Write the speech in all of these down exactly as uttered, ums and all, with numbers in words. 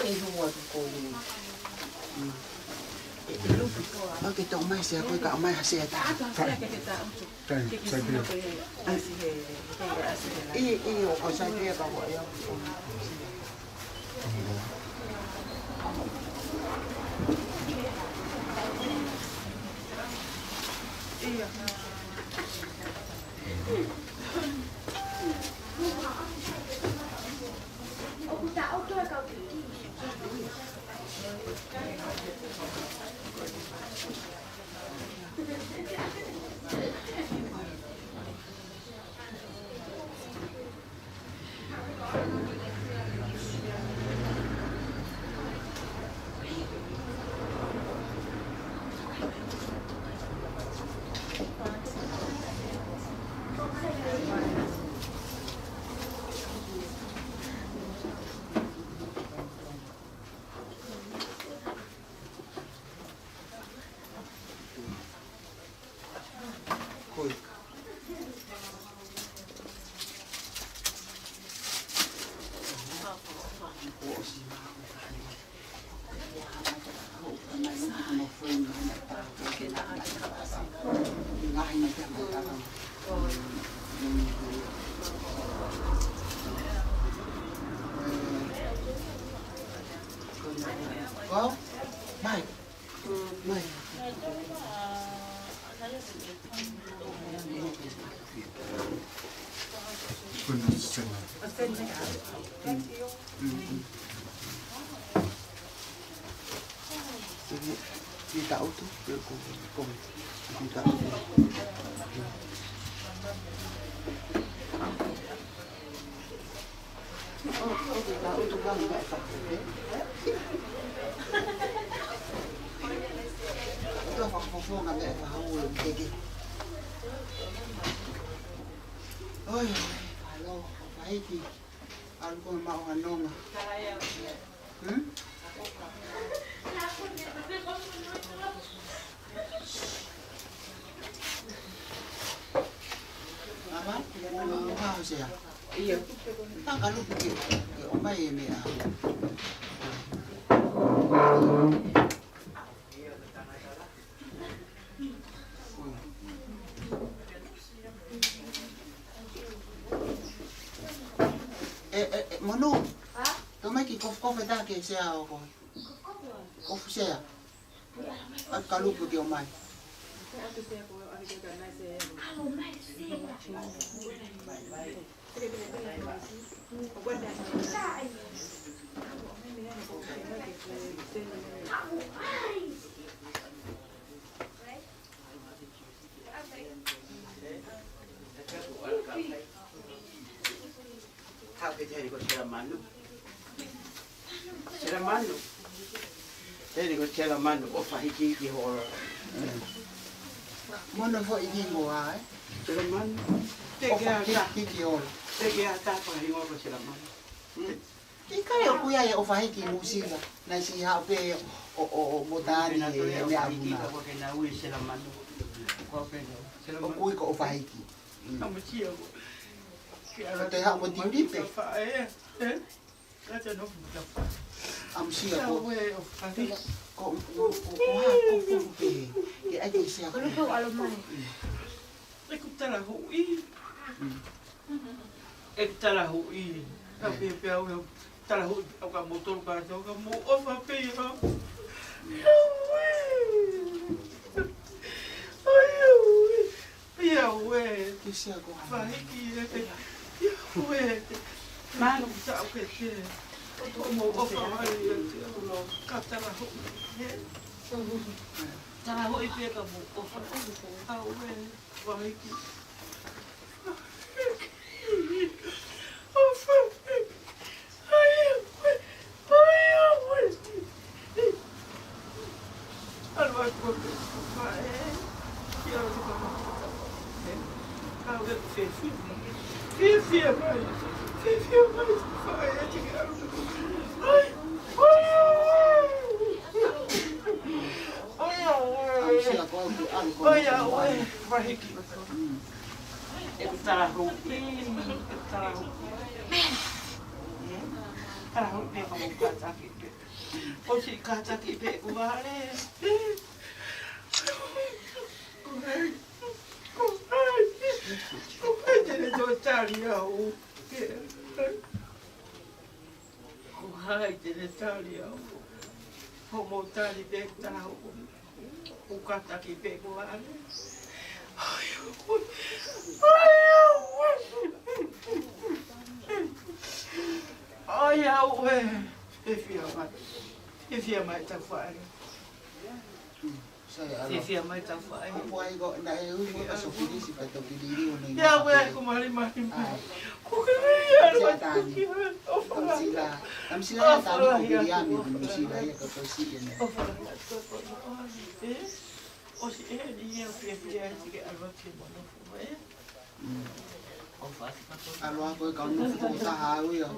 ʻE lua tu ko ē. Mm. ʻE, ʻe lupi. ʻOku ke toʻo mai Sea ko ē, ka ʻomai ha Sea ʻe taha. Kai, sai pē. ʻIo, ʻio, ʻoku sai pē ka ko e. Well, Mike. Mike. Thank you. Ki he, ki he taʻutu, ki he ko, ko, ki he taʻutu. ʻO, ʻo, ki he taʻutu ka me fa. Ka fakafofonga me fa hau e teke. ʻOi, ʻalo, ʻofa hiki. ʻAlu ko e maʻu ha nonga. Hmm? Mama, ʻoku ʻofa Sea? ʻIo. Ka ka lupi ke, ke ʻomai e meʻa. ʻE, ʻe, ʻe, Monu. Hā? Toʻo mai kiʻi kofukofu ʻe taha ki he Sea ʻo koe. Kofukofu ā? Kofu Sea. ʻA ka lupi ke ʻomai. Haʻu ke te heni ko Selamanu. Selamanu. Heni ko Selamanu, ʻofa hiki ki holo. Mono foʻi hingoa, ē? Selamanu. Teke ʻOfa ata. Hiki ki holo. Teke ata ko hingoa ko Selamanu. Mm. ʻIkai ʻoku ʻi ai e ʻofa hiki Nuʻusila, naʻe siʻi haʻu pē ʻo, ʻo, ʻo, ʻo Mōtani e meʻa muna. Ko ke na ui Selamanu. Ko ke na ui Selamanu. ʻOku ui ko ʻofa hiki. Mm. Ka mo tia ko. Ko te haʻu mo Tiulipe. Ka te nofo mo tafa. ʻAmusia ko. Ko, ko, ko, ko, ko, ko, ko, pē. Ke ʻai ke Sea ko. Ko ʻalo mai. Mm. ʻEku talahuʻi. Mm. ʻEku talahuʻi. Ka pehē pē au ʻeku talahuʻi, ʻoku ka motolu ka tō ka mou ʻofa pē ia. ʻIo, ē. ʻIo, ē. Ke Sea ko ha. Fahiki, ē. ʻIo, ē. Manu. Taʻu ke te. ʻOku mou ʻofa ai, ē, te au lo. Ka talahuʻi, ē. Talahuʻi pē ka mou ʻofa. ʻIo, ē. Fahiki. ʻOku talahuʻi, ʻoku talahuʻi. Ahu pē ka mo kātaki pē. ʻOsi kātaki pē kuo vale. Ko hai, ko hai, ko hai te ne toe tali au. Ko hai te ne tali au. Hoʻomo tali pē taha ʻoku kātaki pē kuo vale. ʻAi, ʻae. ʻAi, ʻae. ʻAi, ʻae. Fiefia mai. Fiefia mai tau faʻē. Sai, alo. Fiefia mai tau faʻē. ʻOku ʻai ko, naʻe ui mo ka sofilisi ka toki lili o nei. Ia, ʻae, ko mali mali. ʻAe. Ko ke ia, ʻae, ko ke ia. Kam sila. Kam sila ia tali ko ke ia mi, kam sila ia ka ko si ia. ʻOfa lahi atu ko koe. ʻOsi ʻeni ia fiefia ʻi he ʻalu atu ke mo nofo, ē? Mm. ʻOfa atu ko koe. ʻAlu atu ko e kau nofo toko taha au ia.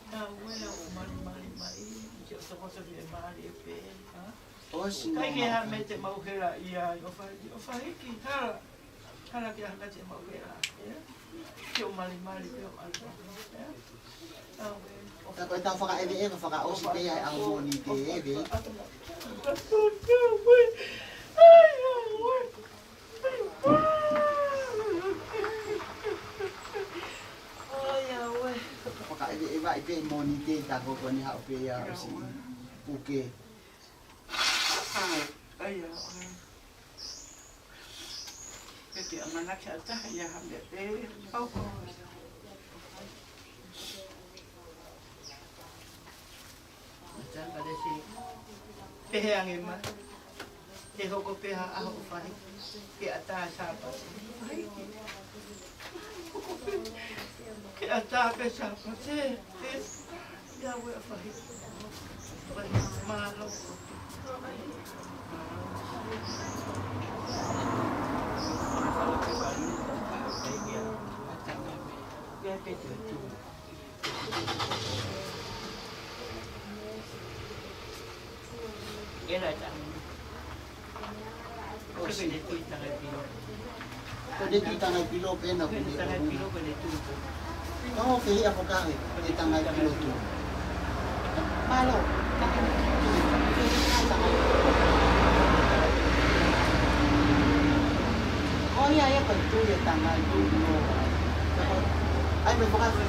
Ka ue o mali mali mai, ke o toko toko e mali e pē, ha? ʻOsi. Kai ke ha mete mau hela ia, ʻofa, ʻofa hiki, hala. Hala ke hanga te mau hela, ē? Ke o mali mali, ke o mali mali, ē? Ka ko e tau fakaʻeveʻeva fakaʻosi pē ia ʻa e ʻaho Mōnite ʻeve. Fakaʻeveʻeva ʻi pē Mōnite ta ko ko ni haʻu pē ia ʻosi puke. ʻAi, ʻae. Pea ke ʻamanaki ha taha ia ha meʻa pē. Pau ko. Matanga lesi. Pehē ange mai. Ke hoko pē ha ʻaho ʻo fai. Ke ʻatā Sāpate. Fai ki. Ke ʻatā pē Sāpate. Ē. Ia ue a fahi. Fahi. Mālō. Ia te te tu. Ela ta. Ko e ne tui tangai pilo. Ko e ne tui tangai pilo pē na ko e ne tui. Ko e ne tui. Ko e fehiʻa fakahi e tangai pilo tu. Mālō. Ko ia ia ko e tui e tangai pilo. ʻAi, mei fakahi.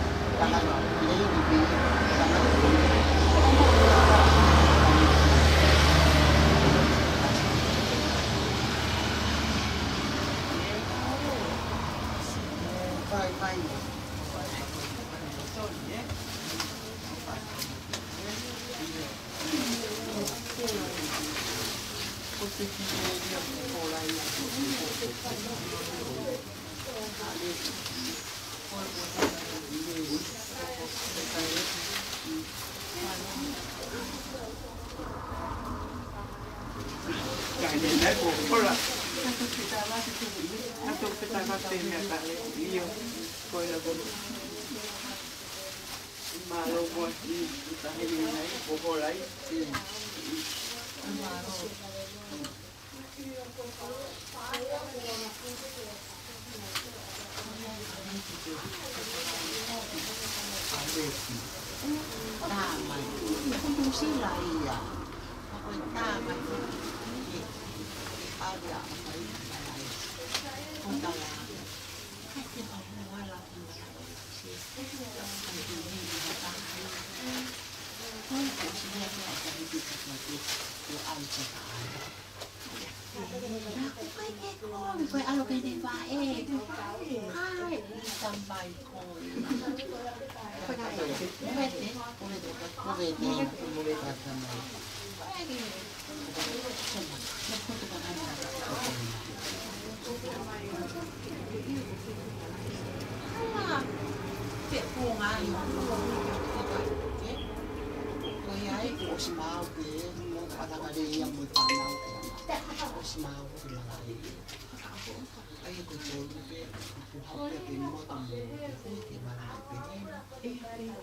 Mālō mo e tahi ni nai, ko hola ai.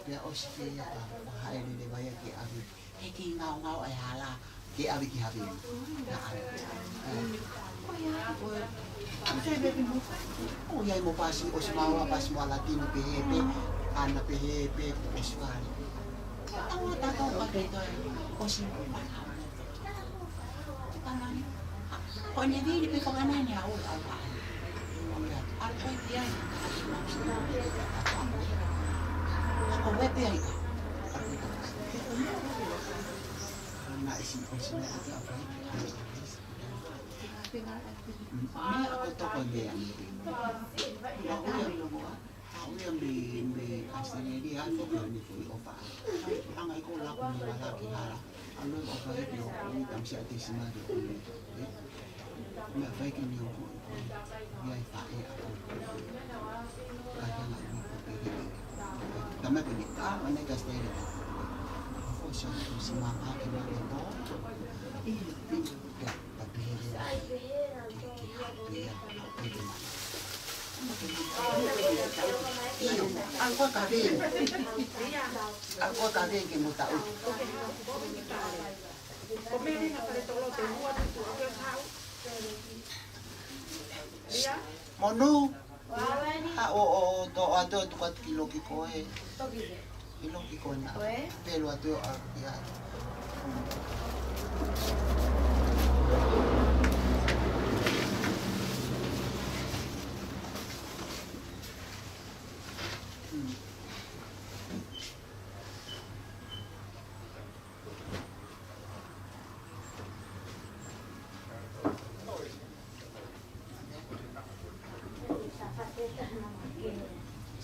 Pea ʻosi pē ia ʻa, ʻo haʻele leva ia ke ʻave. He kei ngaungaue hala, ke ʻave ki Havili. Naʻa ʻave. ʻO ia, ʻo ia mo Pasi, ʻosi maua Pasi mo ʻAlatini pehē pē. Ana pehē pē ko e ʻosi fale. Tau ʻa tatou ka ke toe ʻosi mo e fale. Ko e tanani. Ko e nevili pē ko e tanani ʻa ʻoku ʻalu ʻalu. ʻAlu ko e pia i. Ko e pia i. Naʻe ʻosi, ʻosi naʻe ʻalu ʻalu. Meʻa ko toko meʻa ni. Naʻe ʻosi ʻalu ʻalu. ʻA ia mei, mei ʻAositelēlia ʻa e foʻi ni foʻi ʻofa. ʻAnga ʻi ko laku ni wala ki hala. ʻAlu ʻofa ʻi ko ʻi tamasiʻi ʻa Tesimali ʻo ʻi. Meʻa fai ki ni ʻo ko. Ia e faʻē ʻa ko. Ka hanga ʻi ko pehē. Tama ko ni ka, ʻa ne ka Australia. ʻO ko sa ko si mama ki ma ke to. ʻIo, ʻio. ʻIo, ʻalu ko e kaveinga. ʻAlu ko e kaveinga ke mo taʻu. Monū. ʻA ʻo, ʻo, ʻo, to, ʻa to, tuku atu ki loki ko ē. Ki loki ko ē na. Pelu atu ʻo, ʻa, ia.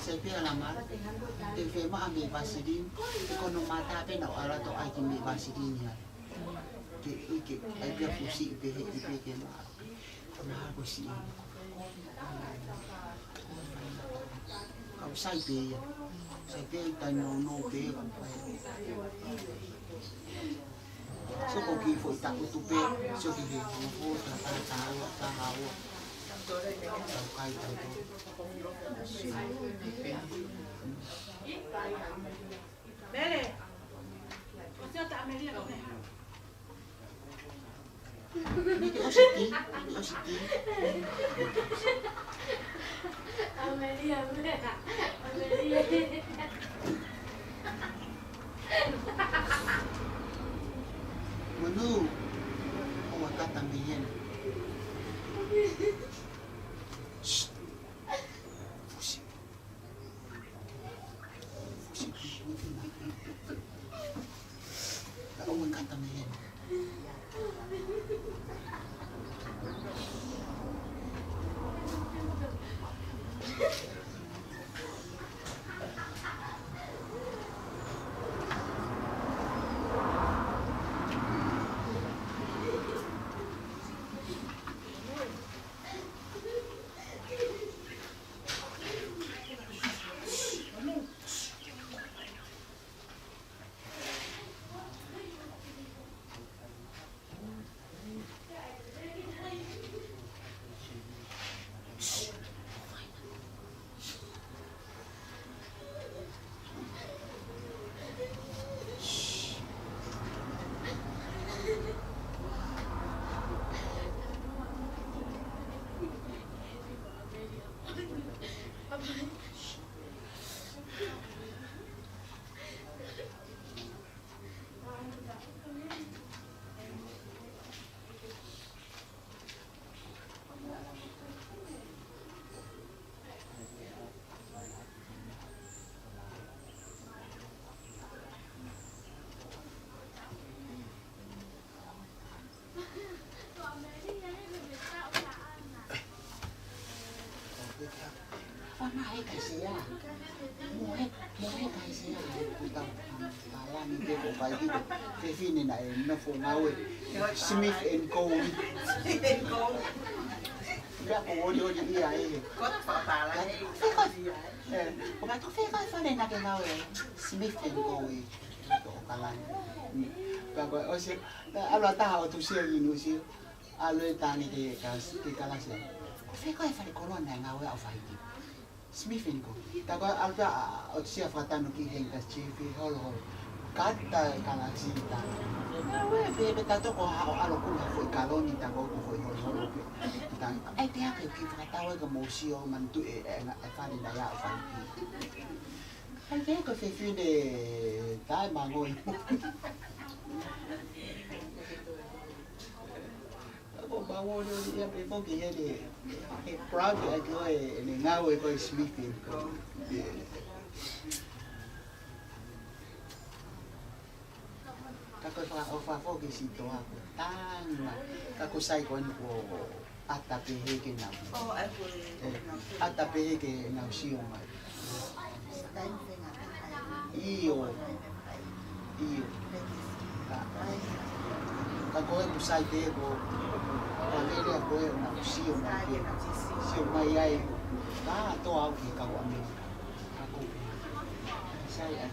Sai pē ʻa Lama, te u fiemaʻu ha meʻi vasilini, ʻi ko hono mata pē naʻa ku ʻalu atu ʻo ʻai ki he meʻi vasilini ia. Ke, ʻi ke, ʻai pē fusi ʻi pē he, ʻi pē ke ma. Ka ma ko si. Ka u sai pē ia. Sai pē ia taʻe nounou pē ia ka u fai. Sio ko e kiʻi foʻi taʻutu pē, sio ki he hongofulu, taha taha ua, taha ua. Tau kai, tau tau. Mele. Ko sio ta Amelia ko me ha. Ni ke ʻosi ki, ni ke ʻosi ki. Amelia, Amelia. Monū, ʻoua kata mei heni. Shh. Fusi. Fusi. Fusi. ʻOua kata mei heni. Fana he kaisea. Mo he, mo he kaisea. Kuta, palani te ko fai ki ko. Fefine naʻe nofo ngāue. Smith and Co. Smith and Co. Pea ko oli oli ia e. Ko ta fapala e. Fefine. Eh, ko ma to fefine naʻa ke ngāue. Smith and Co. Ko ʻOkalani. Mm. Pea ko ʻosi, ʻalu ʻa taha ʻo tusia ki Nuʻusila. ʻAlu e tane ke kas-, ke kalasi. Ko fē ko e fale koloa naʻe ngāue ʻo fai ki? Smith and Co. Tā ko e ʻalu tā ʻo tusia fakatanu ki he kasi chief he holoholo. Kata e kalasi tā. Ngāue pē pē tā toko ha ʻo ʻalu ko ha foʻi kaloni tā ko ko foʻi holoholo pē. Tā, ʻai pē ake ki fakatau e ka mou sio manatu e, e, e fale naʻe ʻo fai ki. Hai ke ko fefine taʻemangoi. Ko mangoi ia pe foki he ne, he proud ʻa e ko e, ne ngāue ko e Smith and Co. Ka ko e fakaʻofa foki si toa ko Tanga. Ka ko sai ko eni ko ʻata pehē ke nau. ʻO, ʻai ko e, ʻata pehē ke nau sio mai. ʻIo. ʻIo. Ka, ka ko e ku sai te ko, ko lele a ko e nau sio mai ke. Sio mai ai. Ka toa au ke kau ʻAmelika. Ka ko. Sai ai.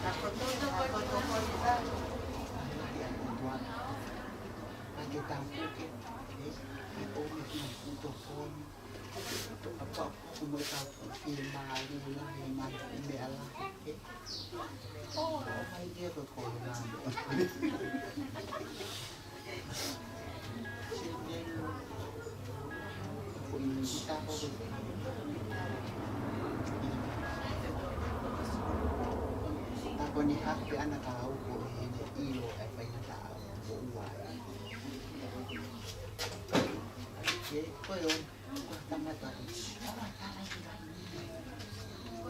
Ka ko to, ka ko to ko i ka. Ka ke tapu ke. Ka ko ke tapu ko. Ka ko mo tapu ke mali la, mali me ala. ʻO, ʻo mai dia ko ko na. Ko i ta ko. Ta ko ni hape ana ka au ko e ne ʻilo e faina ta au ko ua. Ke ko e o. Ko e tangata. Ko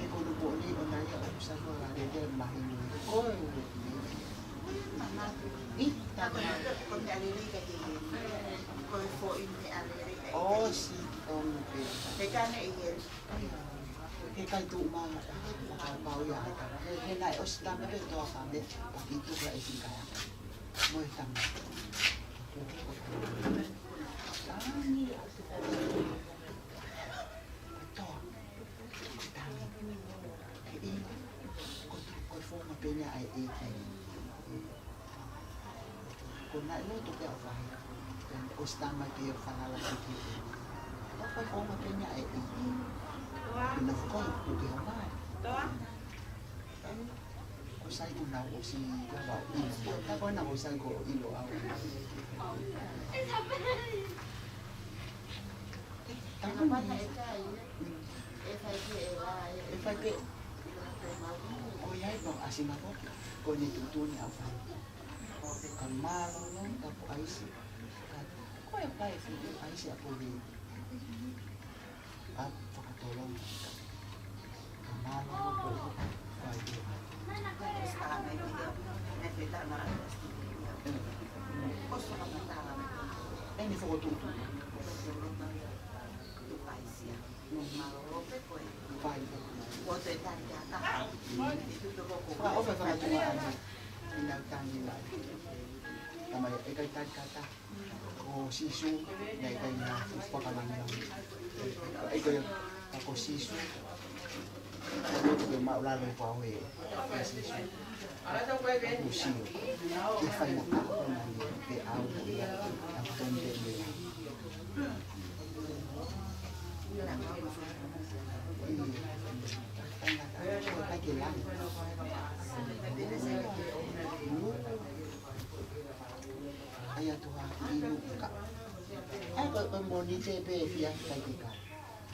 e kono ko eni ʻo nai ʻo sa ko la le le mahino ko e ʻi ta ko e ko ne alele ka ke ko e foʻi ne alele. ʻO si ʻo ne pe. Te ka ne ʻi he. He kai tu ma ka pau ia. He, he nai ʻo si ta me pe toa ka me pa ki tu ka e si ka ia. Mo e tama. Tani. Toa. Ko e founga pē ʻa e ʻEiki. Ko naʻe loto pē ʻo fai. Ko e sitama pē ʻo falala ki he ʻEiki. Ko e founga pē ʻa e ʻEiki. Ko na fukoi, ko ke homai. Ko sai ko na ʻosi lava ʻo ʻilo. Ta ko na ko sai ko ʻilo au. Tama mana e kai. E fai pē e la e. E fai pē. Ko ia i ko asi ma ko. Ko ne tuʻutuʻuni au fai. Ka mālōlō ka ko ʻaisi. Ka ko e fai fi ʻaisi a ko le. A fakatolonga. Ka mālōlō ko fai pē. Eni fokotuʻutuʻu. Fai. Fakaʻofa e fakatuʻa ʻa e ina tangi mai. Tamai e kai tali kata. Ko Sīsū, naʻe kai na fakalangilangi. E kai ka ko Sīsū. Ko e maʻulalo ko au e. Ko Sīsū. Ko Sīsū. Ke fai na ka ko na ni pe au ko ia. Ka ko tonu te ia. Ai atu ha inu ka. Ai ko, ko Mōnite pē fia kai te ka.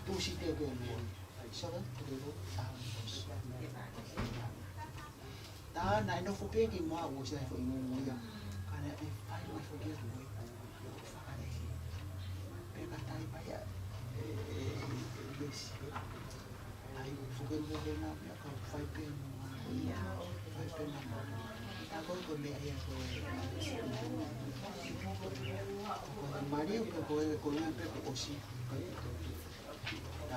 Tūsite pē mo. Saka te lo. Tāna e nofo pē ki mua ʻo se fo inu mo ia. Ka naʻe fai mai fo ke fo. Fakale. Pea ka tai mai a. E, e, e, e, ai, fuke mo ke na, pea ka fai pē mo. Ia, fai pē mo. Ta ko ko me ia ko e. Ko e mali, ko ko e, ko e pe ko ʻosi. Ka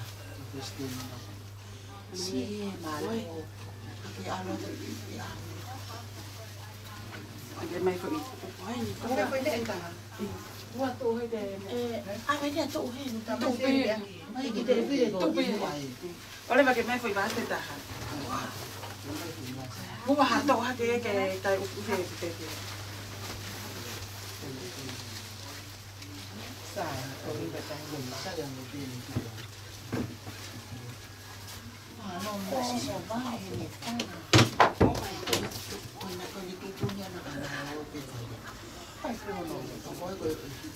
Ia, ko Palesiteni. Sī, mālō. Ke ʻalu atu, ke ʻalu. Ake mai foʻi. Oi, ko e foʻi meʻa ʻe taha. Ua tuʻu he te. ʻE, ʻa, mai te tuʻu he. Tuʻu pē. Mai ki te pire ko. Tuʻu pē. ʻOleva ke mai foʻi vase ʻe taha. Mua ha toʻo hake ke kai ʻuku he te te. Sa, ko e meʻa taha.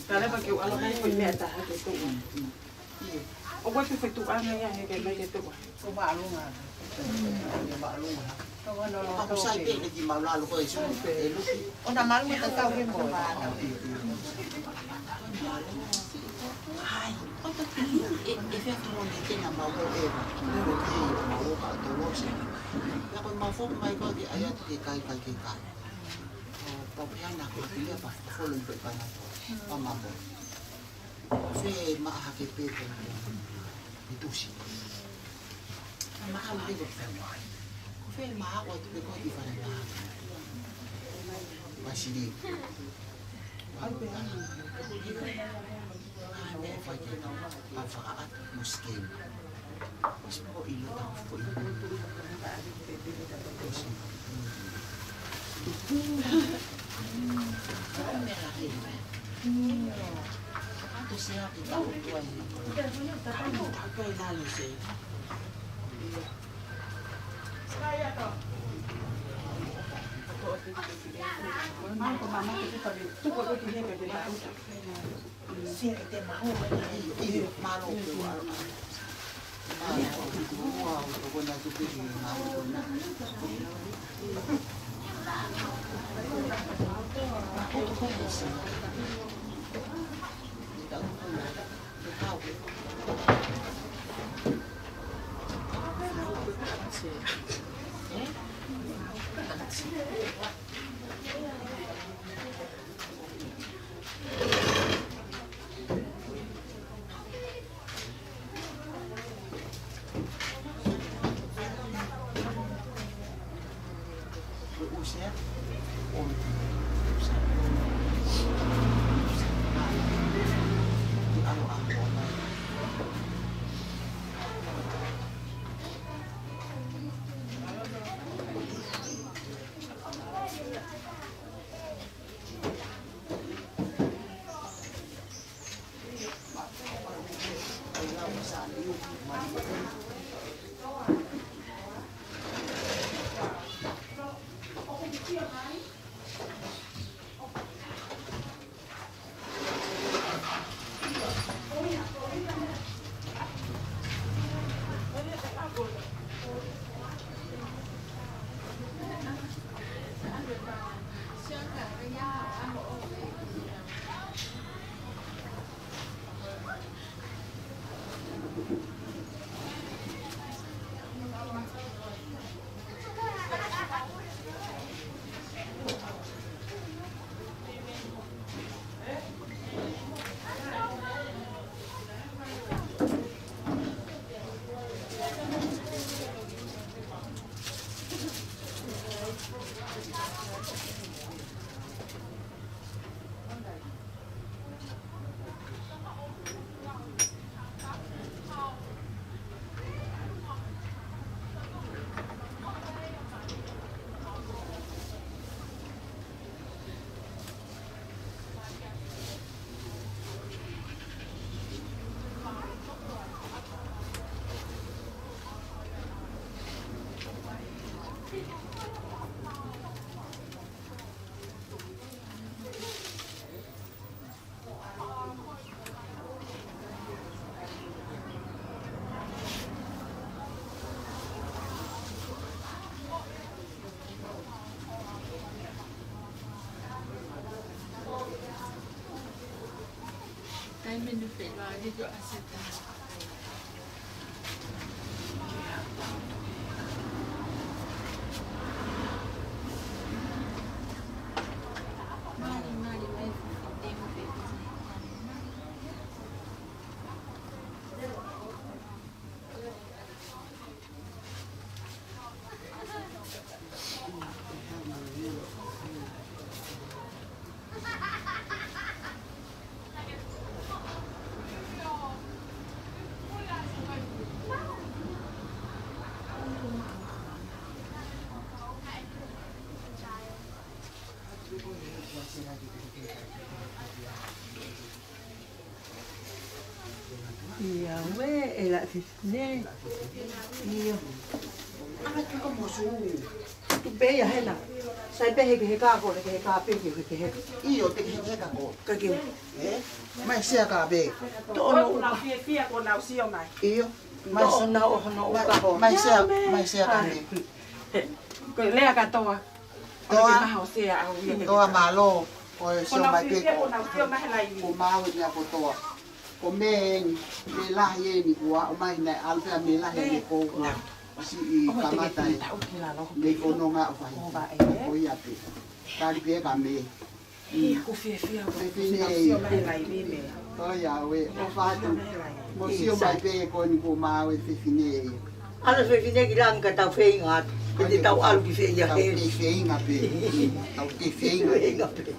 Ka leva ke u ʻalu hake ko e meʻa ʻe taha ke tuʻu. ʻOku ʻi ai e feituʻu ʻanga ia he ke mai ke tuʻu. Ko māʻolunga. Ko māʻolunga. Ko hono ʻaku sai pē ʻe ki māʻolunga ko e sū pē ʻe luki. ʻOna māʻolunga tatau he mo. Hai, ʻo ta pili, ʻe, ʻe fea tuʻu ʻo ne kena mau ko eva. Ko te mau ka tolosi. Ia ko mau foki mai ko ke ʻai atu ke kai, kai ke kai. ʻO pau pē ana ko pili a pa folo i ko i pana to. Pa mamo. Ko fē maʻa hake pē ko i tusi. Maʻa hake pē ko fē maʻa. Ko fē maʻa ko atu pē ko i fale maʻa. Masili. Ai pē. Ai pē fai ke tau. Pau fakaʻatu mo sikeli. ʻOsi pē ko ʻilo tau foʻi. ʻOsi. Mea lahi. ʻIa, ue, ʻe la fefine. ʻIa. Ana tuka mo su. Tu pē ia hena. Sai pē he, he ka ko, he ka pē he, he, he. ʻIo, te he, he ka ko. Ka ke. Ē? Mai sea ka pē. Toʻo no uka. Fiefia ko nau sio mai. ʻIo. Mai toʻo se-, na o hono mai, uka ho. Mai sea, mai sea ka pē. Ko e lea kātoa. Toa, toa mālō, ko e sio mai pē ko, ko maau ʻi ʻapi Toa. Ko e meʻa eni, meʻa lahi eni kuo ʻomai naʻe ʻalu pē ʻa meʻa lahi eni ko ua. Siʻi kamata e meʻa ko nonga ʻo fai. Ko ia pē. Tali pē ka me. Ko fiefia ko fefine. Ko ia ʻoe, ʻofa atu. Mo sio mai pē ko eni kuo maau e fefine. ʻAlu fefine ki langi ka tau feinga atu. Ke te tau ʻalu ki fē ia he. Tau te feinga pē. Tau te feinga pē.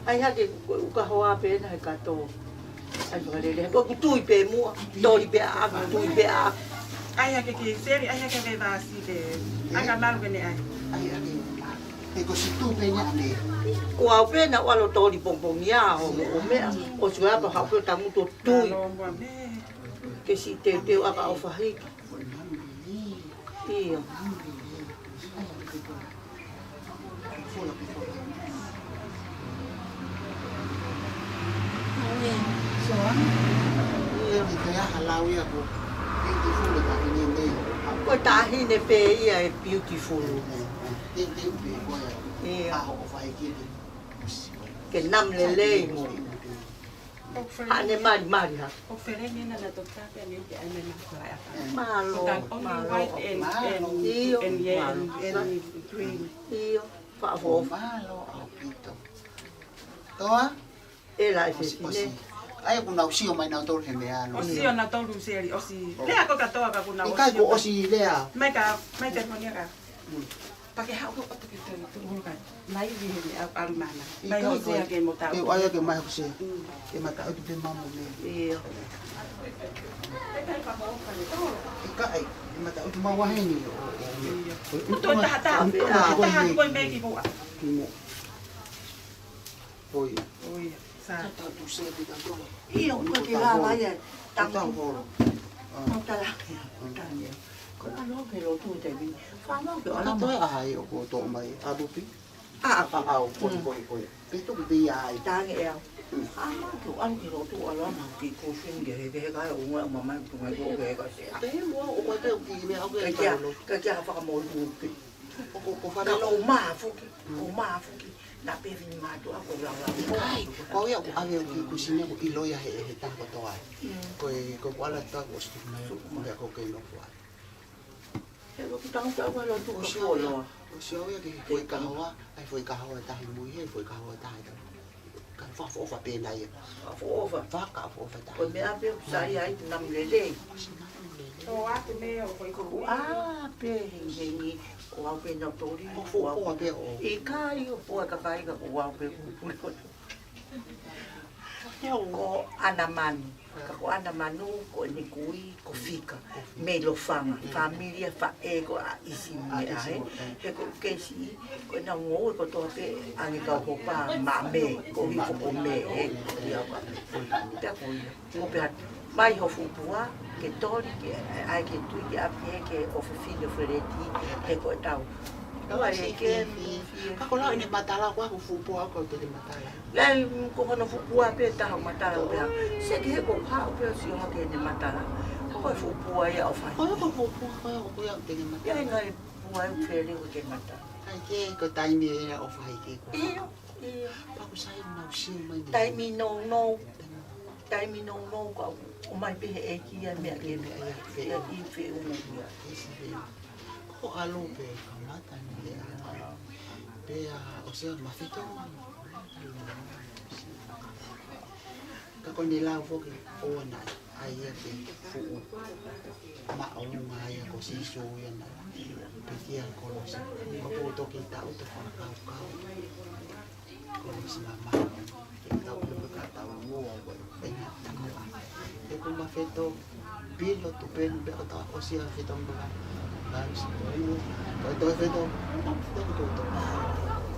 ʻAi hake, ko e uka hoa pē na he kato. ʻAi fakalele. Ko ʻeku tui pē muʻa. Toli pē ʻa ʻaku, tui pē ʻa ʻaku. ʻAi hake ki seli, ʻai hake vevasi pē. ʻAi ka malu ke ne ʻai. ʻAi hake. He ko situ pē ʻeni ʻa me. Ko au pē naʻa ku ʻalu ʻo toli pongipongi ia ʻo mo ʻo meʻa, ʻosi ʻalu pē ʻo haʻu pē ʻo tangutu ʻo tui. Ke siʻi teuteu ʻaki ʻa ʻofa hiki. ʻIo. Ko e taʻahine pē ia ʻe beautiful. ʻIo. Ke nam lelei mo. Haʻane malimali ha. Mālō, mālō. ʻIo, mālō. ʻIo, faʻa foʻofa. Mālō ʻaupito. Toa? ʻE la e fefine. ʻOsi. ʻAi, kuo nau sio mai nautolu he meʻa ʻalu. ʻOsi ʻo nautolu seli, ʻosi. Lea ko katoa ka kuo nau ʻikai ko ʻosi lea. Mai ka, mai telefonia ka. Pea ke haʻu ko ʻoto ke tau tu holo kai. Mai vi he meʻa ʻalu mana. Mai ʻikai ko ʻosi ke mo tau. Ke ʻai ke mai ʻosi. Ke mataʻutu pē mamu me. ʻIo. ʻIkai, ke mataʻutu mau ʻa heni ʻo, ʻo, ʻo. Kuo taha taha, taha ko e meki ko a. Ko ia. Ko ia. Sa. ʻIo, ko e ke lava ia. Tau holo. Tau tala. Tania. Ko ʻalu ke lotu te mi. Fānau ke ʻalu. Ka toe ʻai ʻo ko toʻo mai ʻalu pē. ʻA, ʻa, ʻa, ʻa, ʻo ko, ko, ko. Pe toki pē ia ai. Tangi e au. Fānau ke ʻalu ke lotu ʻalu ma ki ko fin ke he, ke he kai ʻo ngā mamai tu mai ko ke he kai se. Pe mo ʻo ko te ʻo ki me au ke kai lotu. Ka kia fakamoʻoni ke. ʻO ko, ko fale lo. Ka ʻo mā foki, ʻo mā foki. Na pe fini mātuʻa ko lau lau. ʻIkai, ko ia ʻoku ʻave ʻo ki kusine ʻoku ʻiloa he, he taha kotoa. Ko e, ko e kuala taha ʻosi tuku mai, ko e meʻa ko ke no kuala. He ʻoku tau tau ʻalu atu ko ʻosi au ia, ʻosi au ia ke foʻi kahoa, ʻai foʻi kahoa tahi mui he, foʻi kahoa tahi tahi. Ka fakaʻofoʻofa pē nai ia. Fakaʻofoʻofa. Fakaʻofoʻofa tahi. Ko e meʻa pē ʻoku sai ai nam lelei. ʻOsi nam lelei. Tō atu me ʻo foʻi ko ʻā pē hengihengi, ko au pē nautolu, ko au pē ʻo. ʻIkai ʻo pua kakai ka ko au pē kupu. Ko ʻAnamanu, ka ko ʻAnamanu, ko ʻene kui, ko Fika, mei Lofanga, fāmili ʻa faʻē ko ʻa ʻIsi mo e ʻa e, he ko Kesi, ko ʻenau ngoue kotoa pē ʻange kau hopa ma me, ko hifo ko me, he, ia ka. Pea ko ia, ko pea, mai ho fuʻu pua, ke toli, ke ʻai ke tui, ke ʻapi he, ke ʻofefine feleti, he ko e tau. Ka ko lau ʻene matala, ko ʻeku fuʻu pua ko te ke matala. Ia, ko hono fuʻu pua pē taha matala pē. Se ke he ko haʻu pē ʻo sio hake ʻene matala. Ko e fuʻu pua ia ʻo fai. Ko e ko fuʻu pua ko e ʻoku ia te ke matala. Ia, ʻi he ngaahi pua ʻoku fele ʻo te matala. ʻAi ke ko e taimi ʻe ʻo fai ke ko. ʻIo, ʻio. Pea ʻoku sai nau sio mai nei. Taimi nounou. Taimi nounou ka ʻomai pē he ʻEiki ia meʻa ke meʻa ia. Ia ʻi he feʻunga ia. Ko ʻalu pē kamata ni e ʻalu. Pea ʻosi ʻa Mafeto. Ka ko ʻene lau foki ʻoua naʻa ʻai ia ke fuʻu maʻolunga ia ko Sīsū ia naʻe pekia kolosi. Ko e pō toki taʻu to fakakaukau. Kolosi mamaʻo. Ke tau pulu ka tau mua ko e feinga tau. He ko Mafeto, pilo tu penu pe ko tau ʻosi ʻa Feto mba. Lalu si ko iu, ko e toe Feto, ko Feto ko tō.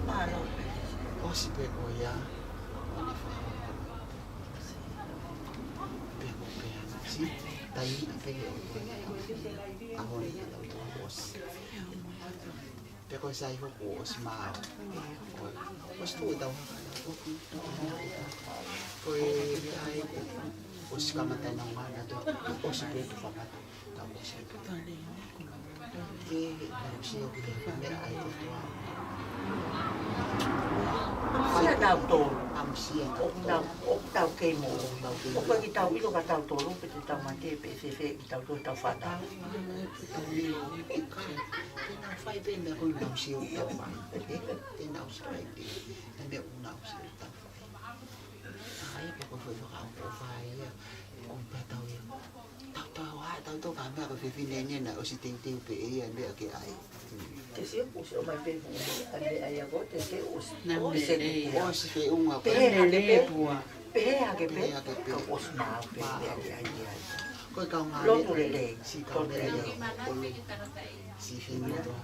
Mālō. ʻOsi pē ko ia, ʻo ne fai. Pe ko pē ana si, tai a pe ko ia. ʻAho ni ke tau tō ʻosi. Pe ko e sai hoku ʻosi mao. ʻOsi tu e tau haka na. Ko e meʻa ai ko ʻosi kamata e nau ngana tu. ʻOsi pē tu kamata. Tau ʻosi. Ke tau sio ki he meʻa ai ko tua. Amsia nau tō. Amsia nau tō. ʻOku nau, ʻoku tau kei mo. ʻOku tau kei mo. ʻOku ʻikai ke tau ʻilo ka tau tō, pe te tau mate, pe fēfē, ke tau tō, tau fata. Tau ʻilo, ʻikai. Ke nau fai pē meʻa ko ʻenau sio ki tau fai. Ke nau fai pē, ʻa e meʻa ʻoku nau sio ki tau fai. ʻAi, pe ko e foʻi fakaʻofoʻofa ia, ko e pea tau ia. Tau tau ā, tau tau ka meʻa ko e fefine ni naʻe ʻosi teuteu pē ʻe ia meʻa ke ʻai. Te sio, ʻosi ʻomai pē fu, ʻa meʻa ia ko, te sio, ʻosi, ʻosi feʻunga ko. Pehē hake pē, pehē hake pē, ka ʻosi mao pē, meʻa ke ʻai, ʻai. Ko e kau ngā lotu lelei, si kau lotu lelei. Si fefine toa.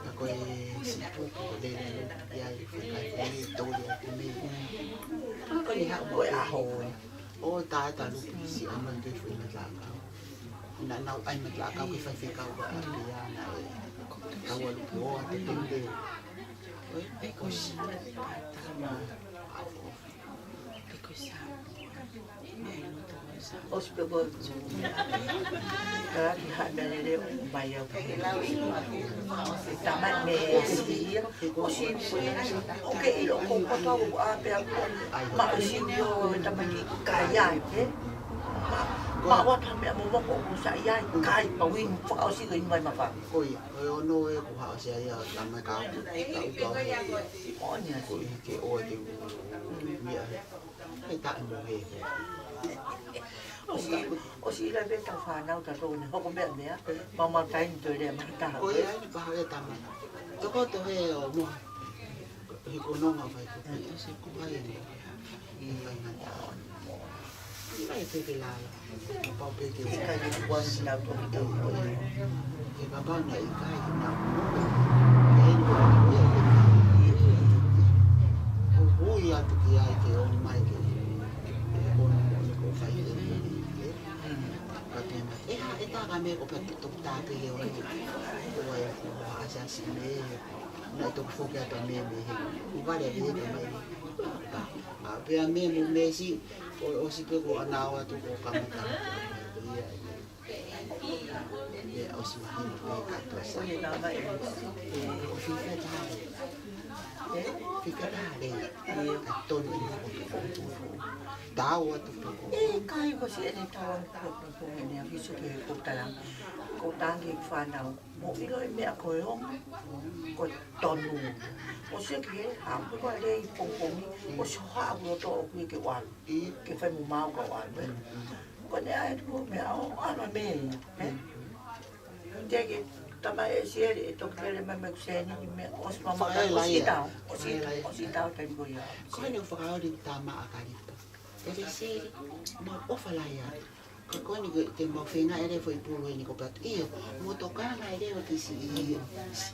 Ka ko e siʻi puku ko lele lupi ai, fai kai ko e tole ai ko me. Ka ko e haʻu mo e ʻaho. ʻO tata lupi si ano i ke fai matlakau. Na nau ai matlakau ke fai fekau ka a pia na e. Kau a lupi o a te tende. Ko e, ko e si. ʻOsi pē ko e kalaki haʻa lele mai au ke lau i e tama me si ia. ʻOsi pē, ʻoku ke ʻilo ko koto ʻa pea ko ma ʻosi ʻio e tama ki kai ai, ē? Ma, ma ua pea meʻa mo moko ʻoku sa ia kai pa win fa ʻosi ko i mai ma fa. Ko ia, ko e ono e ku ha ʻosi ai a tama ka u, ka u, ka u he ia. ʻO ni ʻosi. Ko i ke o te u, mia he. He taʻe mo he he. ʻOsi, ʻosi ila pē tau fānau ta tō ne hoko meʻa meʻa, ma ma kai ni tō lea ma taha. Ko ia ni paha e tama. Toko to he o mo. He ko nonga fai ko. He ko fai ni. He fai ngata. Ni fai pē ke lala. Pau pē ke ʻikai ke kuan si lau tō tau. He kapau na ʻikai na. He ni ko ia ke. Ko hui atu ki ai ke o mai ke. Ko na mo ne ko fai e. Ka pena. E ha, e tā ka me ko pē toki tā pē he o ni. Ko ai ko ha asa si me. Na i toki foki atu a me me he. Ku vale he ka mai. Ka, a pea me mo me si. Ko ʻosi pē ko ana o atu ko kamata. Ia, ia. Ia, ʻosi mahino pē ka tuasa. Ko fika tale. Fika tale. Ka tonu i ko. Tau atu pē ko. E kai ko si ene tau atu pē ko ene a viso ke ko tala. Ko tangi fānau. Mo ʻilo e meʻa ko e ongo, ko e tonu. ʻOsi ki he, a, ko e lei pongipongi, ʻosi haʻu loto ʻoku ke walu. Ke fai mo mau ka walu, ē. Ko ne ai tuku meʻa ʻo, ʻana me, ē. Te ke tama e sieri, e toki lele mai me kuseni, ki meʻa, ʻosi mama, ʻosi tau, ʻosi, ʻosi tau tali ko ia. Ko hene ʻoku fakaoli tama a kalipa. E le sieri, ma ʻofa lahi atu. Ka ko eni ke, ke mau feinga ʻe le foʻi pulu eni ko patu. ʻIo, mo tokanga ʻe le o ki si,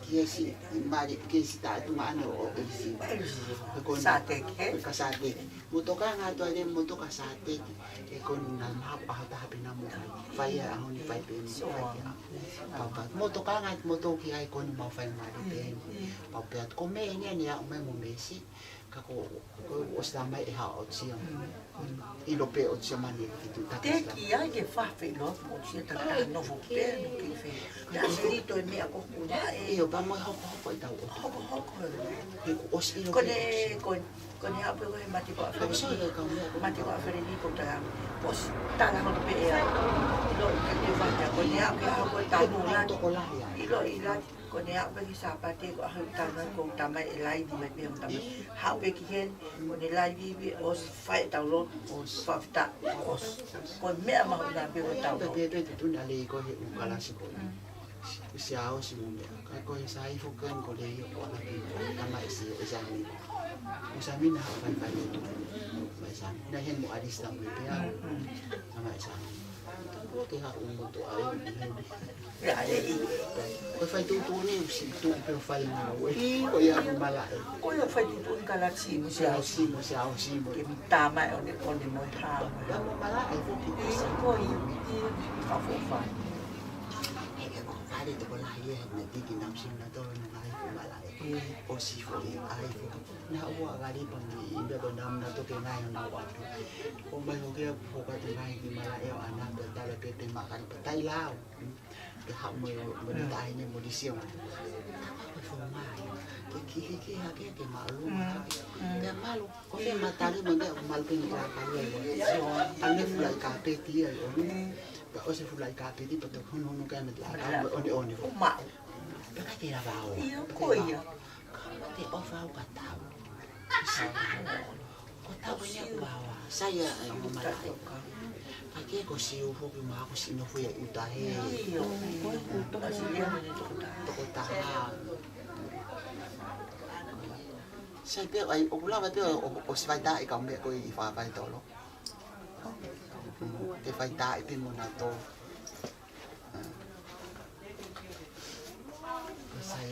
ki si, mali, ki si ta tu ma ano o e si. Ko eni, sateki, he? Ka sateki. Mo tokanga atu ʻe le mo toka sateki. E ko eni na maha ko ʻaho taha pē na mo. Fai a ʻaho ni fai pē ni fai a. Papa, mo tokanga atu mo toki ai ko eni mau fai mali pē ni. Papa, ko me eni eni a me mo me si. Ka ko, ko ʻosi tā mai e ha ʻosia. ʻIlo pē ʻosia mani ki tu taki. Te ki ai ke fafe lo ʻosia ta ka nofo pē no ki fe. Na sili to e meʻa ko kuna e. ʻIo, pa mo e hoko hoko i tau ʻosia. Hoko hoko. He ko ʻosi ʻilo ko ne, ko, ko ne ape ko e mati ko a fere. Mati ko a fere ni ko ta. ʻOsi tā na hoto pē ea. ʻIlo ke te fa ko ne ape ko e tanu na. Toko lahi ai. ʻIlo ʻila. Ko ne aʻu pē ki Sāpate, ko ʻaho ʻe tana, ko tamai e laivi mai pē mo tamai. Haʻu pē ki heni, ko ne laivi pē, ʻosi fai tau lo, ʻosi fafita, ʻosi. Ko e meʻa mahuʻinga pē ko tau lo. Pē pē tutuna lei ko he ʻū kalasi ko. Siʻa ʻosi mo meʻa. Ka ko e sai fo ken ko lei ko ana ki tamai si e sami. Ko sami na haʻu fai fai tu. Mai sami. Na hen mo alista mo pē a. Tamai sami. Tango ke haʻu mo to ai. Ko e fai tuʻutuʻuni ʻosi tuʻu pē fai ngāue. Ko ia ko malaʻe. Ko ia fai tuʻutuʻuni kalasi mo se ʻaosi mo se ʻaosi mo. Ke mita mai ʻo ne, ʻo ne mo e hā. Ia mo malaʻe foki ko sa. Ko ia, ia, ka fo fai. He ko fale tokolahi e, ne tiki nau sina tolo na ngai ko malaʻe. ʻOsi foki ai foki. Na ua kalipa ni, i bea ko nau na toke ngai na ua. Ko mai hoki a ko ka te ngai ki malaʻe ʻo ana pē tala pē te ma kalipa tai lau. Ke haʻu mo, mo ni taʻahine mo ni sio. Ko e fo mai. Ke kihi ki hake ke malu. Ke malu. Ko ke matali mo ke malu pē ni ka kalu ai mo. Ane fulai kapeti ai ʻo ni. Ka ʻosi fulai kapeti pa to hunu hunu ka me la ka mo ʻone ʻone. Ko mau. Pe ka ke lava o. Ia, ko ia. Ka mo te ʻofa au ka tau. Ko tau ko nia kua wa. Sa ia ai mo malaʻe. Ka ke ko siu foki ma ko sino fo ia ʻuta he. Io, ko e ʻuta. Toko taha. Sai pē ai, ʻoku lava pē ʻo, ʻo, ʻosi faitaaʻi kau meʻa ko ē ʻi Fakafaitolo. Ke faitaaʻi pē mo nautolu. Ko sai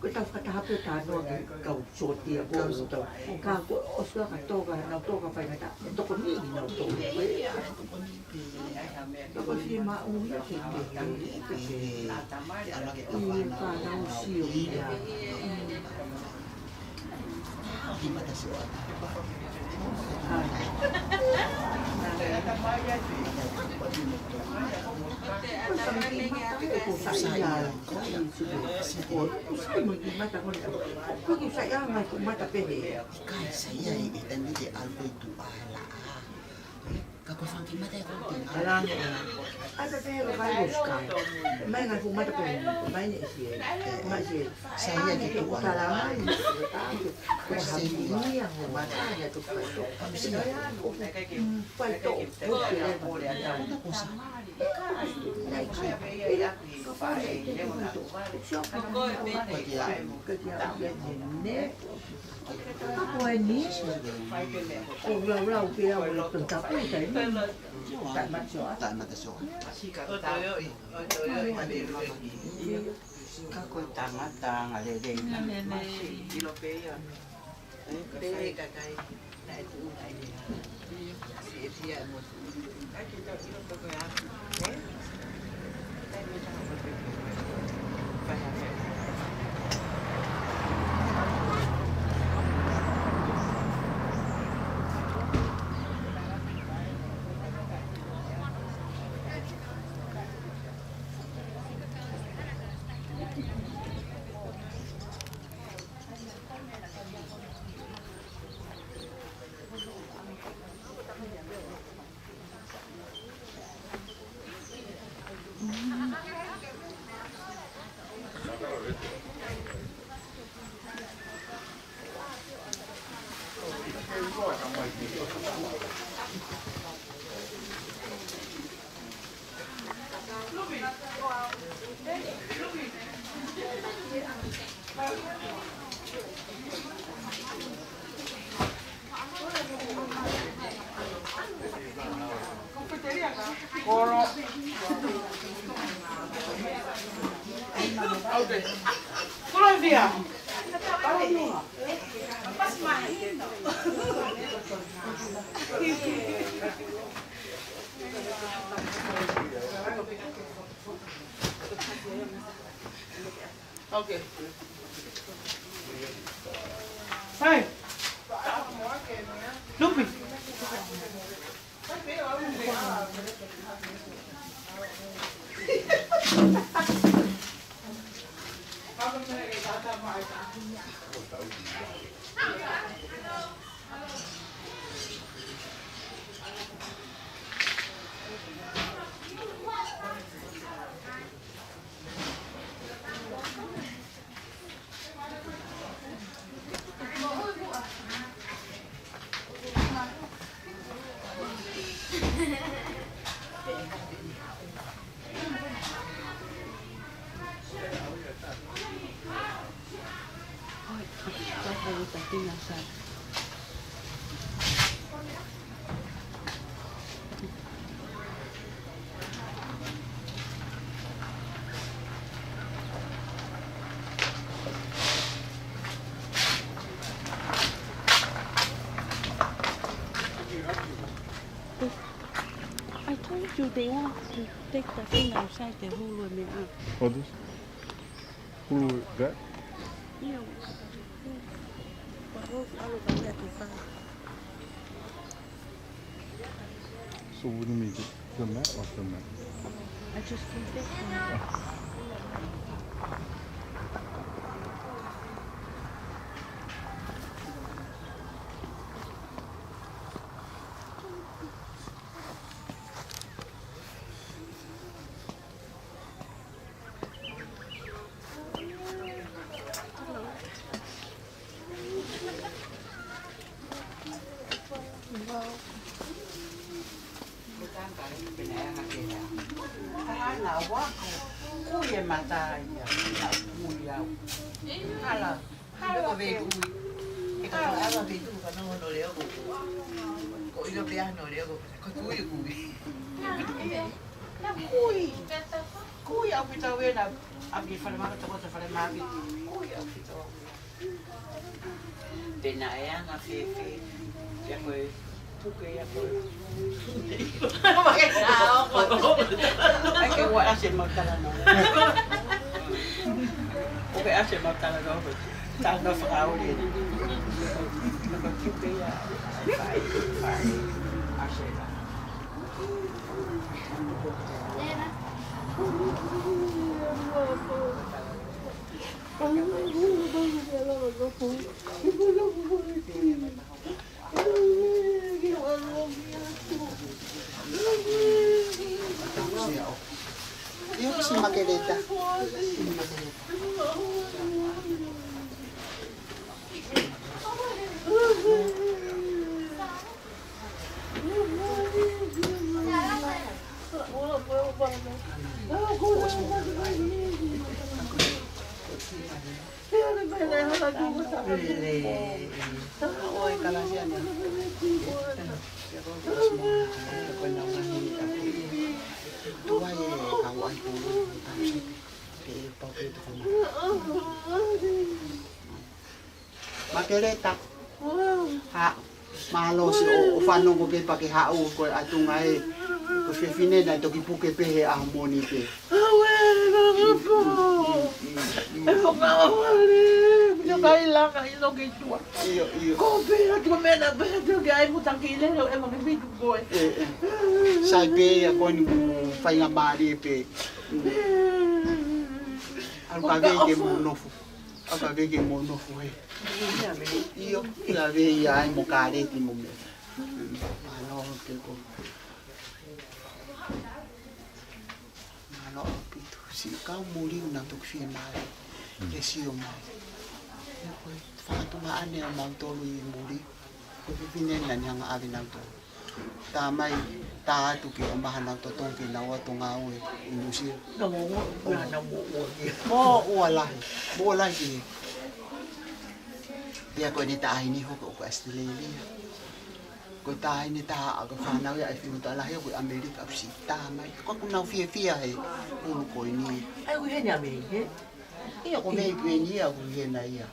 Ko e tau fakataha pē ʻo talanoa ki he kau sōtia ko ē ʻoku tau. Ka ko e ʻosi ka toka, nau toka faingataʻa, ʻe tokoniʻi kinautolu. Tokoni fiemaʻu ia ke, ke, ke, ke, ʻi he fānau sio ia. Kai saiʻia e, e tani ke alfa i tu ala. Ka Ko e fanga kiʻi mata ē ko e pina. Ala ange ʻena. ʻAi pē pē ko e kai o sky. Mai ngai fuʻu mata pē. Mai ne isi ē. Mai isi ē. Sai ia ke tuʻu ʻana. Tala mai. Ko e hapuni ia ho mata ia tu pai to. Hapuni ia. Pai to. Ko e pole ʻana. Ko sa. Nai kai. Ila. Ko e pole. Ko e pole. Ko e pole. Ka ko eni, ko laulau pē au e tau tapu taimi. Taʻe mate soa. Taʻe mate soa. Ka ko e tangata angalelei. Angalelei. Okay. Hey. Lupi. I told you they want to take the thing outside the hulu and they are. What is? Who is that? Yeah. But those other ones have to find. So what do you mean? The mat or the mat? I just came back from Ana wako, kui e mata ia, na kui au. Hala, hala ko vei kui. E ka hala vei tu ka no no leo ko. Ko ilo pea no leo ko. Ko kui kui. Na kui. Kui au pita wena, a ki fale maka toko te fale maka. Kui au pita wena. Pena e anga fēfē, ia ko e puke, ia ko e. ʻAi ke ua ʻasi e mau talanoa. ʻOku ke ʻasi e mau talanoa, ko e talanoa fakaoli eni. Ko e puke ia, fai, fai, ʻasi e ka. Siʻi Makeleta. Makeleta. Ha, mālō siʻo, ʻo fanongo pē pea ke haʻu ko e ʻatunga ē. Ko e fefine naʻe toki puke pē he ʻaho moʻoni pē. Aue, kakapa. E whakaʻaho ʻale, ʻio. Ka ʻi langa ʻi loki tua. ʻIo, ʻio. Ko pē atu meʻa naʻe pehē atu ke ʻai mo taki lele ʻo e maki fitu koe. ʻE, ʻe. Sai pē ia ko eni mo faingamālie pē. ʻAlu ka vei ke mo nofo. ʻAlu ka vei ke mo nofo he. ʻIo, ia vei ia ai mo kaleti mo meʻa. Mālō ke ko. Mālō ʻaupito. Siʻi kau muli naʻa toki fiemālie ke sio mai. Ko e fakatuʻameʻa ʻa mautolu ʻi muli. Ko e fefine naʻa ne hanga ʻave nautolu. Tā mai, tā atu ke ʻomaha nautolu ʻo Tonga ke nau ō atu ʻo ngāue ʻi Nuʻusila. Nau ō, nau ō, ō, ō. Moʻua lahi, moʻua lahi ki he. Pea ko ʻene taʻahine hoko ʻoku ʻAositelēlia. Ko e taʻahine taha ʻa e fānau ia ʻa e fefine taʻahine hoko ʻi ʻAmelika ʻosi tā mai. Ko ʻoku nau fiefia he ʻulu ko eni. ʻAi, ʻoku ʻi heni ʻa Mei, he? ʻIo, ko Mei pē eni ia ʻoku ʻi hena ia.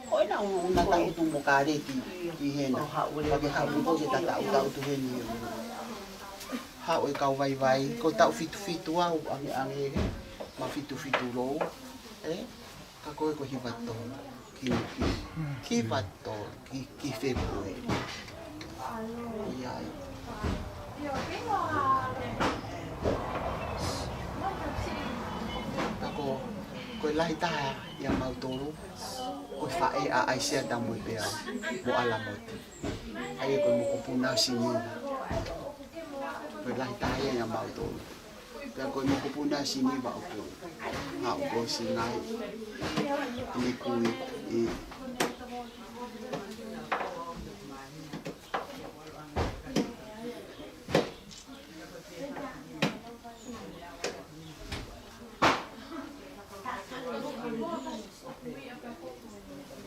Ko ena ʻoku na tangutu mo kaleti ʻi hena. Pea ke haʻu ko ke ta tangutu heni ia. Haʻu e kau vaivai, ko e taʻu fitu fitu au ange ange he. Ma fitu fitu lou. ʻE? Ka ko e ko e hiva tolu. Ki, ki, hiva tolu. Ki, ki Fepueli. ʻIo. Ka ko, ko e lahi taha ia mautolu, ko e faʻē ʻa ʻAisea Tamuepeau, mo ʻAlamote. ʻA ia ko e mokopuna ʻo Siniva. Ko e lahi taha ia ia mautolu. Pea ko e mokopuna ʻo Siniva ʻoku. Haʻu ko Singai. Ni kui. ʻI.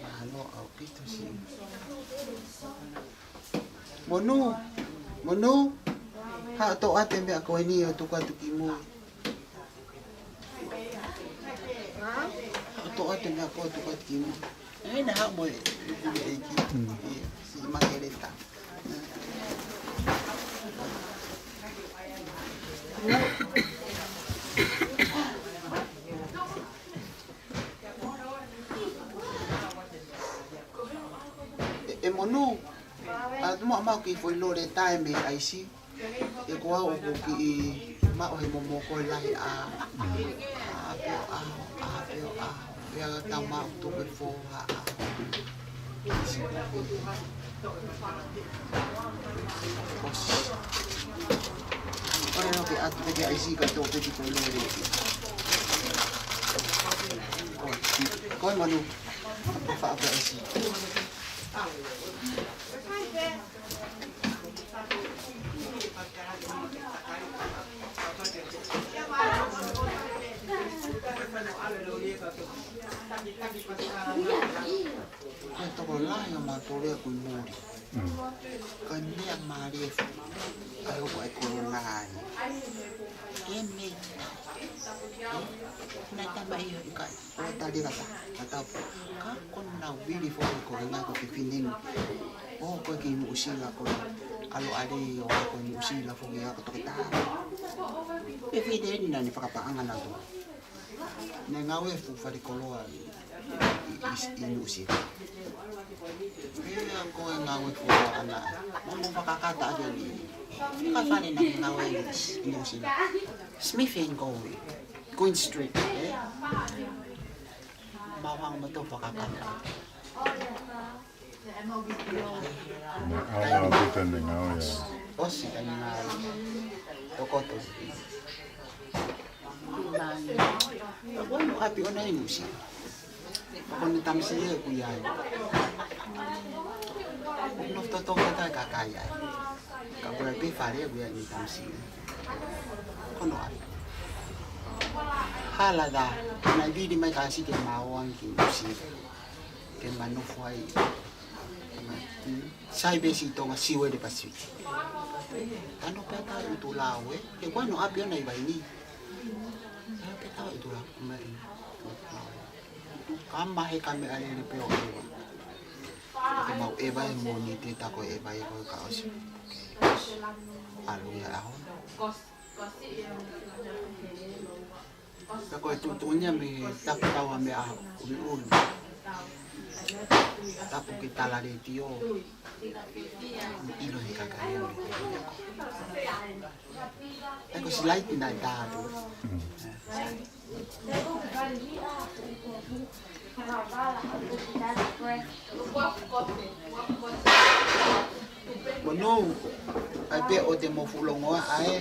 Mālō ʻaupito siʻi. Monū, Monū, haʻu ʻo toʻo atu e meʻa ko eni ʻo tuku atu ki mui. Haʻu ʻo toʻo atu e meʻa ko ē ʻo tuku atu ki mui. ʻE, naʻa haʻu mo e, e, e, e, ki, ʻio, siʻi Makeleta. ʻE, ʻe Monū, ʻa, mo, mau ki foʻi lole tae mei ʻaisi. ʻE ko au ʻoku kiʻi maʻu he momoko lahi ʻa, ʻa, pea ʻa, ʻa, pea ʻa, pea tau maʻu tuku e fō ha ʻa. ʻOsi. ʻOre no ke atu pē ke ʻaisi ka tō pē ki ko lore. Ko, ko e Monū. Ko e faʻa pē ʻaisi. Ko e tokolahi ʻo mautolu ia ʻoku ʻi muli. Mm. Ko e meʻa mālie ʻa e hoko ʻa e kolona ni. Ke mei. Naʻe tama ia ʻikai. ʻO tali kata, kata. Ka ko ʻenau vili foki ko e ngaahi ko e fefine ni. ʻO ko e ki Nuʻusila ko e ʻaloʻale ʻo ko e Nuʻusila foki ʻa ko e toketā. Fefine ni naʻa ne fakapaʻanga nautolu. Naʻe ngāue fuʻu falikoloa ʻi, ʻi, ʻi, ʻi Nuʻusila. Pea ko e ngāue fuʻu ana. Mo, mo fakakata ake ni. Ka fale naʻa ne ngāue ʻi, ʻi Nuʻusila. Smith and Golden. Queen Street, ē? Mau hanga mo tō fakakata. Mo ala o pita ne ngāue ia. ʻOsi ka ne ngāue. Tokoto. Ko hono ʻapi ʻoʻona ʻi Nuʻusila. Ko ʻene tamasiʻi ʻoku ʻi ai. ʻOku nofo totongi ʻa e kakai ai. Ka ko e pē fale ʻoku ʻi ai ʻene tamasiʻi. Ko hono ʻapi. Hala tā, naʻe vili mai ka siʻi ke ma ō ange ki Nuʻusila. Ke ma nofo ai. Sai pē siʻi Tonga, Siuele, Pasifiki. Tano pē ʻa e ʻutu lao ē. He ko hono ʻapi ʻoʻona ʻi Vainī. Tano pē ʻa e ʻutu lao mai. Ka ma he ka meʻalele pē ʻo ʻeva. Ka mau ʻeva he Mōnite, tā ko e ʻeva ia ko e ka ʻosi. ʻAlu ia ʻaho. Ka ko e tuʻutuʻuni ia mei he tapu tau ʻa meʻa ʻuliʻuli. Tapu ke tala letiō. ʻIlo he kakai ia mei he tapu. ʻE ko e silaiti naʻe tā atu. Mo nou, ʻai pē ʻo te mo fulongoa ʻa e.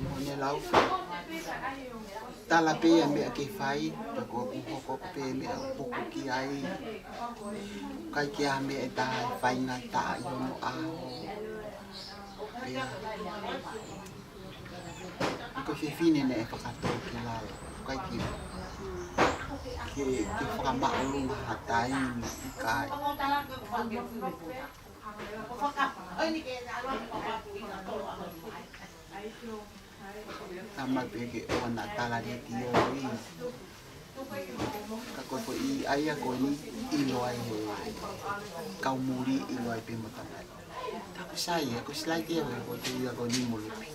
Mo ne lau. Tala pē ia meʻa ke fai, ka ko ʻeku hoko pē meʻa ʻoku puku ki ai. ʻIkai ke ʻi ai ha meʻa ʻe taha ʻe faingataʻa ʻi hono ʻaho. Pea. Ko e fefine naʻe fakatōkilalo. ʻIkai ke, ke, ke fakamāʻolunga ha taimi, ʻikai. Tama pē ke ʻoua naʻa tala letiō ʻi. Ka ko e foʻi ʻaia ko eni ʻilo ai he kau muli, ʻilo ai pē mo tama. Tā ko e sai, ko e silaiti ia ko e foʻi ʻaia ko eni mo Lupi.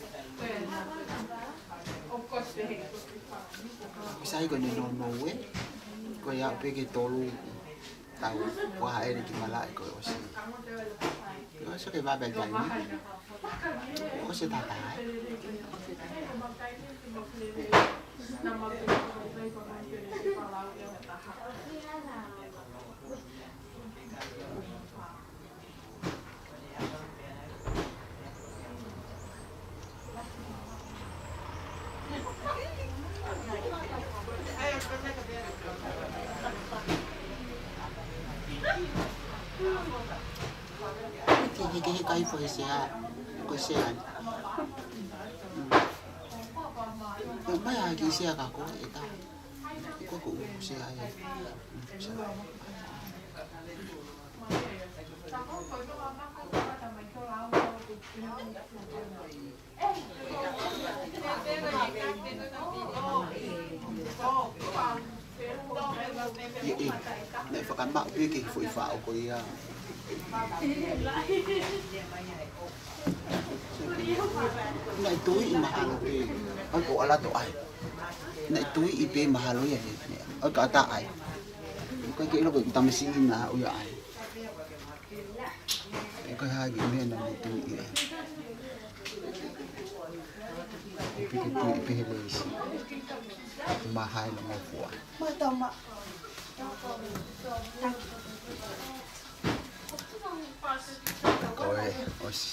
Ko e sai ko eni nounou ē, ko ia pē ke tolu tau, ko ha ʻele ki malaʻe ko e ʻosi. Ko e ʻosi ke vave taimi. ʻOsi e taha ē. Ke, ke, ke, ke kai fo he sea, ko e sea ni. Mm. Ko e meʻa ki sea ka ko e tā. Ko e ko sea ia. Mm, sea. ʻIo, ʻio. Naʻe fakamaʻu pē ke foʻi faʻo ko ia. Naʻe tuiʻi mahalo pē. ʻAi ko ʻalato ai. Naʻe tuiʻi pē mahalo ia he meʻa. ʻAi ka ata ai. ʻIkai ke ʻilo ko e tamasiʻi naʻa ʻoku ʻi ai. ʻE ko e hā ki meʻa naʻa ne tuiʻi ai. ʻOku piki tuiʻi pē he leisi. Mahalo mo fua. Ko e, ʻosi.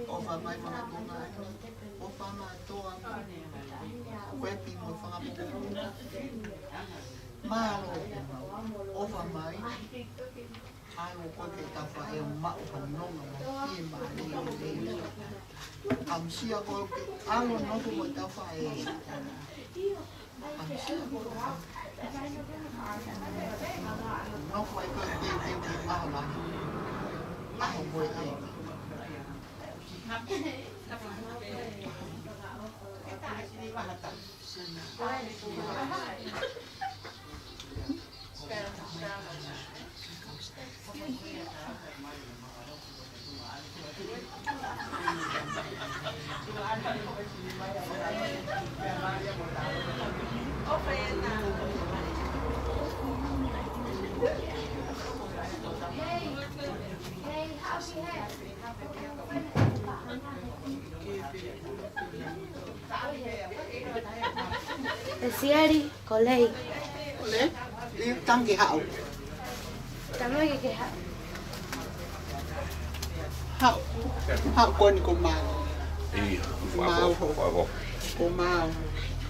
ʻOfa mai fakatonga, ʻofa mai toa, kuepi mo fakamoʻoni. Mālō, ʻofa mai. ʻAlu koe ke tafa e maʻu ha nonga mo e mālie. Kamsia koe ke ʻalu nofo mo tafa e. Kamsia koe. Nofo ai koe ke ke ke ʻalu. ʻAlu koe e. ʻE Siali, ko Lei. Ko Lei? Lei, tangi haʻu. Tamaki ke haʻu. Haʻu. Haʻu ko eni ko Mau. ʻIo, ko Mau. Ko Mau.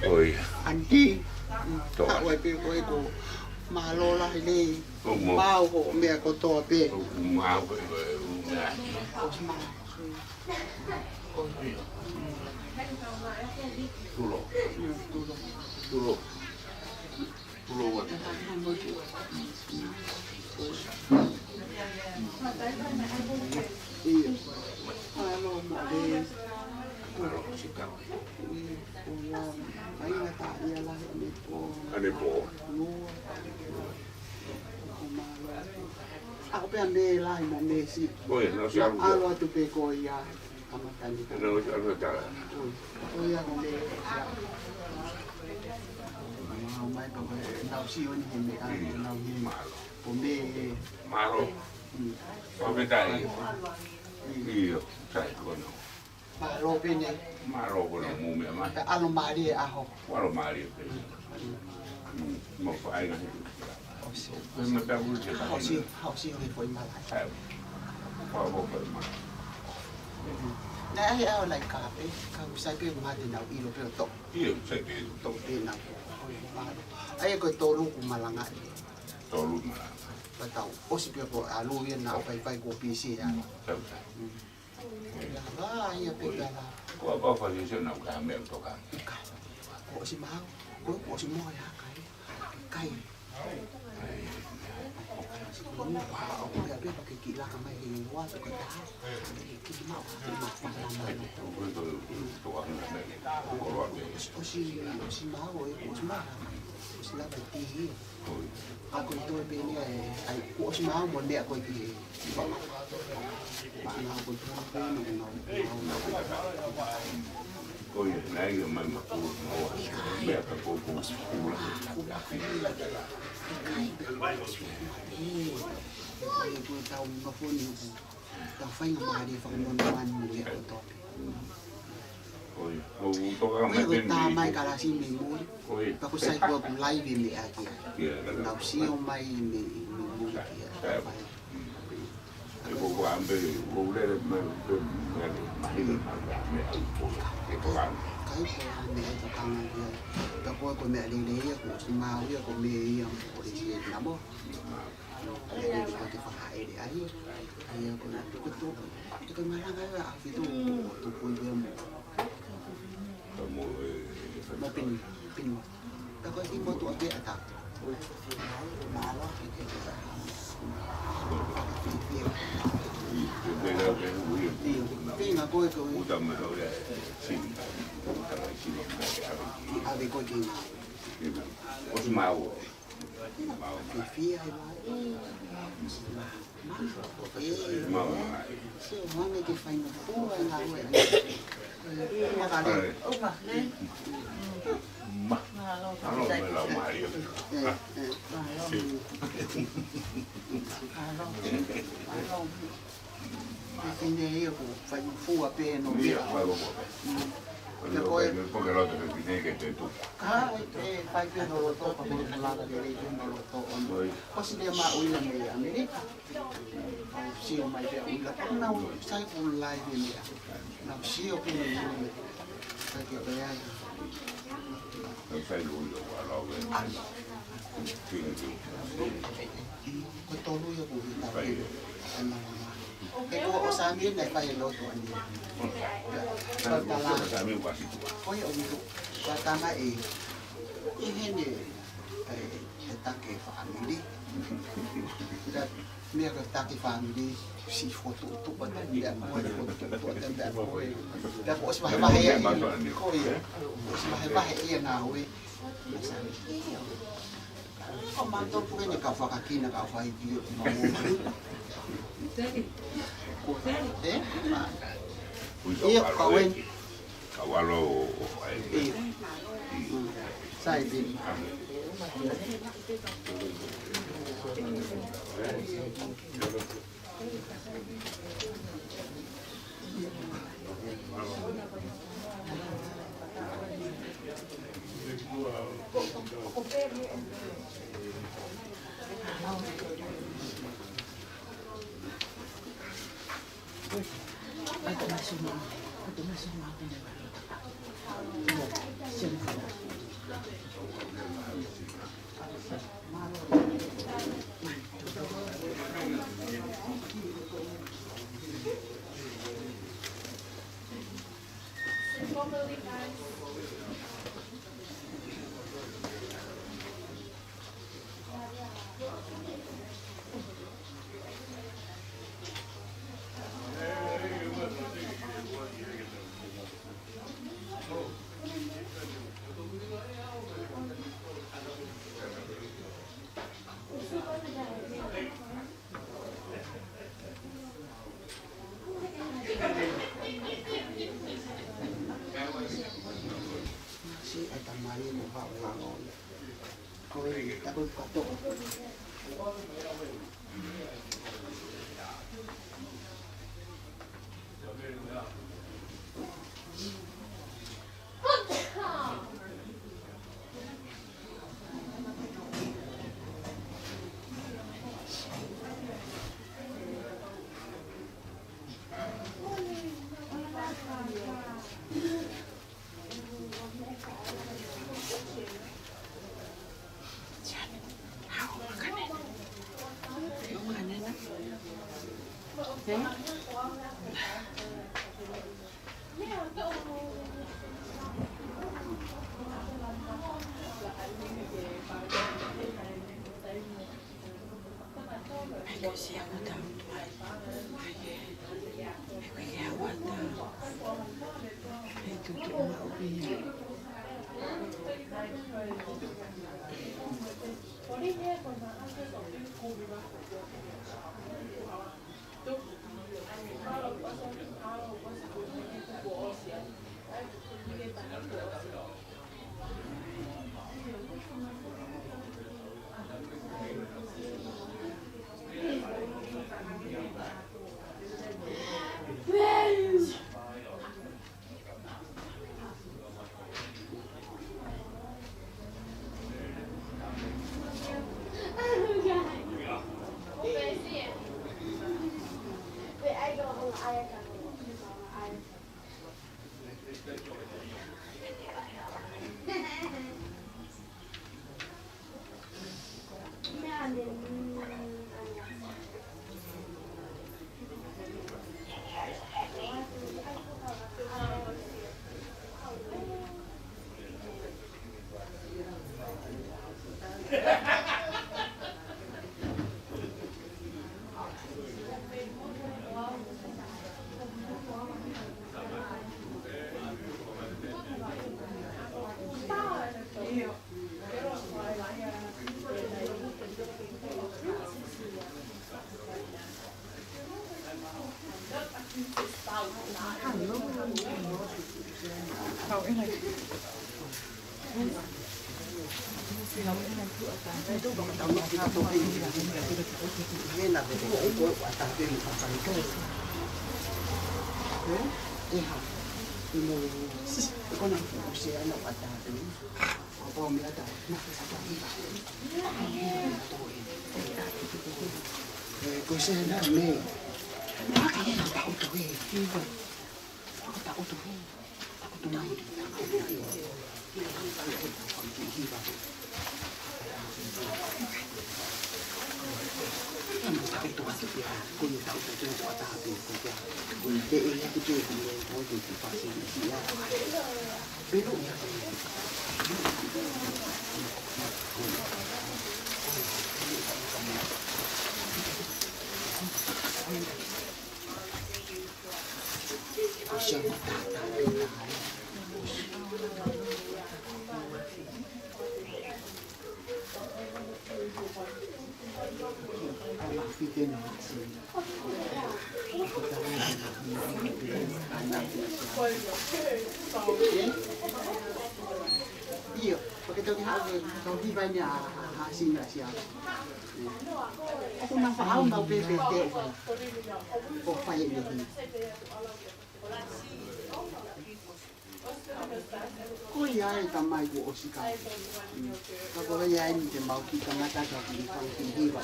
ʻIo. Anti. Haʻu ai pē ko e ko Mālō lahi Lei. Mau hoʻo meʻa kotoa pē. Mau pē ko e meʻa. ʻOsi Mau. Tulo. Tulo. Tulo. Tulo. ʻAnepo. ʻAʻu pē ʻa Mei lahi mo Mei si. ʻAlu atu pē ko ia. Ko ia ko Mei. Mau mai pē ko e nau sio ni he meʻa, nau hi. Ko Mei. Mālō. Fakafetaʻi. ʻIo, sai ko ena. Mālō pē eni. Mālō ko ena mou meʻa mai. Pea ʻalu mālie ʻaho. ʻAlu mālie pē. Mau fai ngaahi. Pea mau tapu ke fai. Hausi, hausi o ke foʻi mala. Ai. Fai mau foʻi mala. Naʻe ʻi ai ʻa e ʻaho naʻe ka pē, ka u sai pē mate nau ʻilo pē ʻo toʻo. ʻIo, sai pē ʻo toʻo. Pē nau. Ai ko e tolu ku malangaʻi. Tolu malangaʻi. Pea tau ʻosi pē ko e ʻalu ia naʻa faifai ko pisi ia. Tau tau. Ia, ʻa ia pē ia la. Ko e pau fai se na ka meʻa toka. ʻIkai. Kuo ʻosi Mau. Kuo ʻosi Mau e haka e. ʻIkai. Kuo ʻosi Mau. Ia pē ke kiʻi laka mai he ua toka ta. Kiʻi Mau. Mau. ʻOsi, ʻosi Mau, ʻosi Mau. ʻOsi lava e pē ia. Ka ko e toe pē eni ʻa e, ʻai, kuo ʻosi Mau mo e meʻa ko ē ki he. ʻOsi Mau ko e toe pē eni ʻa e Mau, Mau. Ko ia, naʻe ʻi ai mai ma ko, mo, meʻa ka ko, ko, ko, ʻIkai, pea ko e ʻosi Mau. ʻE, ko e tau nofo ni, tau fai ngaahi mālie fakamolemole mo e meʻa kotoa pē. ʻOi, ʻo u toka mai pē mei. Ko e tā mai kalasi mei muli. ʻOi. Pea ko sai ko e ku laivi mei ʻaki. Ia, ka nau sio mai mei, mei muli kia. Ia. ʻE ko ko ambe, ko u lele mai, pē, mei, mahino, mai, mei, au, ko, e ko ʻai. ʻIkai ko e meʻa ʻe tokanga kia. Pea ko e ko e meʻa lelei ia, ko ʻosi Mau ia, ko Mei ia, ko e si e namo. Ia, ko e ke fakaʻele ai. Ia, ko e, ko e tō. Ko e malanga ia, ʻa fitu, ko e tuku ia mo. Mo, e, mo pin, pin mo. Ka ko e ki mo tu ake ata. Mālō, ke ke. Ia, pē nga ko e ko e. Uta mai, e, sini. Uta mai, sini, ave ki. Ave ko e ki. ʻOsi maʻu. Maʻu. Fifia e maʻu. Maʻu. Sio, mami ke fai no fua e ngāue. Makale. Ma. Alo, me lau mai. Alo. Alo. Fefine ia ko e fai fua pē no ia. Ia, fai fua pē. Mm. Ko e, ko e loto fefine ke te tuku. Ka, e, fai pē no loto, ka ko e lava lelei pē no loto. Ko si le ma uila mei ʻAmelika. Kau sio mai pē uila. Ka nau sai ko lai pē mea. Nau sio pē mei ʻAmelika. Sai ke ʻo ai. Nau sai ko uila ua lau e. Ai. Ko e tolu ia ko e tau. Fai e. Ena mama. He ko ʻo Sami naʻe fai e lotu ʻaneafi. Ko e tala. Sami ua situa. Ko ia ʻo ʻilo. Ko e tama e. ʻI heni e, e taki fāmili. Meʻa ko e taki fāmili. Si fotu tu pata mea mo e fotu tu pata mea mo e. Pea ko ʻosi vahevahe ia. Ko ia. ʻOsi vahevahe ia ngāue. Ko mātou puke ne ka fakakina ka fai pio ki mau. Ē? Ia, ka wen. Ka walo o fai. Ia. Mm. Sai pē. ʻIo, pea ke toki haʻu ke tau hiva eni ʻa, ʻa, ʻa Sina sia. ʻOku na faʻa au nau pēpē te ʻo fai ʻe ni. Ko ia e tamai kuo ʻosi kau. Ka ko ia eni te mau kiʻi kamata ka kiʻi fanga kiʻi hiva.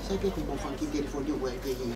Sai pē ko e mau fanga kiʻi telefoni ʻo e pē.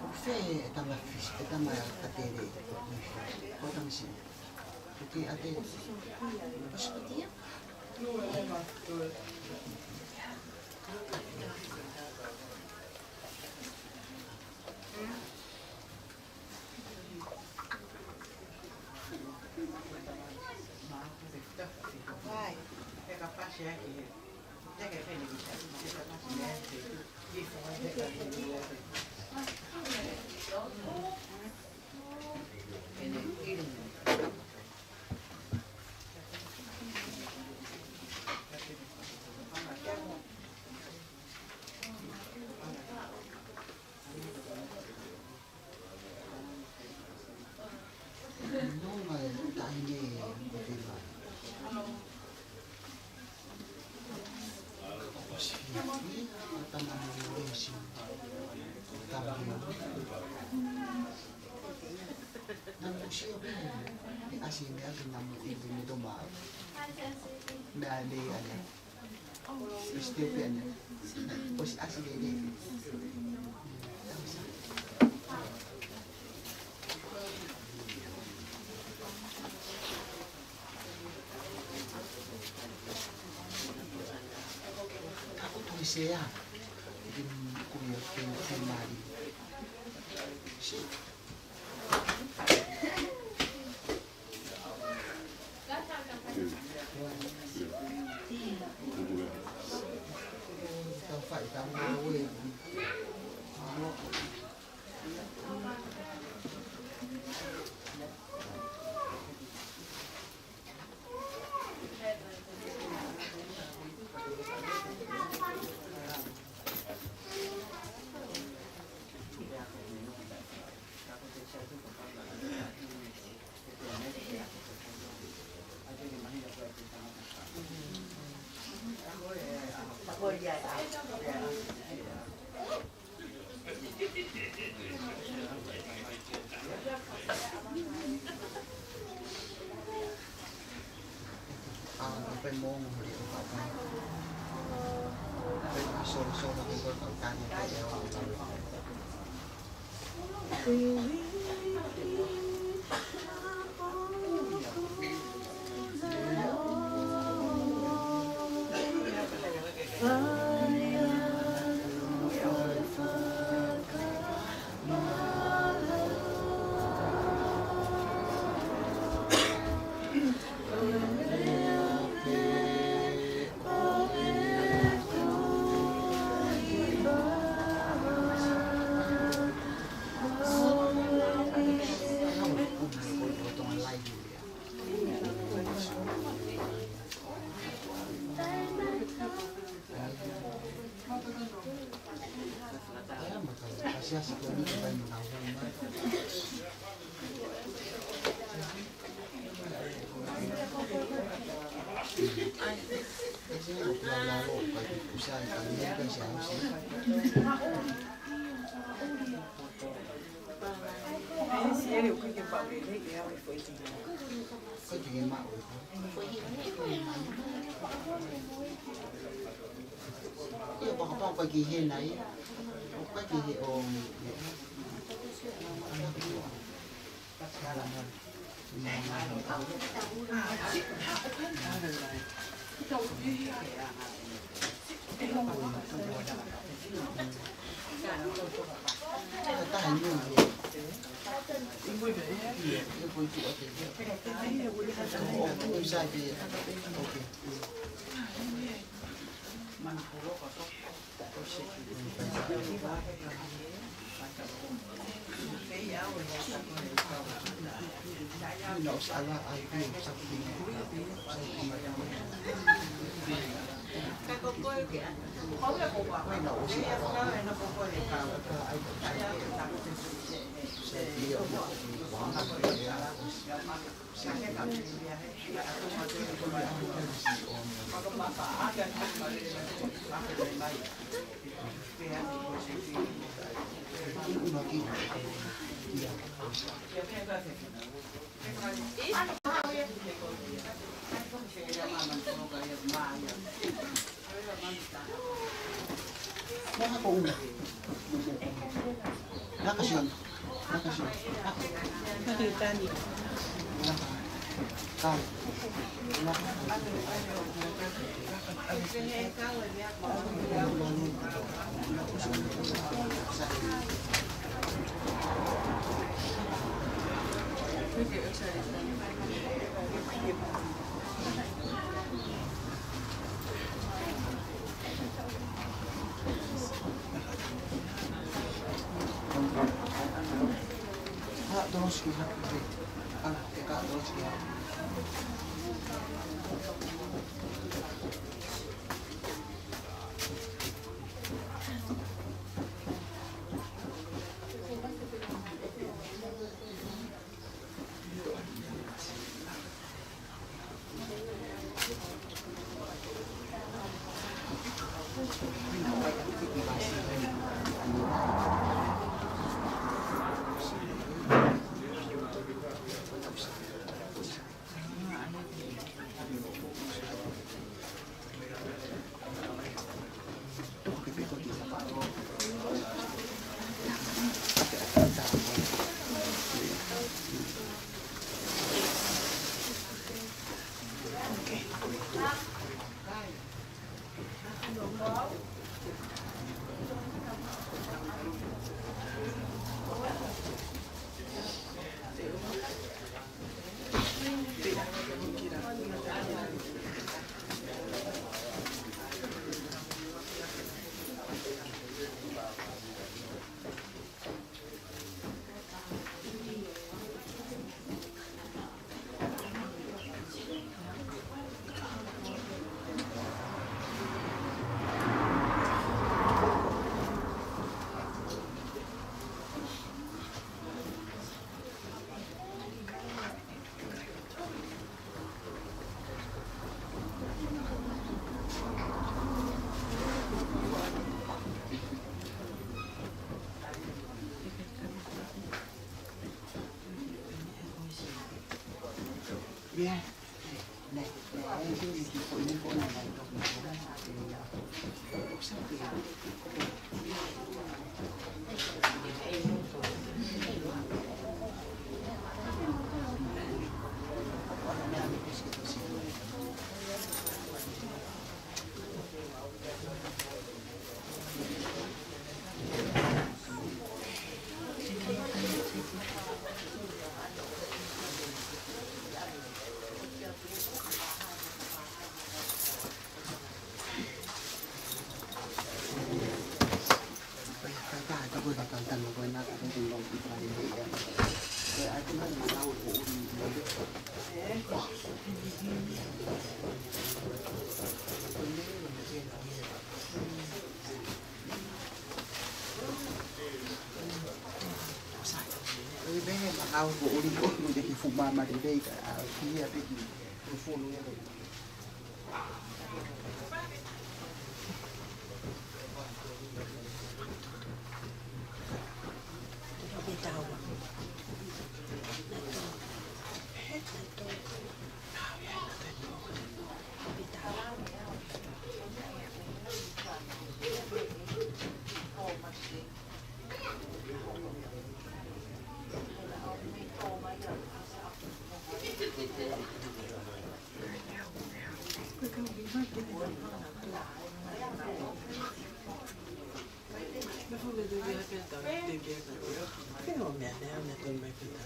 Ko fē e tama fis-, e tama katele, ko e tama si. Ko ke ate.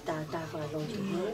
Tātā fakalongo.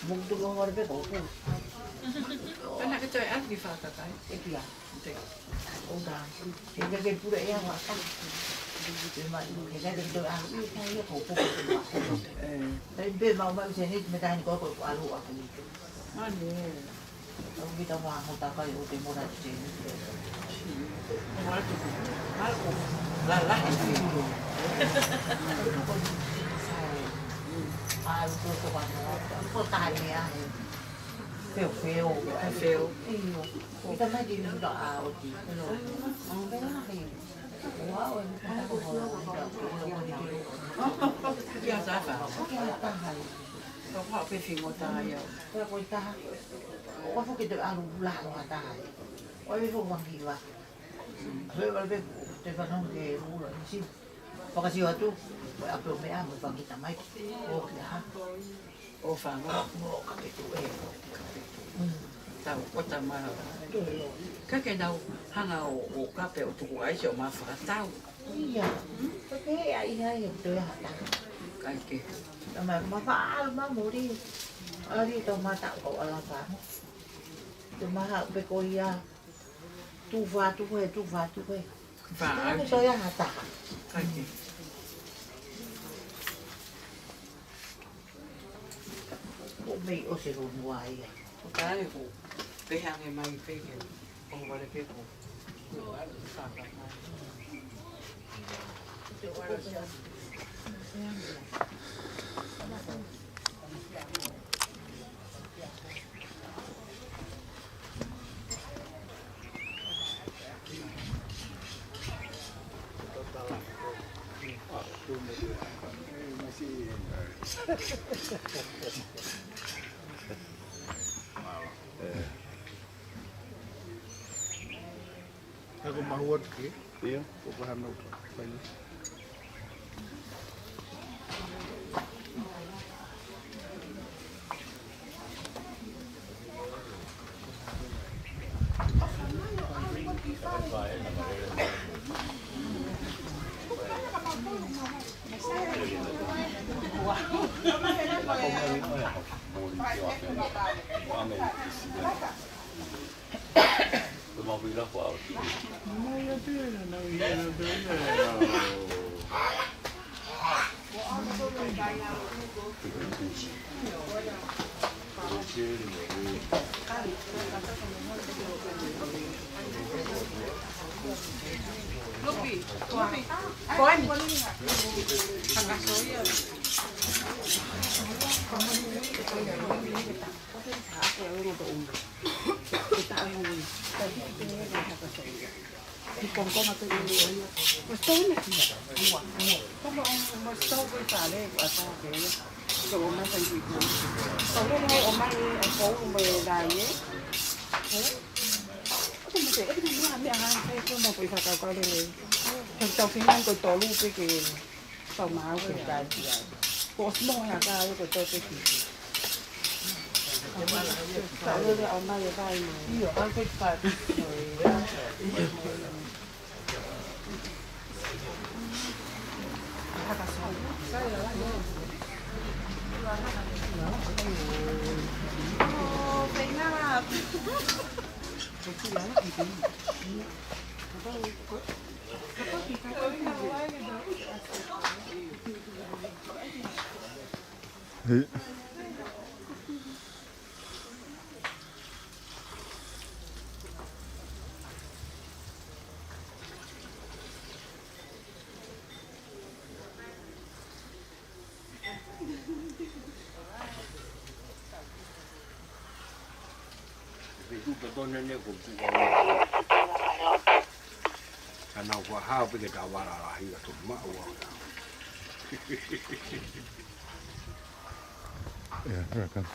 Mo tuku hore pe ko pu. Pena ke toe ʻalu ki Fakakai. ʻEiki ia. ʻOua. He ka ke pule ia wa ka. Pe ma, he ka ke toe ʻalu ia ka ia ko pu. Pea pē mau mai se ni me tahi ko ko ʻalu ʻaku. Mane. ʻOku kita wa mo takai ʻo te mora te. Mara tu. Mara ko. La la. ʻAlu ko ko wa. Ko tahi ia. Feo, feo. Feo. ʻIo. Kita mai di nda a oti. Ia sa fa. Ko ko pe fingo ta ia. Ko ko ta. Ko ko ke te alu la ko ta. ʻOi fo wangi wa. Feo wa pe te fa no ke ula si. Fakasio atu, ko e ʻapi ʻo meʻa, mo e fanga kiʻi tamai. ʻO kia ha. ʻO fanga. Mo ka ke tu e. Tau, ʻo tama. Ka ke nau, hanga ʻo, ʻo kape ʻo tuku ʻaisi ʻo mafakatau. Ia. Ko ke ia ia ia, ko e hata. Kai ke. Tama, mafa al ma mori. Ali tau mata ko ala fa. Tau maha pe ko ia. Tu fa tu he, tu fa tu he. Fa, ʻAi, ai, toi aha taha. Kai ke. Ko mei o se ronua ia. Ko tae ko. Pe hange mai pe ke. O wale pe ko. Fa, fa, fa. Ako mahuat ke? Ia. Ko ko hano. Fine. Lupi. Ka nau kua hao pē ke tau vala lahi ka tau maʻu au. Yeah, here I come.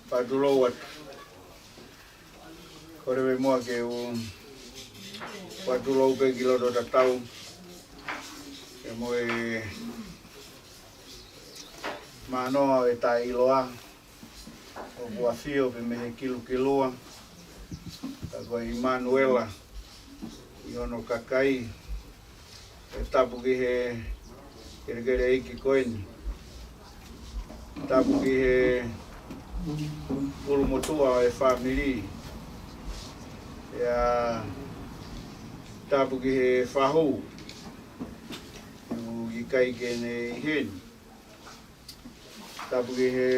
Fakatulou atu. Kole muʻa ke u fakatulou pē ki loto tatau pea mo e manoa ʻo e taʻeʻiloa ʻoku ʻafio pē mei he kilukilua, ka ko ʻImanuela ʻi hono kakai. ʻE tapu ki he kelekele ʻeiki ko eni. Tapu ki he ʻulumotuʻa ʻo e fāmili. Pea tapu ki he fahu ʻoku ʻikai ke ne ʻi heni. Tapu ki he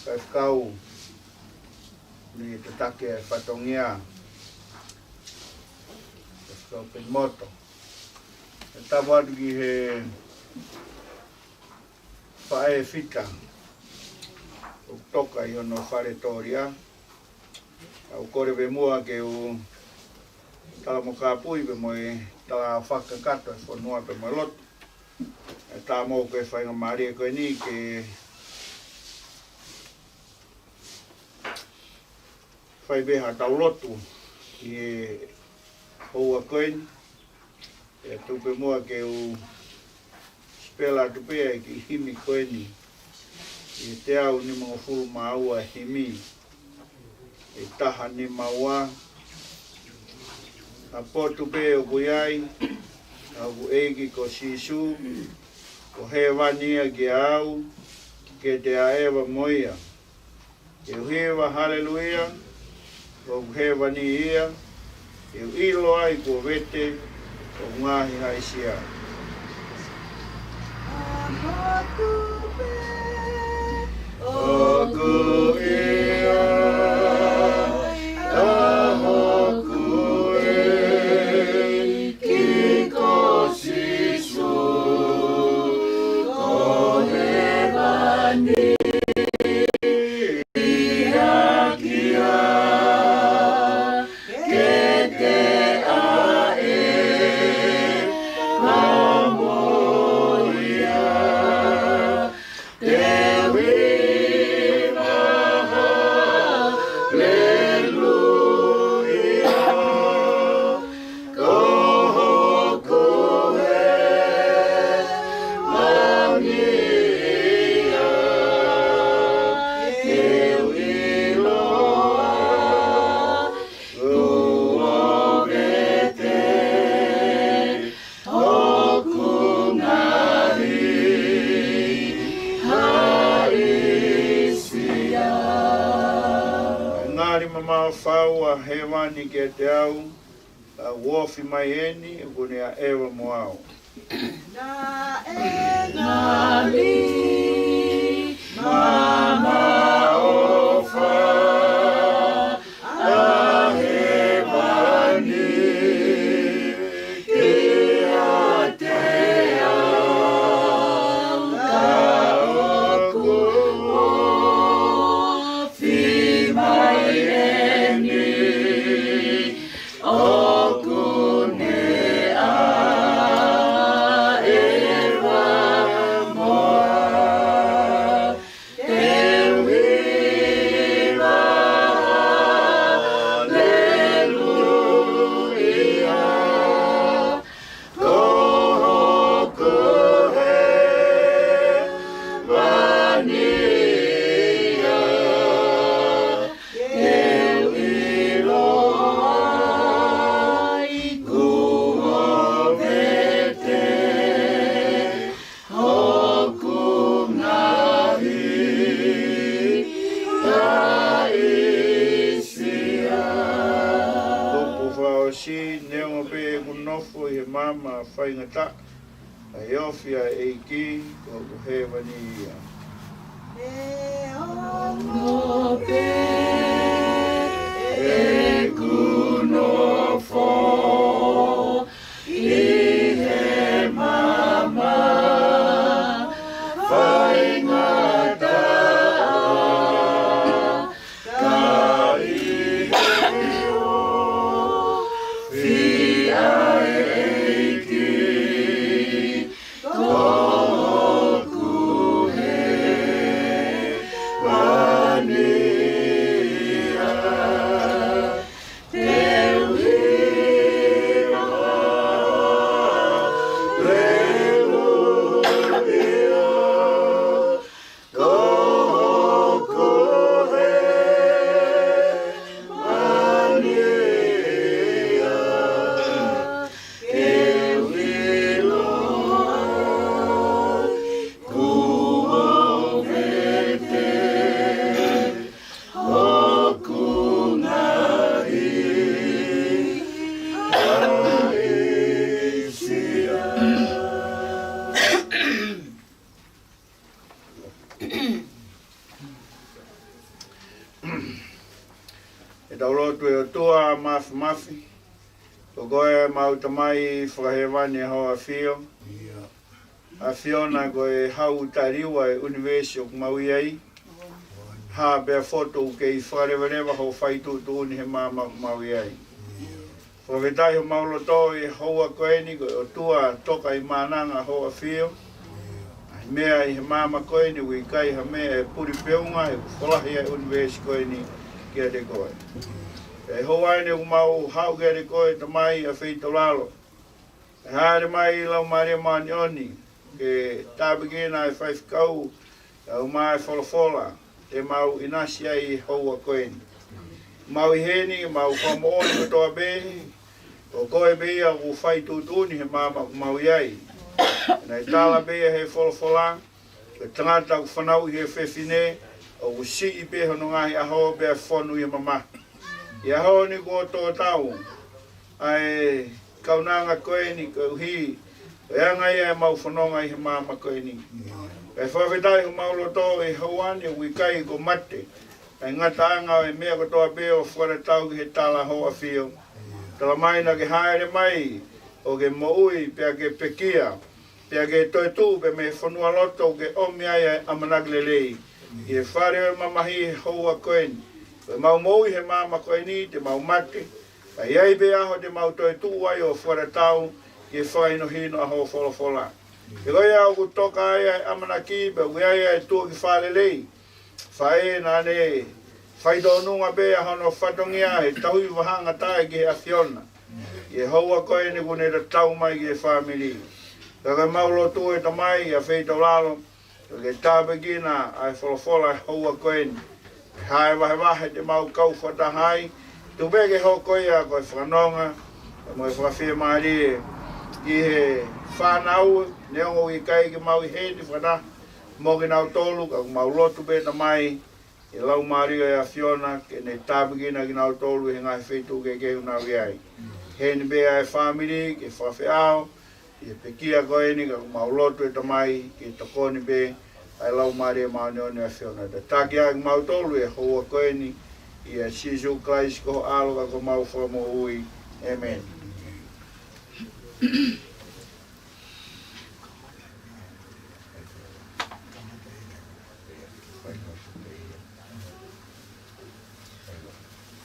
faifekau ne tataki e fatongia, Faifekau Penimoto. Tapu atu ki he faʻē fita ʻoku toka ʻi hono fale tōlia. ʻOku ou kole pē muʻa ke u tala mo kāpui pea mo e tala fakakakato e fonua pea mo e lotu. ʻE tā mo e faingamālie ko eni ke fai pē haʻatau lotu ʻi he houa ko eni. ʻE tuku pē muʻa ke u sipela atu pē ʻa e kiʻi himi ko eni. ʻI he teau nimangofulu mā ua himi. ʻE taha nima ua. Naʻa potu pē ʻoku ʻi ai ʻa hoku ʻEiki ko Sīsū, ko hēvani ia kiate au, ke te ʻaʻeva mo ia. Ke u hiva haleluia, ʻoku hēvani ia, ke u ʻilo ai kuo vete hoku ngaahi haʻisia. ʻOku ʻia ʻa hoku ʻEiki ko Sīsū, ko hēvani ia kiate au, ke te ʻaʻeva mo ia. Te u hiva haleluia, ko hoku hēvani ia, ke u ʻilo kuo vete hoku ngaahi haʻisia. Ngali mamafa ʻa hēvani kiate au, ʻa ʻoku ofi mai eni, ʻoku ne ʻaʻeva mo au. Naʻe ngali mamafa ʻa hēvani kiate au, ka ʻoku ofi mai eni, ʻoku ne ʻaʻeva mo au. Te u hiva haleluia, ko hoku hēvani ia, ke u ʻilo ai kuo vete hoku ngaahi haʻisia. Tupu fakaʻosi, neongo pē ʻeku nofo ʻi he maama faingataʻa, ʻa e ofi ʻa e ʻEiki ko hoku hēvani ia. Neongo pē ʻeku nofo ʻi he maama faingataʻa, ka ʻi he ofi ʻa e ʻEiki ko hoku hēvani ia. Te u hiva haleluia, ko hoku hēvani ia, ke u ʻilo ai kuo vete hoku ngaahi haʻisia. ʻE tau lotu. ʻE ʻOtua Māfimafi, ko koe ʻemau Tamai Fakahēvani ʻa hoʻo ʻAfio. ʻAfiona, ko e hau taʻeliua ʻo e ʻunivēsi ʻoku mau ʻi ai. Hā pea fotu ʻoku kei fakalevaleva hoʻo fai tuʻutuʻuni he maama ʻoku mau ʻi ai. Fakafetaʻi homau loto ʻi he houa ko eni, ko e ʻOtua toka ʻi mānanga hoʻo ʻafio. ʻA e meʻa ʻi he māmani ko eni, ʻoku ʻikai ha meʻa ʻe puli peunga, he ʻoku folahi ʻa e ʻunivēsi ko eni kiate koe. ʻI he houa eni ʻoku mau haʻu kiate koe, Tamai, ʻa e feitoʻo lalo. ʻE hāʻele mai Laumālie Māʻoniʻoni, ke tāpuekina ʻa e faifekau, ʻa e ʻomai ʻa e folofola te mau ʻinasi ai ʻi he houa ko eni. Mau ʻi heni, mau fakamoʻoni kotoa pē, ko koe pē ia ʻoku fai tuʻutuʻuni he māmani ʻoku mau ʻi ai. Naʻe tala pē ia he folofola, ko e tangata ʻoku fanauʻi ʻe he fefine, ʻoku siʻi pē hono ngaahi ʻaho pea fonu ʻi he mamahi. ʻI he ʻaho ni kuo tō tau ʻa e kaunanga ko eni koeʻuhi ko e anga ia ʻemau fononga ʻi he māmani ko eni. Kae fakafetaʻi homau loto ʻi he houa ni, ʻoku ʻikai ko e mate ʻa e ngataʻanga ʻo e meʻa kotoa pē ʻo fakatatau ki he tala hoʻo ʻafio. Tala mai naʻa ke hāʻele mai ʻo ke moʻui pea ke pekia, pea ke toetuʻu pē mei he fonualoto ke ʻomi ai ʻa e ʻamanaki lelei ʻi he fale ʻo e mamahi ʻi he houa ko eni. Ko ʻemau moʻui he māmani ko eni, te mau mate, ka ʻe ʻi ai pē ʻaho te mau toetuʻu ai ʻo fakatatau ki he fakahinohino ʻa hoʻo folofola. He ko ia ʻoku toka ai ʻa e ʻamanaki, pea ʻoku ʻi ai ʻa e tuʻo ki fālelei. Faʻē naʻa ne fai tōnunga pē ʻa hono fatongia he tauhi vahanga taʻe ki he ʻAfiona. ʻI he houa ko eni kuo ne tatau mai ki he fāmili. Ka ko ʻemau lotu ʻe Tamai, ʻa e feitoʻo lalo, ke tāpuekina ʻa e folofola ʻi he houa ko eni. Hā e vahevahe te mau kau fakataha ai, tuku pē ke hoko ia ko e fakanonga mo e fakafiemālie ki he fānau, neongo ʻoku ʻikai ke mau ʻi heni fakataha mo kinautolu, ka ʻoku mau lotu pē Tamai, ʻi he Laumālie ʻo e ʻAfiona ke ne tāpuekina kinautolu ʻi he ngaahi feituʻu kehekehe ʻoku nau ʻi ai. Heni pē ʻa e fāmili ke fakafeʻao ʻi he pekia ko eni, ka ʻoku mau lotu ʻe Tamai ke tokoni pē ʻa e Laumālie Māʻoniʻoni ʻo e ʻAfiona. Tataki ʻaki kimautolu ʻi he houa ko eni, ʻia Sīsū Kalaisi ko ho ʻAlo ka ko homau Fakamoʻui. ʻĒmeni.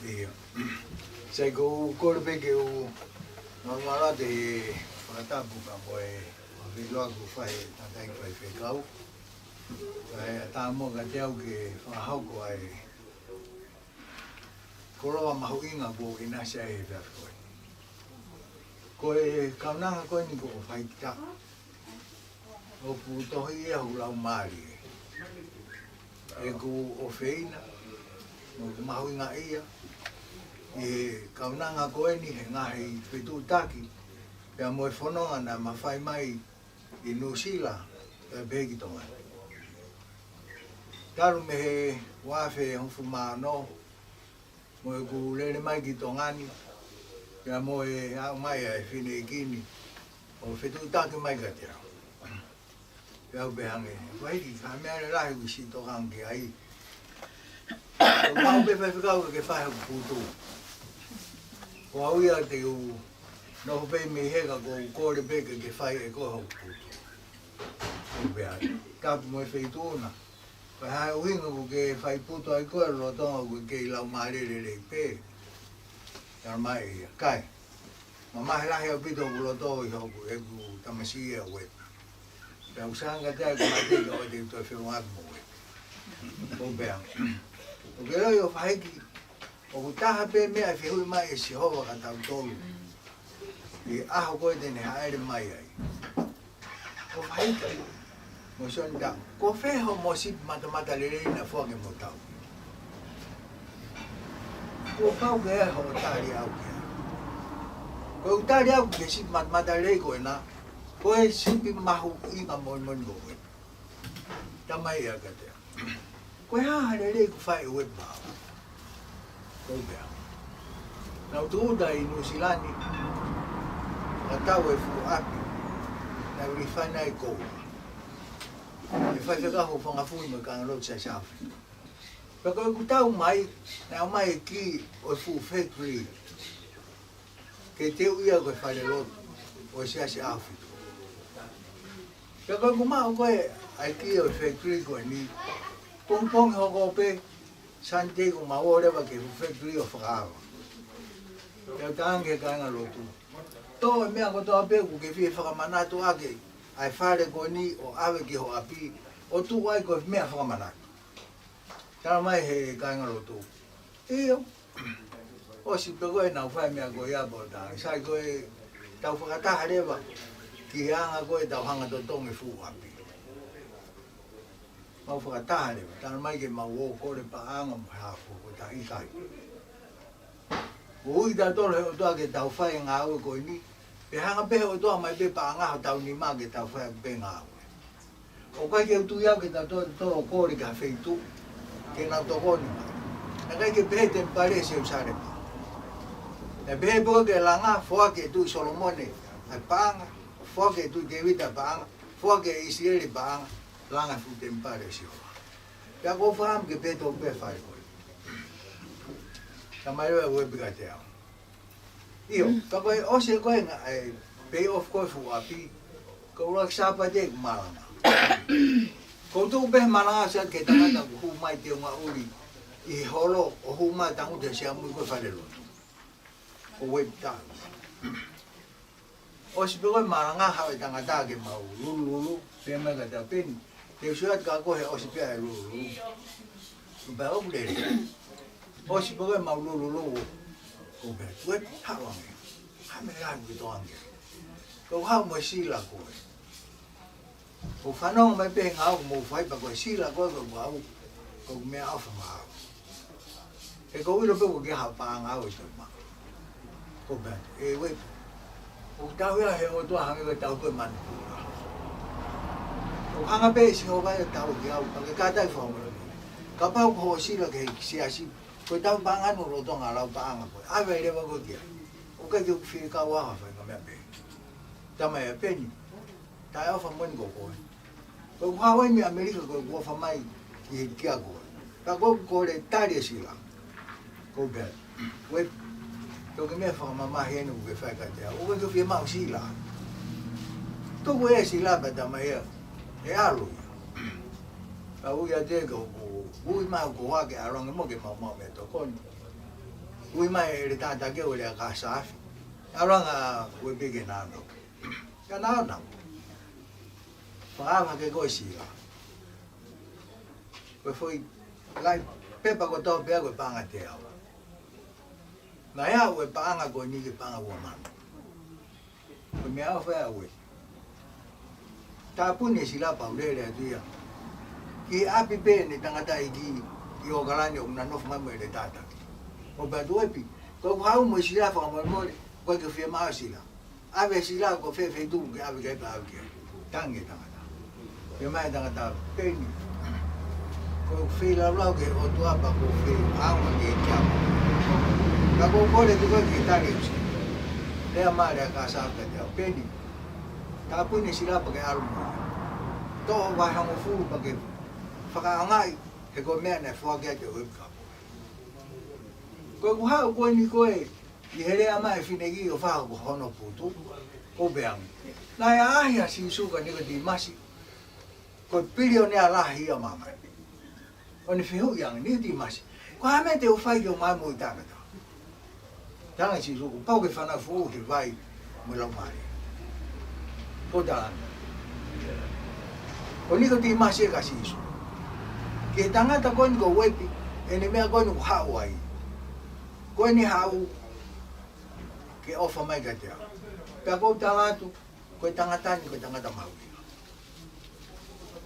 ʻIo. Sai, ʻoku ou kole pē ke u maʻu ʻa e fakatapu pea mo e fakafeʻiloaki ʻoku fai ʻe he tangataʻeiki faifekau. Kae ʻatā muʻa kiate au ke fakahoko ʻa e koloa mahuʻinga kuo ʻinasi ai he efiafi ko eni. Ko e kaunanga ko eni ko e faikita ʻoku tohi ia ʻi hoku laumālie. ʻOku ou ʻofeina, ʻoku mahuʻinga ia ʻi he kaunanga ko eni he ngaahi fetuʻutaki pea mo e fononga naʻa ma fai mai ʻi Nuʻusila, pea pehē ki Tonga. Talu mei he ua afe hongofulu mā ono, mo ʻeku lele mai ki Tonga ni, pea mo e aʻu mai ʻa e fineʻeiki ni, ʻo fetuʻutaki mai kiate au. Pea u pehē ange, ʻoku ʻikai ha meʻa lalahi ʻoku siʻi tokanga ki ai. ʻOku ou pehē faifekau ke fai hoku putu. Ko au ia te u nofo pē mei hē ka ʻoku ou kole pē ke ke fai ʻe koe hoku putu. ʻOku ou pehē, tapu mo e feituʻu na. Ko e hā e ʻuhinga ʻoku ke fai putu ai koe lolotonga ʻoku ke kei laumālie lelei pē? Tala mai ia, ʻikai. Mamahi lahi ʻaupito hoku loto ʻi hoku, ʻeku tamasiʻi ʻa Uepi. Pea u sanga te ai ko mate ka ʻoua te u toe feʻunga mo Uepi. ʻOku ou pehē, ʻoku ke loi ʻo faʻahi ki ʻOku taha pē meʻa ʻe fehuʻi mai ʻe Sihova kia tautolu ʻi he ʻaho ko ē te ne hāʻele mai ai. Ko Faika mo Sione Tau, ko fē hoʻomo sipi matamatalelei naʻe foaki mo Tau? Kuo pau ke ʻi ai hoʻo tali au ki ai. Ko ʻeku tali au ki he sipi matamatalelei ko ena, ko e sipi mahuʻinga moʻoni moʻoni ko ē. Tala mai ia kiate au. Ko e hā ha lelei kuo fai ʻe Uepi maʻau? ʻOku ou pehē, naʻa ku tūʻuta ʻi Nuʻusila ni, naʻa ku tau e fuʻu ʻapi naʻe refine ai e koula. ʻE faifekau Fangafui mo e kāingalotu Siasi ʻAfilika. Pea ko ʻeku tau mai, naʻe ʻomai e kī ʻo e fuʻu factory ke teuʻi ia ko e falelotu ʻo e Siasi ʻAfilika. Pea ko ʻeku maʻu ko ē ʻa e kī ʻo e factory ko eni, pongipongi hoko pē, Sunday ko mau ō leva ki he factory ʻo fakaava. Ke u talaange ki he kāingalotu. Tō e meʻa kotoa pē ʻoku ke fie fakamanatu ʻaki ʻa e fale ko eni ʻo ʻave ki ho ʻapi ʻo tuʻu ai ko e meʻa fakamanatu. Talamai ʻe he kāingalotu, ʻio, ʻosi pē ko ē ʻenau fai e meʻa ko ia pea ʻoku sai ko ē tau fakataha leva ki he anga ko ē ʻetau hanga totongi e fuʻu ʻapi. Mau fakataha leva, talamai ke mau ō kole paʻanga mo e hā fua, ko e taʻi kai. ʻOku ui kitautolu ʻe he ʻOtua ke tau fai e ngāue ko eni, pea hanga pē ʻe he ʻOtua ʻomai pē paʻanga hotau nima ke tau fai pē e ngāue. ʻOku ʻikai ke u tui au ke tau toe tolo kole ki ha feituʻu ke nau tokoni mai. Naʻe ʻikai ke pehē e temipale ʻi Selusalema. Naʻe pehē pē ke langa, foaki ʻe Tuʻi Solomone ʻa e paʻanga, foaki ʻe Tuʻi Tēvita e paʻanga, foaki ʻe ʻIsileli e paʻanga, langa e fuʻu temipale ʻo Sihova. Pea ʻoku ou fakaʻamu ke pehē tofu pē e fale ko ē. Talamai leva ʻe Uepi kiate au, ʻio, ka ko e ʻosi ko ē ngaahi pay off ko ē e fuʻu ʻapi, ko e ʻuluaki Sāpate ʻeku malanga. Ko u tuʻu pē he malanga ʻo sio ki he tangata ʻoku hū mai teunga ʻuli ʻi he holo ʻo hū mai ʻo tangutu he siamui ko ē falelotu. Ko Uepi taha. ʻOsi pē ko ē malanga haʻu e tangata ke mau lulululu, pehē mai kiate au, Peni, te u sio atu kia koe he ʻosi pē ʻa e lulululu. Pea ʻoku lele. ʻOsi pē ko ē mau lulululu. Ko pē, Uepi, haʻu ange. Haʻu mo e lahi ki toange. Ko u haʻu mo e sila ko ē. Ko u fanongo mai pē he ngāue ʻoku mou fai pea ko e sila ko ē ko e ngāue ko e meʻaʻofa maʻau. He ko u ʻilo pē ʻoku ke haʻu paʻanga au ʻi he tau maʻu. Ko pē, ʻe Uepi, ʻoku tauhi au ʻe he ʻOtua hangē ko e tauhi ko ē e manupuna. ʻOku hanga pē ʻe Sihova ia ʻo tauhi au, pea ke kātaki fakamolemole. Kapau ko hoʻo sila ki he siasi, ko e tauhi paʻanga ʻoku lolotonga lau paʻanga ko ē. ʻAve leva koe ki ai. ʻOku ʻikai ke u fie kau au ha faʻahinga meʻa pehē. Talamai ʻe Peni, taʻeʻofa moʻoni ko koe. Ko ʻeku haʻu eni mei ʻAmelika ko ʻeku ʻofa mai ki he kia koe. Ka ko ʻeku kole tali e sila. Ko pē, Uepi, toki meʻa fakamamahi eni ʻoku ke fai kiate au. ʻOku ʻikai ke u fie maʻu sila. Tuku e sila pea talamai ʻe ia, ʻe ʻalu ia. Ka u ui atu ia ke u, u, ui mai ʻoku ou ʻalu ke ʻalu ange mo ke maumau meʻatokoni. Ui mai e ʻeletā Taki ʻo e lea kia Saafi. ʻAlu ange ʻa Uepi ke nāunau. Ka nāunau. Fakaava ke ko e sila. Ko e foʻi laʻi pepa kotoa pē ko e paʻanga teau. Naʻe aʻu e paʻanga ko eni ki he paʻanga ua mano. Ko e meʻaʻofa ia ʻa Uepi. Tāpuni e sila pea u lele atu ia ki he ʻapi pē ʻene tangataʻeiki ʻi ʻOkalani ʻoku na nofo mai mo e ʻeletā Taki. Ko pē atu Uepi, ko ʻeku haʻu mo e sila fakamolemole, ʻoku ʻikai ke u fie maʻu e sila. ʻAve e sila ko fē feituʻu ke ʻave ki ai pea ʻave ki ai. Tangi e tangata. Pehē mai e tangata, Peni, ko ʻeku feilaulau ki he ʻOtua pea ko e feʻunga ki he kiapo. Ka ko u kole atu ko ē ke tali ʻeku sila. Lea mai e lea kia Saafi kiate au, Peni, tāpuni e sila pea ke ʻalu mo ia. Toʻo vahe hongofulu pea ke fakaʻaongaʻi, he ko e meʻa naʻe foaki atu ʻe Uepi kia koe. Ko ʻeku haʻu ko eni ko ē ʻi he lea mai e fineʻeiki ʻo fakahoko hono putu, ko pē ange. Naʻe ʻaʻahi ʻa Sīsū kia Nikotīmasi, ko e pilionea lahi ia ʻo māmani. ʻO ne fehuʻi ange, Nikotīmasi, ko e hā e meʻa te u fai ke u maʻu e moʻui taʻengata? Talaange ʻe Sīsū, kuo pau ke fanauʻi foʻou ʻi he vai mo e Laumālie. Ko e talaange ko Nikotīmasi ia kia Sīsū, ki he tangata ko eni ko Uepi, ʻene meʻa ko eni ʻoku haʻu ai. Ko ʻene haʻu ke ʻofa mai kiate au. Pea ko u tala atu, ko e tangata ni ko e tangata mahuʻinga.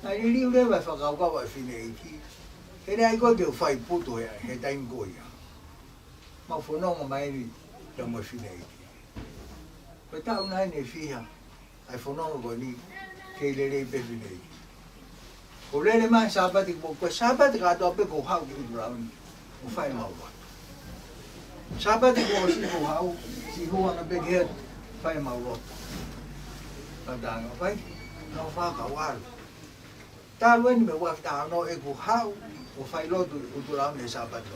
Naʻe liliu leva e fakakaukau ʻa e fineʻeiki. He naʻe ʻikai ke u fai putu he, he taimi ko ia. Mau fononga mai eni pea mo e fineʻeiki. Ko e taʻu nai ʻe fiha ʻa e fononga ko eni, kei lelei pē fineʻeiki. Ko u lele mai he Sāpate, ko, ko e Sāpate kātoa pē ko u haʻu ki ʻUtulauʻi ʻo fai ʻemau lotu. Sāpate kuo ʻosi ko u haʻu, siʻi hū ange pē ki hē ʻo fai ʻemau lotu. Ka u talaange, ʻo fai, nofo ā ka u ʻalu. Talu eni mei he uaafe taha ono ʻeku haʻu ʻo fai lotu ʻi ʻUtulauʻi he Sāpate.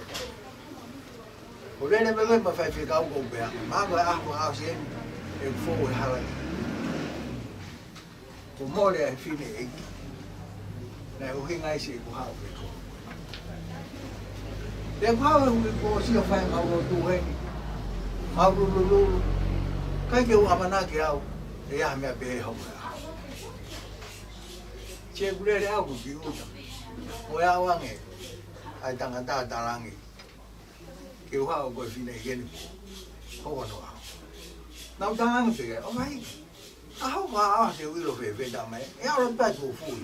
Ko u lele mai pē mo e faifekau ko u pehē ange, mahalo ko e ʻaho ʻosi eni ʻeku fou he hala ni. Kuo mole ʻa e fineʻeiki. Naʻe ʻuhinga ia siʻeku haʻu pē ko ē. Pea ʻeku haʻu he uike kuo ʻosi ʻo fai ʻemau lotu heni. Mālōlō. ʻIkai ke u ʻamanaki au ʻe ʻi ai ha meʻa pehē ʻi hoku ʻaho. Sio, ʻoku lele au ki ʻuta, mo e ʻalu ange ʻa e tangata ʻo talaange ke u haʻu ko e fineʻeiki ni, ko hono ʻaho. Naʻá ku talaange pē ki ai, ʻo vai, ʻaho ko ē ʻa e ʻaho te u ʻilo fēfē, talamai ʻe ʻalu pē ʻo tuʻu fuli.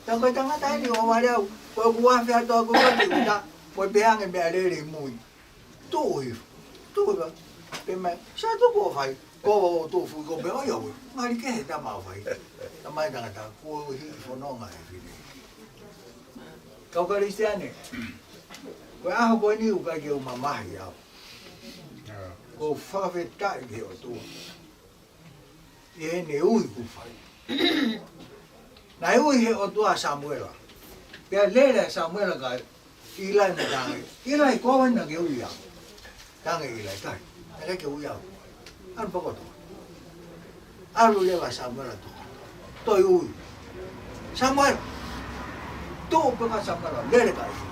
Tā ko e tangata eni ʻo vale au, ko ʻeku afe atu ʻaku ʻi ʻuta, ko e pehē ange meʻalele ʻi mui. Tuʻu hifo, tuʻu hifo. Pehē mai, sai, tuku ʻo fai. Ko ʻeku tuʻu fuli ko ē pē ʻo ʻiloʻi, ngali kehe, talamai ʻo fai. Talamai ʻe he tangata, kuo hiki fononga e fineʻeiki. Kau Kalisitiane, ko e ʻaho ko eni ʻoku ʻikai ke u mamahi au. ʻOku ou fakafetaʻi ki he ʻOtua ʻi heʻene ui kuo fai. Naʻe ui ʻe he ʻOtua ʻa Samuela. Pea lele ʻa Samuela kia ʻIlai mo talaange, ʻIlai, ko au eni naʻá ke ui au. Talaange ʻe ʻIlai, ʻIkai, naʻe ʻikai ke u ui au. ʻAlu pē koe ʻo toka. ʻAlu leva ʻa Samuela ʻo toka. Toe ui, Samuela. Tuʻu pē ʻa Samuela, lele kia ʻIlai.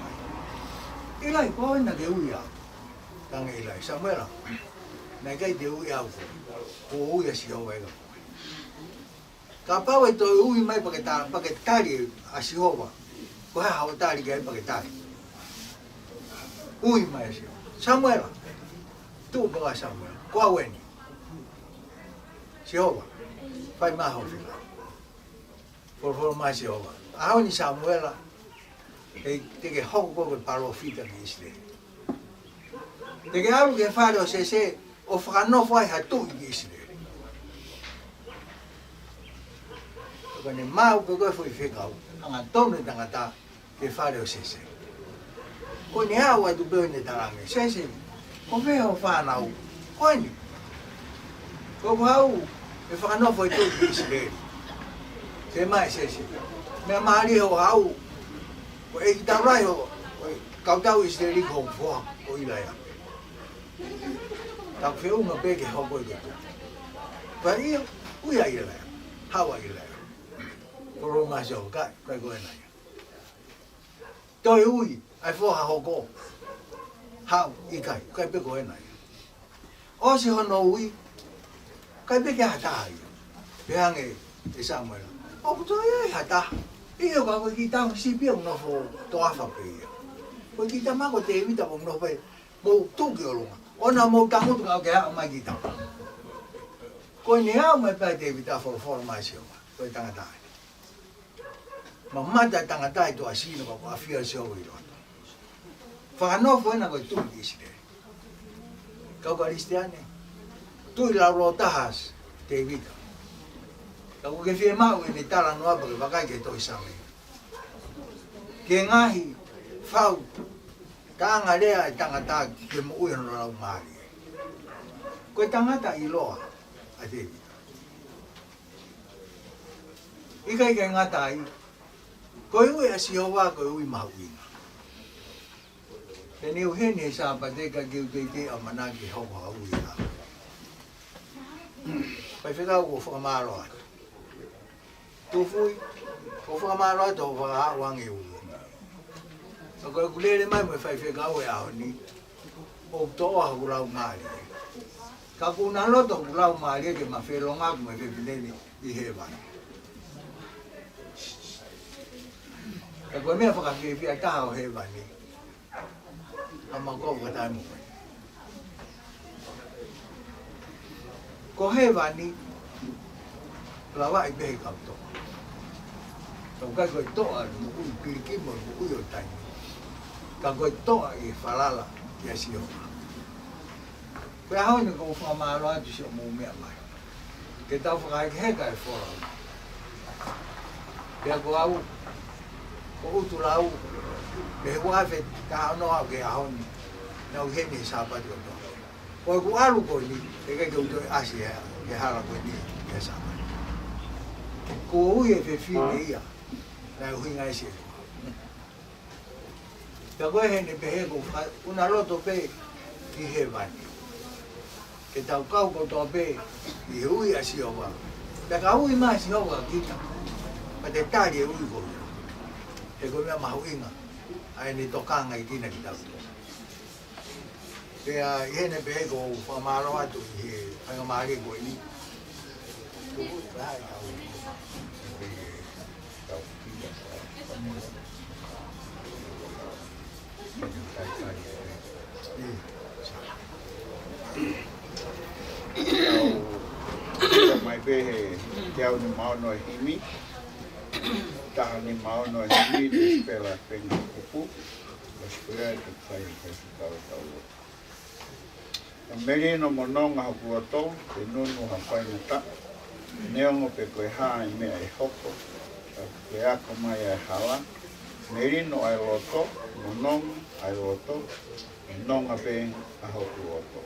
ʻIlai, ko au eni naʻá ke ui au. Talaange ʻe ʻIlai, Samuela, naʻe ʻikai te u ui au koe. Kuo ui ʻa Sihova ia kia koe. Kapau ʻe toe ui mai pea ke ta-, pea ke tali ʻa Sihova, ko e hā hoʻo tali ki ai pea ke tali? Ui mai ʻa Sihova, Samuela. Tuʻu pē ʻa Samuela, Ko au eni, Sihova, fai mai hoʻo fekau. Folofola mai ʻa Sihova, ʻAho ni Samuela, te, te ke hoko koe ko e palōfita ki ʻIsileli. Te ke ʻalu ki he fale ʻo Sese ʻo fakanofo ai ha tuʻi ki ʻIsileli. Ka ne maʻu pē ko e foʻi fekau, angatonu e tangata ki he fale ʻo Sese. Ko ʻene aʻu atu pē ʻo ne talaange, Sese, ko fē hoʻo fānau? Ko eni, ko ʻeku haʻu ke fakanofo e tuʻi ki ʻIsileli. Pehē mai ʻe Sese, Meʻa mālie hoʻo haʻu, ko e ʻeikitau lahi ʻo e kau tau ʻIsileli ko hoku foha ko ʻIlaiape. Ka ʻoku feʻunga pē ke hoko ia ko e tuʻi. Pea ui ʻa ʻIlaiape, haʻu ʻa ʻIlaiape. Folofola mai ʻa Sihova, ʻIkai, ʻikai ko ena ia. Toe ui ʻa e foha hoko, haʻu, ʻIkai, ʻikai pē ko ena ia. ʻOsi hono ui, ʻikai pē ke ʻi ai ha taha ia. Pehē ange ʻe Samuela, ʻOku toe ʻi ai ha taha? ʻIo, ka ko e kiʻi tama sipi ʻoku nofo toafa pē ia. Ko e kiʻi tama ko Tēvita ʻoku nofo pē, mou tuʻu ki ʻolunga. ʻOua naʻa mou tangutu ka ʻoku ʻaʻau mai e kiʻi tama. Ko ʻene aʻu mai pē ʻa Tēvita, folofola mai ʻa Sihova, Ko e tangata ē. Mamata e tangata ʻi tuʻasino ka ʻoku ʻafio ʻa Sihova ʻi loto. Fakanofo ena ko e tuʻi ʻIsileli. Kau Kalisitiane, tuʻi laulōtaha ʻa Tēvita. Ka ʻoku ke fiemaʻu ʻene talanoa pea ke vakai ki he tohi Saame, ki he ngaahi fau taʻanga lea ʻa e tangata ki he moʻui hono laumālie. Ko e tangata ʻiloa ʻa Tēvita. ʻIkai ke ngata ai, ko e ui ʻa Sihova ko e ui mahuʻinga. Te ne ui heni he Sāpate ka ke u teitei ʻamanaki ke hoko ha ui ia. Faifekau, ʻoku ou fakamālō atu. Tuʻi Fui, ʻoku ou fakamālō atu hoʻo fakahā ange ui. Ka ko ʻeku lele mai mo e faifekau he ʻaho ni, ʻoku toʻo hoku laumālie. Ka ʻoku ou loto hoku laumālie ke ma felōngoaki mo e fefine ni ʻi hēvani. Ka ko e meʻa fakafiefia taha ʻo hēvani, ʻa ma ko ka taimi ko ē. Ko hēvani, lavaʻi pē he kau toʻa. Ka ʻoku ʻikai ko e toʻa ʻo e moʻui pilikimi mo e moʻui ʻo taimi. Ka ko e toʻa ʻi he falala kia Sihova. Ko e ʻaho ni ʻoku ou fakamālō atu siʻomou meʻa mai. Ke tau fakahekeheka e folau. Pea ko au, ko ʻUtulau, mei he ua afe taha ono aʻu ki he ʻaho ni, naʻá ku ʻi heni he Sāpate kotoa. Ko ʻeku ʻalu ko eni, ʻe ʻikai ke u toe ʻasi he, he hala ko eni he Sāpate. Ko e ui e fefine ia naʻe ʻuhinga ai siʻeku ʻalu. Pea ko e heni pē he ko fa-, ʻoku ou loto pē ki hēvani. Ke tau kau kotoa pē ʻi he ui ʻa Sihova. Pea ka ui mai ʻa Sihova kita, pea te tali e ui ko ia. He ko e meʻa mahuʻinga ʻa ʻene tokangaʻi kitautolu. Pea ʻi heʻene pehē, ʻoku ou fakamālō atu ʻi he faingamālie ko eni. Mai pē he teau nima ono ʻo e himi, taha nima ono ʻo e himi, Lesipela Fenga Kupu, Lesipela te fai ke fai kau kau. Ka melino mo nonga hoku loto, ke nunu ha faingataʻa, neongo pe ko e hā e meʻa ʻe hoko, ka ke ako mai ʻa e hala, melino ʻa e loto, mo nonga ʻa e loto, nonga pē ʻa hoku loto.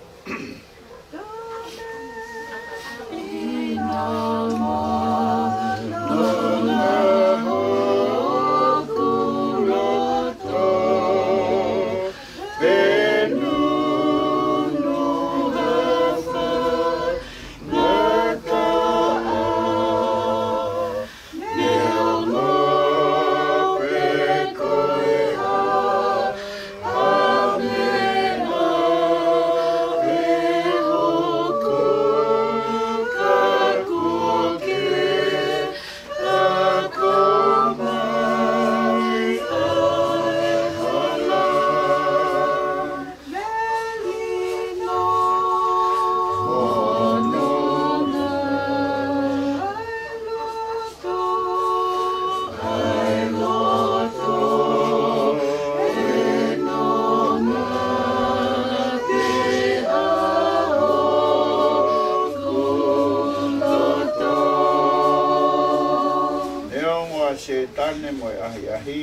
Neongo ʻa Sētane mo e ʻahiʻahi,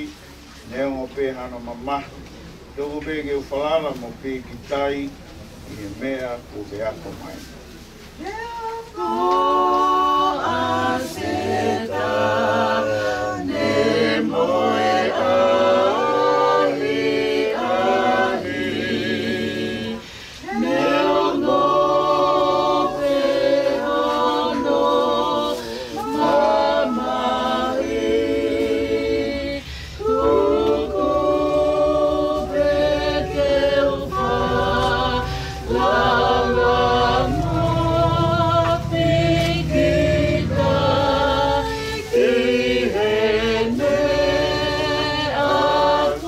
neongo pē hano mamahi, tuku pē ke u falala mo pikitai ʻi he meʻa kuo ke ako mai. Neongo ʻa Sētane mo e ʻahiʻahi, neongo pē hano mamahi, tuku pē ke u falala mo pikitai ʻi he meʻa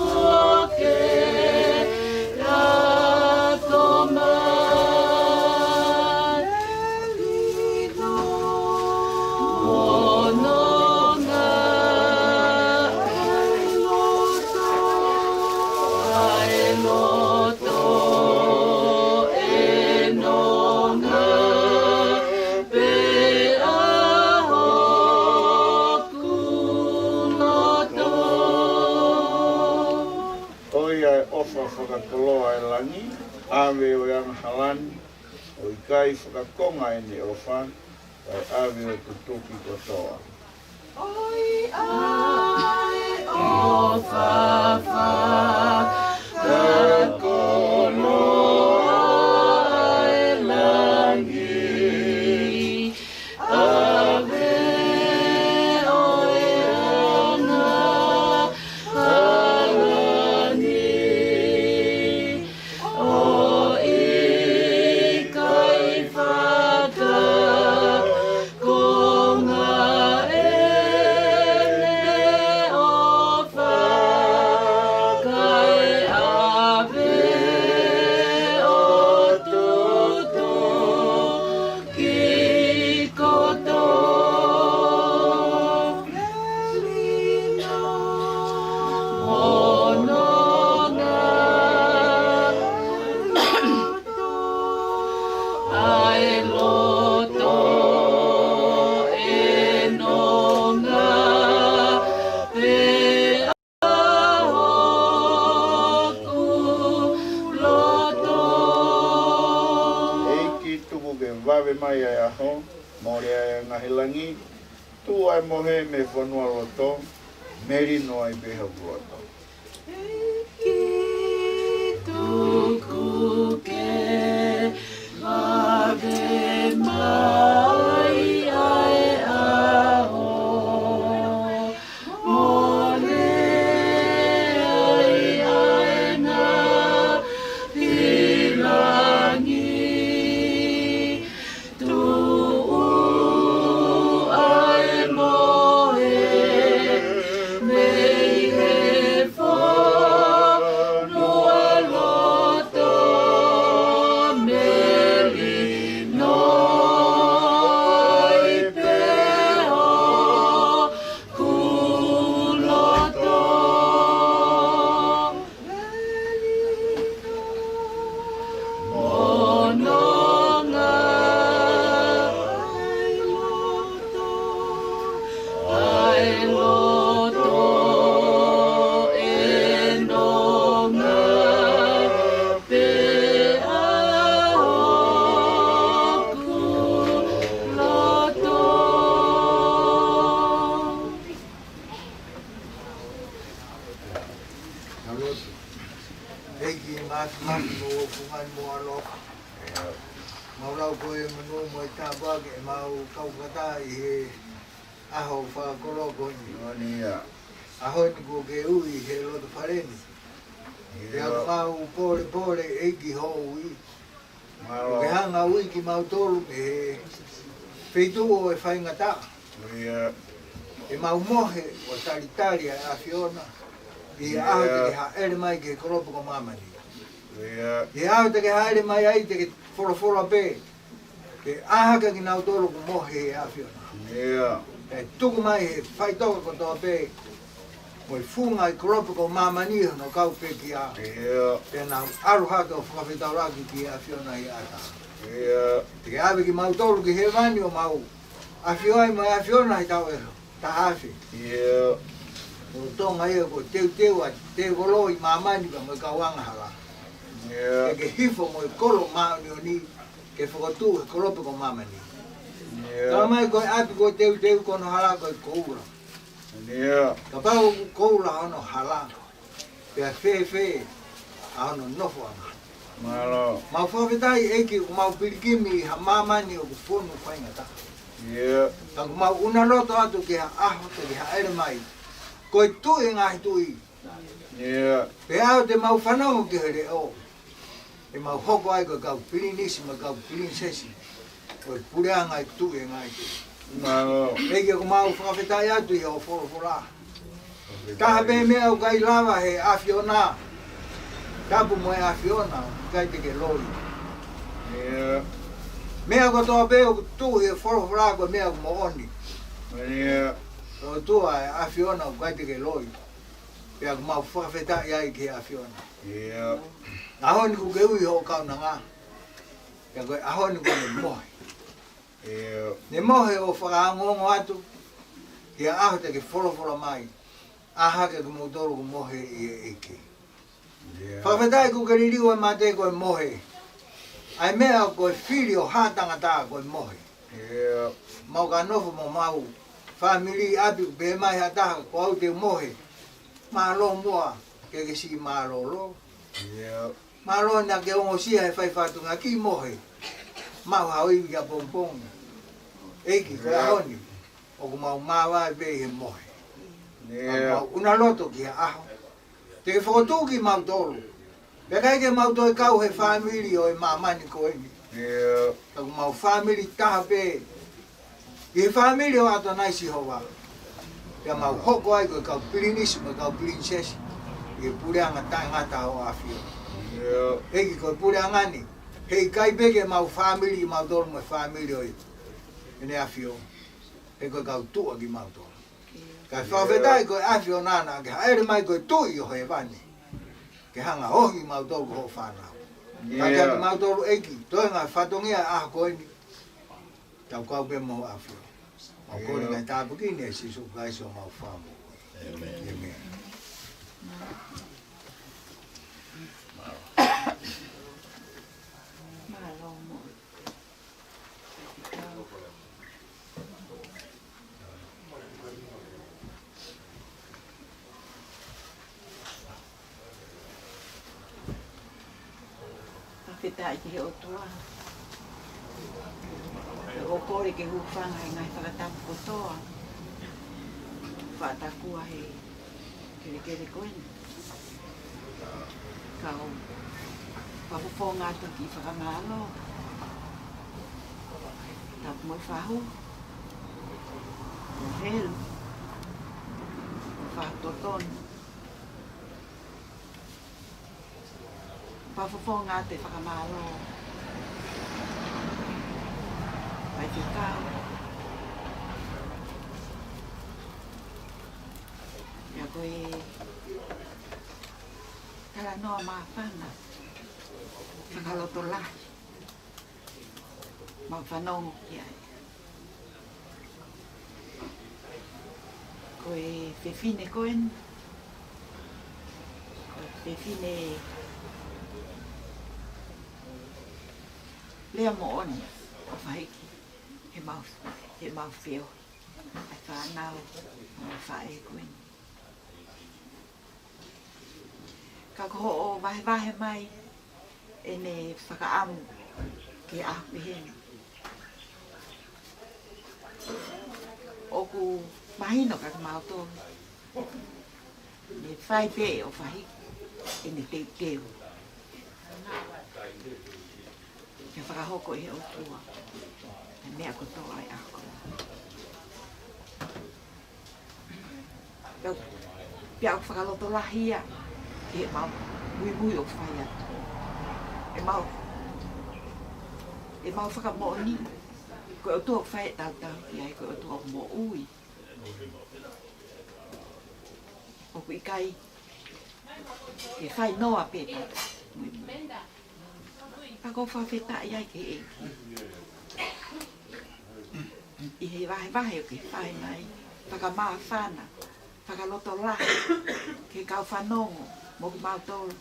kuo ke ako mai. Ko ia ʻa e ʻofa fakakoloa ʻa e langi, ʻave ʻo e angahala ni, ʻo ʻikai fakakonga ʻene ʻofa, kae ʻave ʻo tutuki kotoa. ʻOi ʻa e ʻofa fakakoloa ʻa e langi, ʻave ʻo e angahala ni, ʻo ʻikai fakakonga ʻene ʻofa, kae ʻave ʻo tutuki kotoa. ʻA e loto ʻe nonga pē ʻa hoku loto. ʻEiki, tuku ke vave mai ʻa e ʻaho, mole ʻa e ngaahi langi, tuʻu ʻa e mohe mei he fonualoto, melino ai pē hoku loto. ʻEiki, tuku ke vave mai ʻa e ʻaho, mole ai ʻa e ngaahi langi, Māfimafi mo e fungani mo e ʻaloʻofa. Mau lau ko e monū mo e tāpuaki ʻemau kau fakataha ʻi he ʻaho fakakoloa ko eni. ʻAho ni kuo ke ui he loto fale ni. Pea mau pōlepole ʻEiki hoʻo ui. Kuo ke hanga ui kimautolu mei he feituʻu ʻo e faingataʻa. ʻEmau mohe ʻo talitali ʻa e ʻAfiona ʻi he ʻaho te ke hāʻele mai ki he kolope ko māmani. ʻI he ʻaho te ke hāʻele mai ai te ke folofola pē, ke ʻā hake kinautolu ʻoku mohe he ʻAfiona. Ke tuku mai he faitoka kotoa pē mo e funga ʻi he kolope ko māmani hono kau pekia. Pea nau ʻalu hake ʻo fakafetaulaki ki he ʻAfiona ʻi he ʻatā. Te ke ʻave kimautolu ki hēvani ʻo mau ʻafio ai mo e ʻAfiona he taʻu ʻe taha afe. Lolotonga ia ko e teuteu ʻa e tēvolo ʻi māmani pea mo e kau angahala. Ke ke hifo mo e kolo māʻoniʻoni ke fokotuʻu he kolope ko māmani. Tala mai ko e ʻapi ko e teuteu ko hono hala ko e koula. Kapau ʻoku koula hono hala, pea fēfē ʻa hono nofoʻanga? Mau fakafetaʻi ʻEiki ʻoku mau pilikimi ʻi ha māmani ʻoku fonu faingataʻa. Ka ʻoku mau ʻuna loto atu ki ha ʻaho te ke hāʻele mai ko e Tuʻi ʻo e ngaahi tuʻi. Pea ʻaho te mau fanongo ki he leʻo, ʻe mau hoko ai ko e kau pilinisi mo e kau pilinisesi ʻo e puleʻanga ʻo e Tuʻi ʻo e ngaahi tuʻi. ʻEiki ʻoku mau fakafetaʻi atu ʻi hoʻo folofola. Taha pē meʻa ʻoku ʻikai lava he ʻAfiona, tapu mo e ʻAfiona, ʻikai te ke loi. Meʻa kotoa pē ʻoku tuʻu he folofola ko e meʻa ʻoku moʻoni. ʻOtua ʻe ʻAfiona ʻoku ʻikai te ke loi. Pea ʻoku mau fakafetaʻi ai ki he ʻAfiona. ʻAho ni kuo ke ui hoʻo kaunanga. Pea ko e ʻaho ni kuo ne mohe. Ne mohe ʻo fakaongoongo atu ki he ʻaho te ke folofola mai, ʻā hake kimoutolu ʻoku mohe ʻi he ʻEiki. Fakafetaʻi kuo ke liliu ʻa e mate ko e mohe. ʻA e meʻa ko e fili ʻo ha tangata ko e mohe. Mau ka nofo mo homau fāmili ʻi ʻapi ʻoku pehē mai ha taha ko au te u mohe. Mālō muʻa ke ke siʻi mālōlō. Mālō naʻa ke ongosia he fai fatongia ki mohe. Mau hao ivi kia pongipongi. ʻEiki ko e ʻaho ni ʻoku mau māvae pē ʻi he mohe. Mau ʻuna loto ki he ʻaho te ke fokotuʻu kimautolu. Pea ʻikai ke mau toe kau he fāmili ʻo e māmani ko eni. Ka ʻoku mau fāmili taha pē ʻi he fāmili ʻo ʻAtonai Sihova. Pea mau hoko ai ko e kau pilinisi mo e kau pilinisesi ʻi he puleʻanga taʻengata ʻo e ʻAfiona. ʻEiki ko e puleʻanga ni, heʻikai pē ke mau fāmili kimautolu mo e fāmili ʻo ʻEne ʻAfio. He ko e kau tuʻa kimautolu. Kae fakafetaʻi ko e ʻAfiona naʻa ke hāʻele mai ko e Tuʻi ʻo hēvani ke hanga ʻo ohi kimautolu ko hoʻo fānau. Kae kiate kimautolu ʻEiki, toenga e fatongia ʻa e ʻaho ko eni. Tau kau pē mo e ʻAfio. Mau kole ngaahi tāpuaki ni ʻia Sīsū Kalaisi homau Fakamoʻui. ʻĒmeni. Fakafetaʻi ki he ʻOtua. ʻOku ou kole ke u hūfanga he ngaahi fakatapu kotoa. Fakatakua he kelekele ko eni. Kau fakafofonga atu ki he fakamālō. Tapu mo e fahu. Mo e helu. Mo e fakatotonu. Fakafofonga atu e fakamālō. Faifekau. ʻIo ko e talanoa māfana. Fakalotolahi. Mau fanongo ki ai. Ko e fefine ko eni. Ko e fefine lea moʻoni. ʻOfa hiki. He mau, he mau feo. ʻA e fānau. Mau faʻē ko eni. Ka ko hoʻo vahevahe mai ʻene fakaʻamu ki he ʻaho pehē ni. ʻOku mahino kiate kimautolu, ne fai pē ʻe ʻOfahiku ʻene teuteu ke fakahoko ʻe he ʻOtua ʻa e meʻa kotoa ʻi he ʻaho. Pea, pea ʻoku fakalotolahi ia ki heʻemau muimui ʻoku fai atu. ʻEmau, ʻemau fakamoʻoni, ko e ʻOtua ʻoku fai ʻetau tauhi ai, ko e ʻOtua ʻoku moʻui. ʻOku ʻikai ke fai noa pē ʻetau muimui. Pea ʻoku ou fakafetaʻi ai ki he ʻEiki ʻi he vahevahe ʻoku ke fai mai, fakamāfana, fakalotolahi ki he kau fanongo mo kimautolu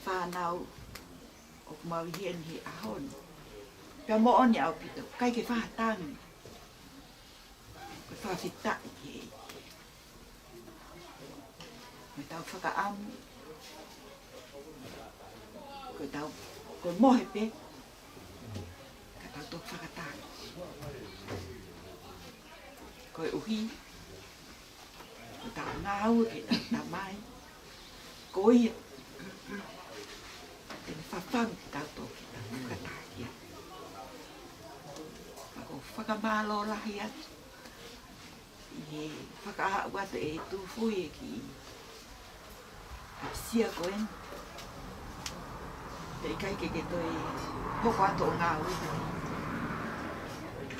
fānau ʻoku mau ʻi heni he ʻaho ni. Pea moʻoni ʻaupito, ʻikai ke faʻa tangi. ʻOku ou fakafetaʻi ki he ʻEiki. Ko ʻetau fakaʻamu, ko ʻetau, ko e mohe pē ka tau toki fakataki. Koeʻuhi ko ʻetau ngāue ki heʻetau Tamai, ko ia te ne fafangu kitautolu ke tau fakataki ia. Ka ʻoku ou fakamālō lahi atu ʻi he fakaaʻu atu e tufui e kiʻi ʻasia ko eni. Pea ʻikai ke ke toe hoko atu ʻo ngāue.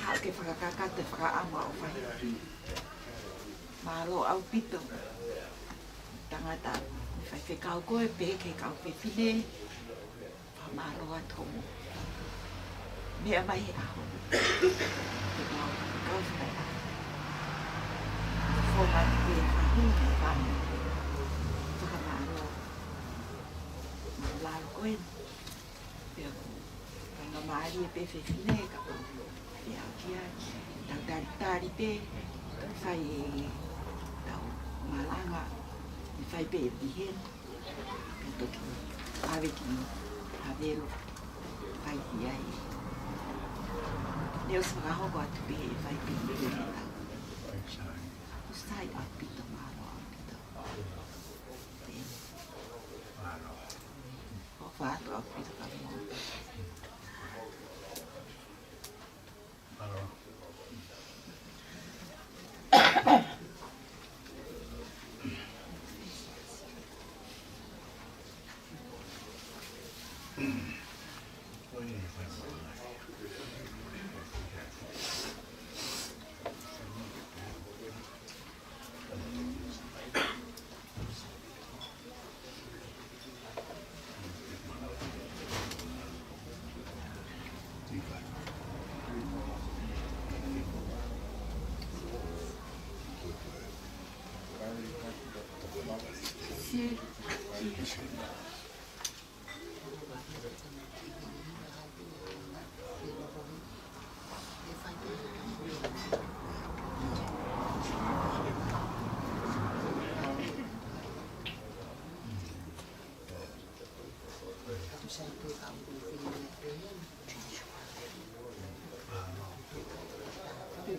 Haʻu ke fakakakato e fakaʻamu ʻa ʻOfahiku. Mālō ʻaupito. Tangata, faifekau ko ē pē ki he kau fefine. Fakamālō atu hoʻomou meʻa mai he ʻaho ni. Ke mau kau fai atu. Fōmati pē fahu ni fānau. Fakamālō. Mālō ko ē. Pea ko e faingamālie pē fefine ka pau. Pea kia tau talitali pē. Fai ʻetau malanga. Fai pē ʻi heni. Ka toki ʻave ki Havelu, fai ki ai. Ne ʻosi fakahoko atu pē he fai pē ki ai. ʻOku sai ʻaupito, mālō ʻaupito. Pē. ʻOfa atu ʻaupito ka mo.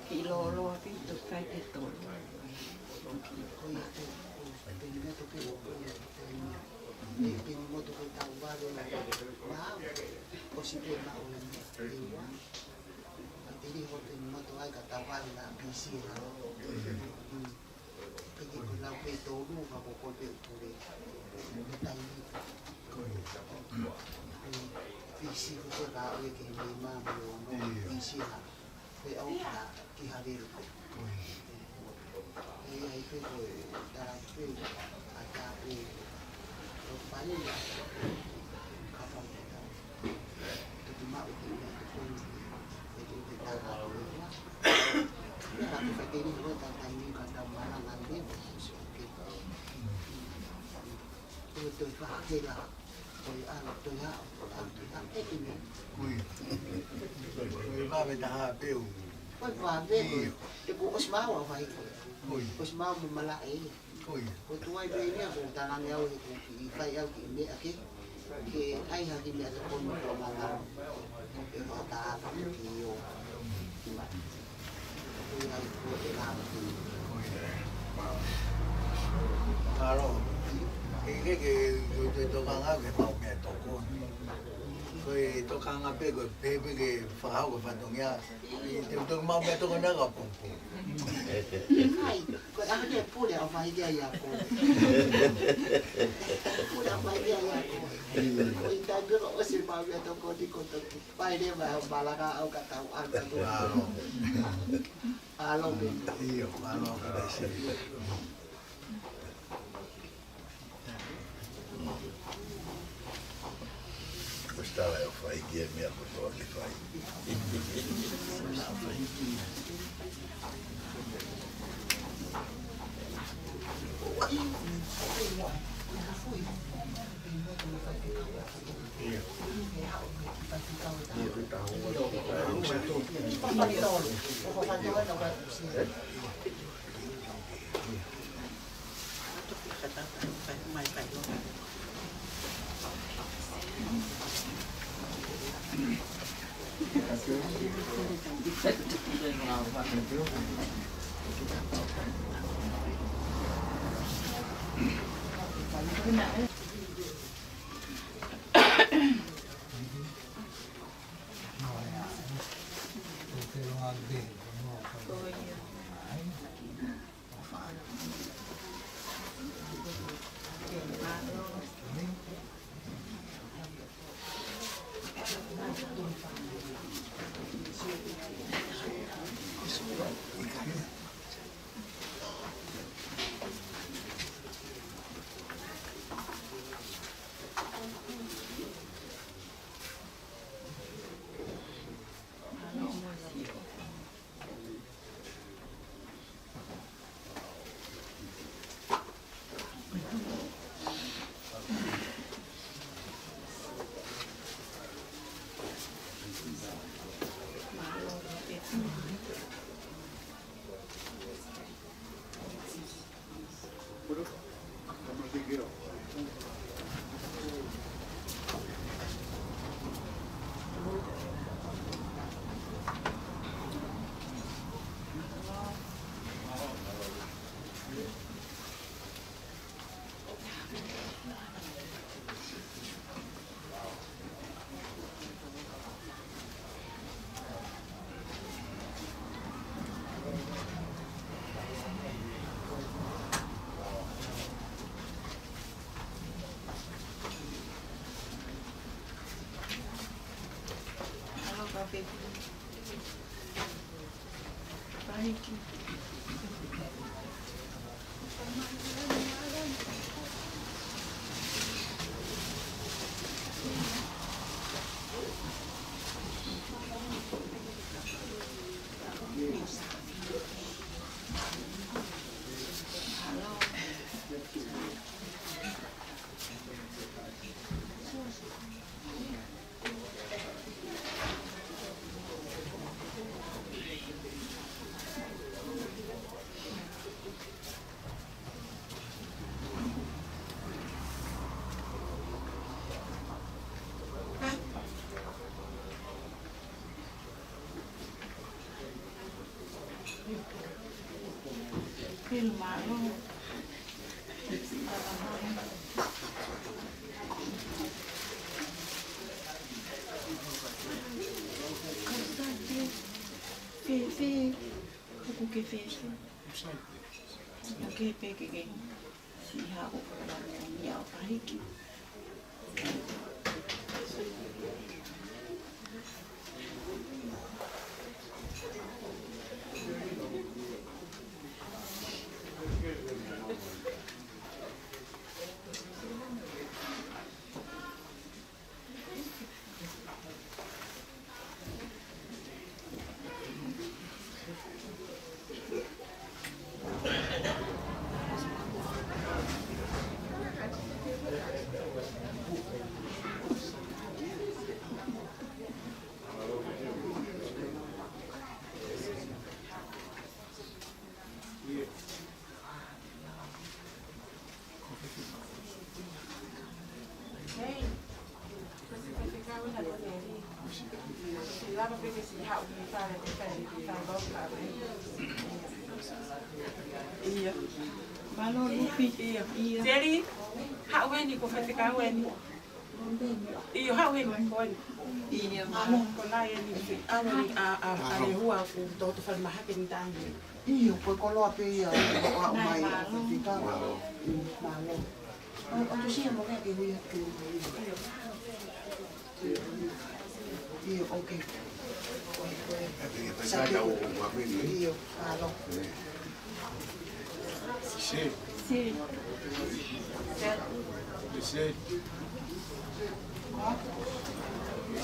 Kiʻi lōloa pē, toki fai pē tolu. Piki ko lau pē tolu ka ko ko pē pule. Ko taimi. Ko e pisi ko te ka ue ke mei ma mo no pisi ha. Pe au ka ki ha vero pē. E ai pē ko e tala pē a ta pē. Ko pale la. Ka pale la. Tuku maʻu ki mea tuku ni. E tuku ke tala pē. Ia, ko e fai ke ni ko ta taimi ka ta malanga le. Ko e toe fakakela, ko e ʻalu, toe aʻu, ko e ʻalu, toe aʻu, ʻe ʻi mea. Kui. Ko e vave taha peu. Ko e vave, ko e. ʻIo. Te ku ʻosi maua ʻOfahiku. Kui. ʻOsi maua mo malaʻe ia. Ko ia. Ko e tuai pē ia, ko e talange au he kuki, ʻi fai au ki he meʻa ke, ke ʻai hake meʻatokoni ko mama. Ko e fakatātā ki o. Ko ia ko e lama ki. Ko ia. Mālō. Ke, ke, ke, ke, ke tokanga ke mau meʻatokoni. Ko e tokanga pē, ko e pehē pē ke fakahoko fatongia. Te u toki mau meʻatokoni ʻa ka pumpu. Kai, ko e ʻaho ni e pule ʻa fai kia ia ko. Pule ʻa fai kia ia ko. Ko e taimi ko ʻosi mau meʻatokoni ko toki. Fai leva ʻa e malanga au ka tau anga ko. Mālō. Mālō me. ʻIo, mālō ka ʻaisi. Kuo ʻosi tala ʻe au fai ki he meʻa kotoa ke fai. Fēfē, ʻoku ke fēfē? ʻOku ke pē ke ke siʻi haʻu ʻo lava ni ʻo pahiki. ʻIo. Mālō, Lupi. ʻIo. ʻIo. Seli, haʻu eni, ko faifekau eni. ʻIo, haʻu eni, ko eni. ʻIo, mālō. Ko nai eni, ʻalo ni, ʻa, ʻa, ʻa Lehua, ko Toto Falemahake ni tangi. ʻIo, ko e koloa pē ia, ʻo, ʻo, mai, mālō. Faifekau. Mālō. ʻO, ʻo tusia mo ke hui atu. ʻIo. ʻIo, okay. ʻIo, alo. Seli. Seli. Seli.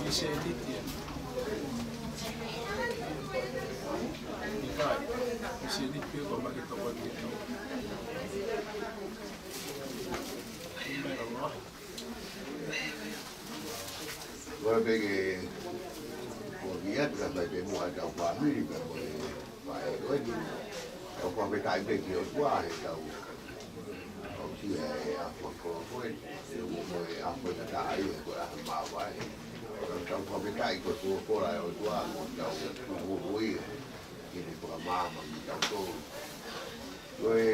Seli. Seli. Ko e peke, ko ia ka fai pē mo ʻetau fāmili pē mo e faʻē ko eni. Tau fakafetaʻi pē ki he ʻOtua he tau aʻusia e ʻaho ko eni. He mo e ʻaho ko eni taʻe ai, ko e ʻaho māvae. Tau fakafetaʻi ko e folofola ʻa e ʻOtua, ko ʻetau tuʻutuʻuni. Ke ne fakamaama kitautolu. Ko e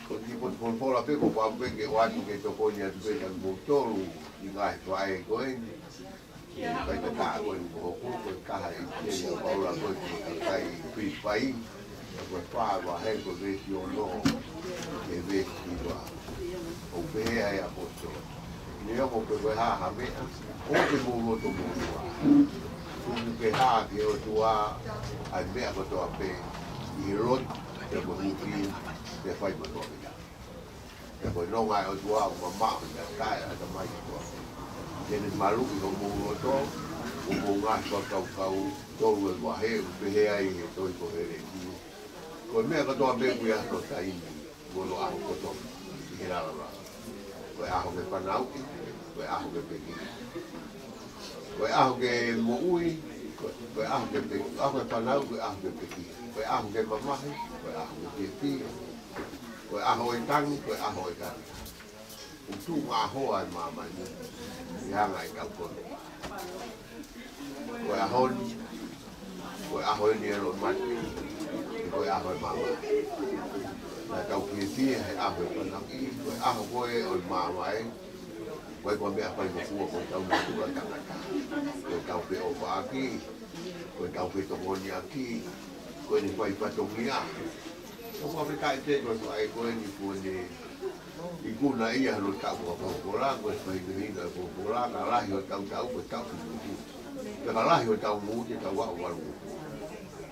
Ko e kiʻi potu folofola pē, ko e pau pē ke ʻoatu ke tokoni atu pē kia kimoutolu ʻi he ngaahi faʻē ko eni. Kae ʻatā ko eni mo hoku, ko e kaha ʻi he ʻi he paula ko eni ki he kakai Filipai. Ko e fā vahe ko e veesi ono, ki he veesi hiva. ʻOku pehē ʻe he ʻaposetolo: Neongo pe ko e hā ha meʻa, ʻoua te mou loto moʻua. Tuku ke hā ki he ʻOtua ʻa e meʻa kotoa pē, ʻi he lotu, pea mo e hūfia, pea fai mo e fakafetaʻi. Pea ko e nonga ʻa e ʻOtua ʻoku mamaʻo, pea taʻe ʻatamai kotoa pē. Te ne maluʻi homou loto, mo hoʻomou ngaahi fakakaukau. Tolu e vahe, ʻoku pehē ai he tohi ko Helētia: Ko e meʻa kotoa pē ʻoku ʻi ai hono taimi, mo hono ʻaho kotoa ʻi he lalau. Ko e ʻaho ke fanauʻi, ko e ʻaho ke pekia. Ko e ʻaho ke moʻui, ko, ko e ʻaho ke pe-, ʻaho ke fanauʻi, ko e ʻaho ke pekia. Ko e ʻaho ke mamahi, ko e ʻaho ke fiefia. Ko e ʻaho ʻo e tangi, ko e ʻaho ʻo e kata. ʻOku tuʻu maʻu ʻa e māmani ʻi he anga ʻetau konga. Ko e ʻaho ni, ko e ʻaho eni ʻo e loʻimata, ko e ʻaho ʻo e māmani. Naʻa tau fiefia he ʻaho ʻo e fanauʻi, ko e ʻaho ko ē ʻo e māmani. Ko e, ko e meʻa faingofua ko ʻetau natula tangata. Ko ʻetau feʻofaʻaki, ko ʻetau fetokoniʻaki, ko ʻene fai fatongia. Tau fakafetaʻi pē ko e faʻē ko eni kuo ne ikuna ia hono taʻu fakafolofola, ko e fakahinohino ʻa e folofola, ka lahi hotau taʻu, ko e taʻu fitungofulu. Pea ka lahi hotau moʻui, ko e taʻu valu.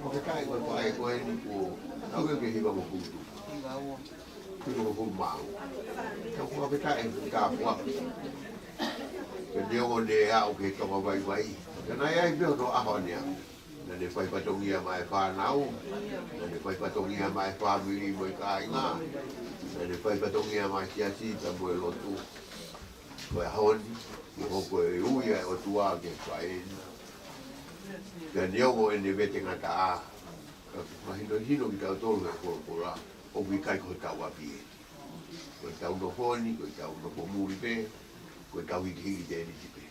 Fakafetaʻi ko e faʻē ko eni kuo tau ke hiva mo kutu. Fitungofulu mā ua. Tau fakafetaʻi he tāpuaki. Pea neongo ne aʻu ki he tonga vaivai, ka naʻe ʻi ai pē hono ʻaho ʻaneafi. Naʻa ne fai fatongia maʻa e fānau. Naʻa ne fai fatongia maʻa e fāmili mo e kāinga. Naʻa ne fai fatongia maʻa e siasi pea mo e lotu. Ko e ʻaho ni, ʻoku hoko e ui ʻa e ʻOtua ki he faʻē ni. Pea neongo ʻene vete ngataʻa, ka mahinohino kitautolu he folofola, ʻoku ʻikai ko hotau ʻapi ē. Ko ʻetau nofo ni, ko ʻetau nofo muli pē, ko ʻetau hikihiki tēniti pē.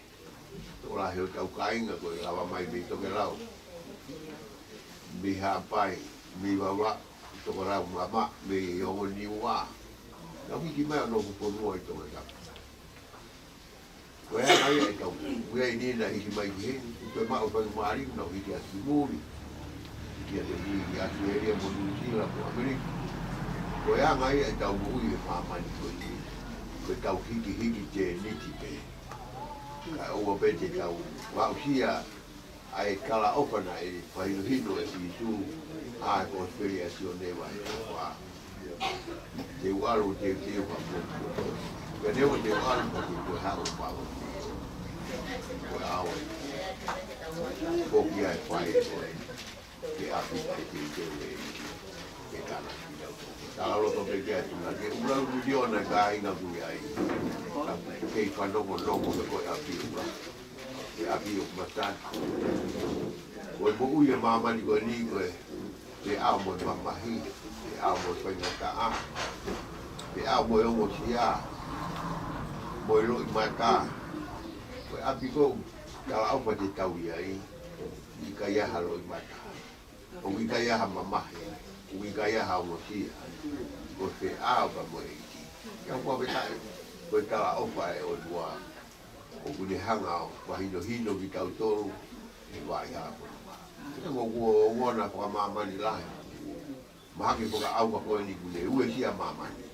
Tokolahi hotau kāinga ko e lava mai mei tokelau, mei Haʻapai, mei Vavaʻu, tokelau mamaʻo, mei Ongo Niua. Nau hiki mai ʻo nofo fonua ʻi Tongatapu. Ko e anga ia ʻetau, ʻoku ʻi ai e niʻihi naʻe hiki mai ki heni, ʻoku toe maʻu e faingamālie, nau hiki atu ki muli. Hiki atu ki ʻAositelēlia mo Nuʻusila mo ʻAmelika. Ko e anga ia ʻetau moʻui he māmani ko eni. Ko ʻetau hikihiki tēniti pē. Kae ʻoua pē te tau aʻusia ʻa e talaʻofa naʻe fakahinohino ʻe Sīsū ʻi he Kosipeli ʻa Sione vahe taha fā. Te u ʻalu, te u, te u ka mo. Ka neongo te u ʻalu, ka te u toe haʻu ʻo pau. Ko e ʻaho ē. Foki ai e faʻē ko ē ki ʻapi, ʻai te u te u e, ke tana ki lau. Tala loto pē ke atu na ke ʻulau miliona kāinga ʻoku ʻi ai. Ka kei fanongonongo he ko e ʻapi ʻoku ʻi ai. Ko e ʻapi ʻoku mata. Ko e moʻui ʻa e māmani ko eni ko e, pe ʻaho mo e mamahi, pe ʻaho mo e faingataʻa, pe ʻaho mo e ongosia, mo e loʻimata, Ko e ʻapi ko ē, talaʻofa te tau ʻi ai, ʻikai ha loʻimata, ʻoku ʻikai ha mamahi, ʻoku ʻikai ha ongosia, ko e feʻao pea mo e ʻEiki. Ka ʻoku fakafetaʻi, ko e talaʻofa ʻa e ʻOtua, ʻoku ne hanga ʻo fakahinohino kitautolu ʻi he vaʻa hala ko eni. Ka ʻoku ou ʻosi fakamāmani lahi. Mahalo ko e ʻaho ko eni kuo ne uesia māmani.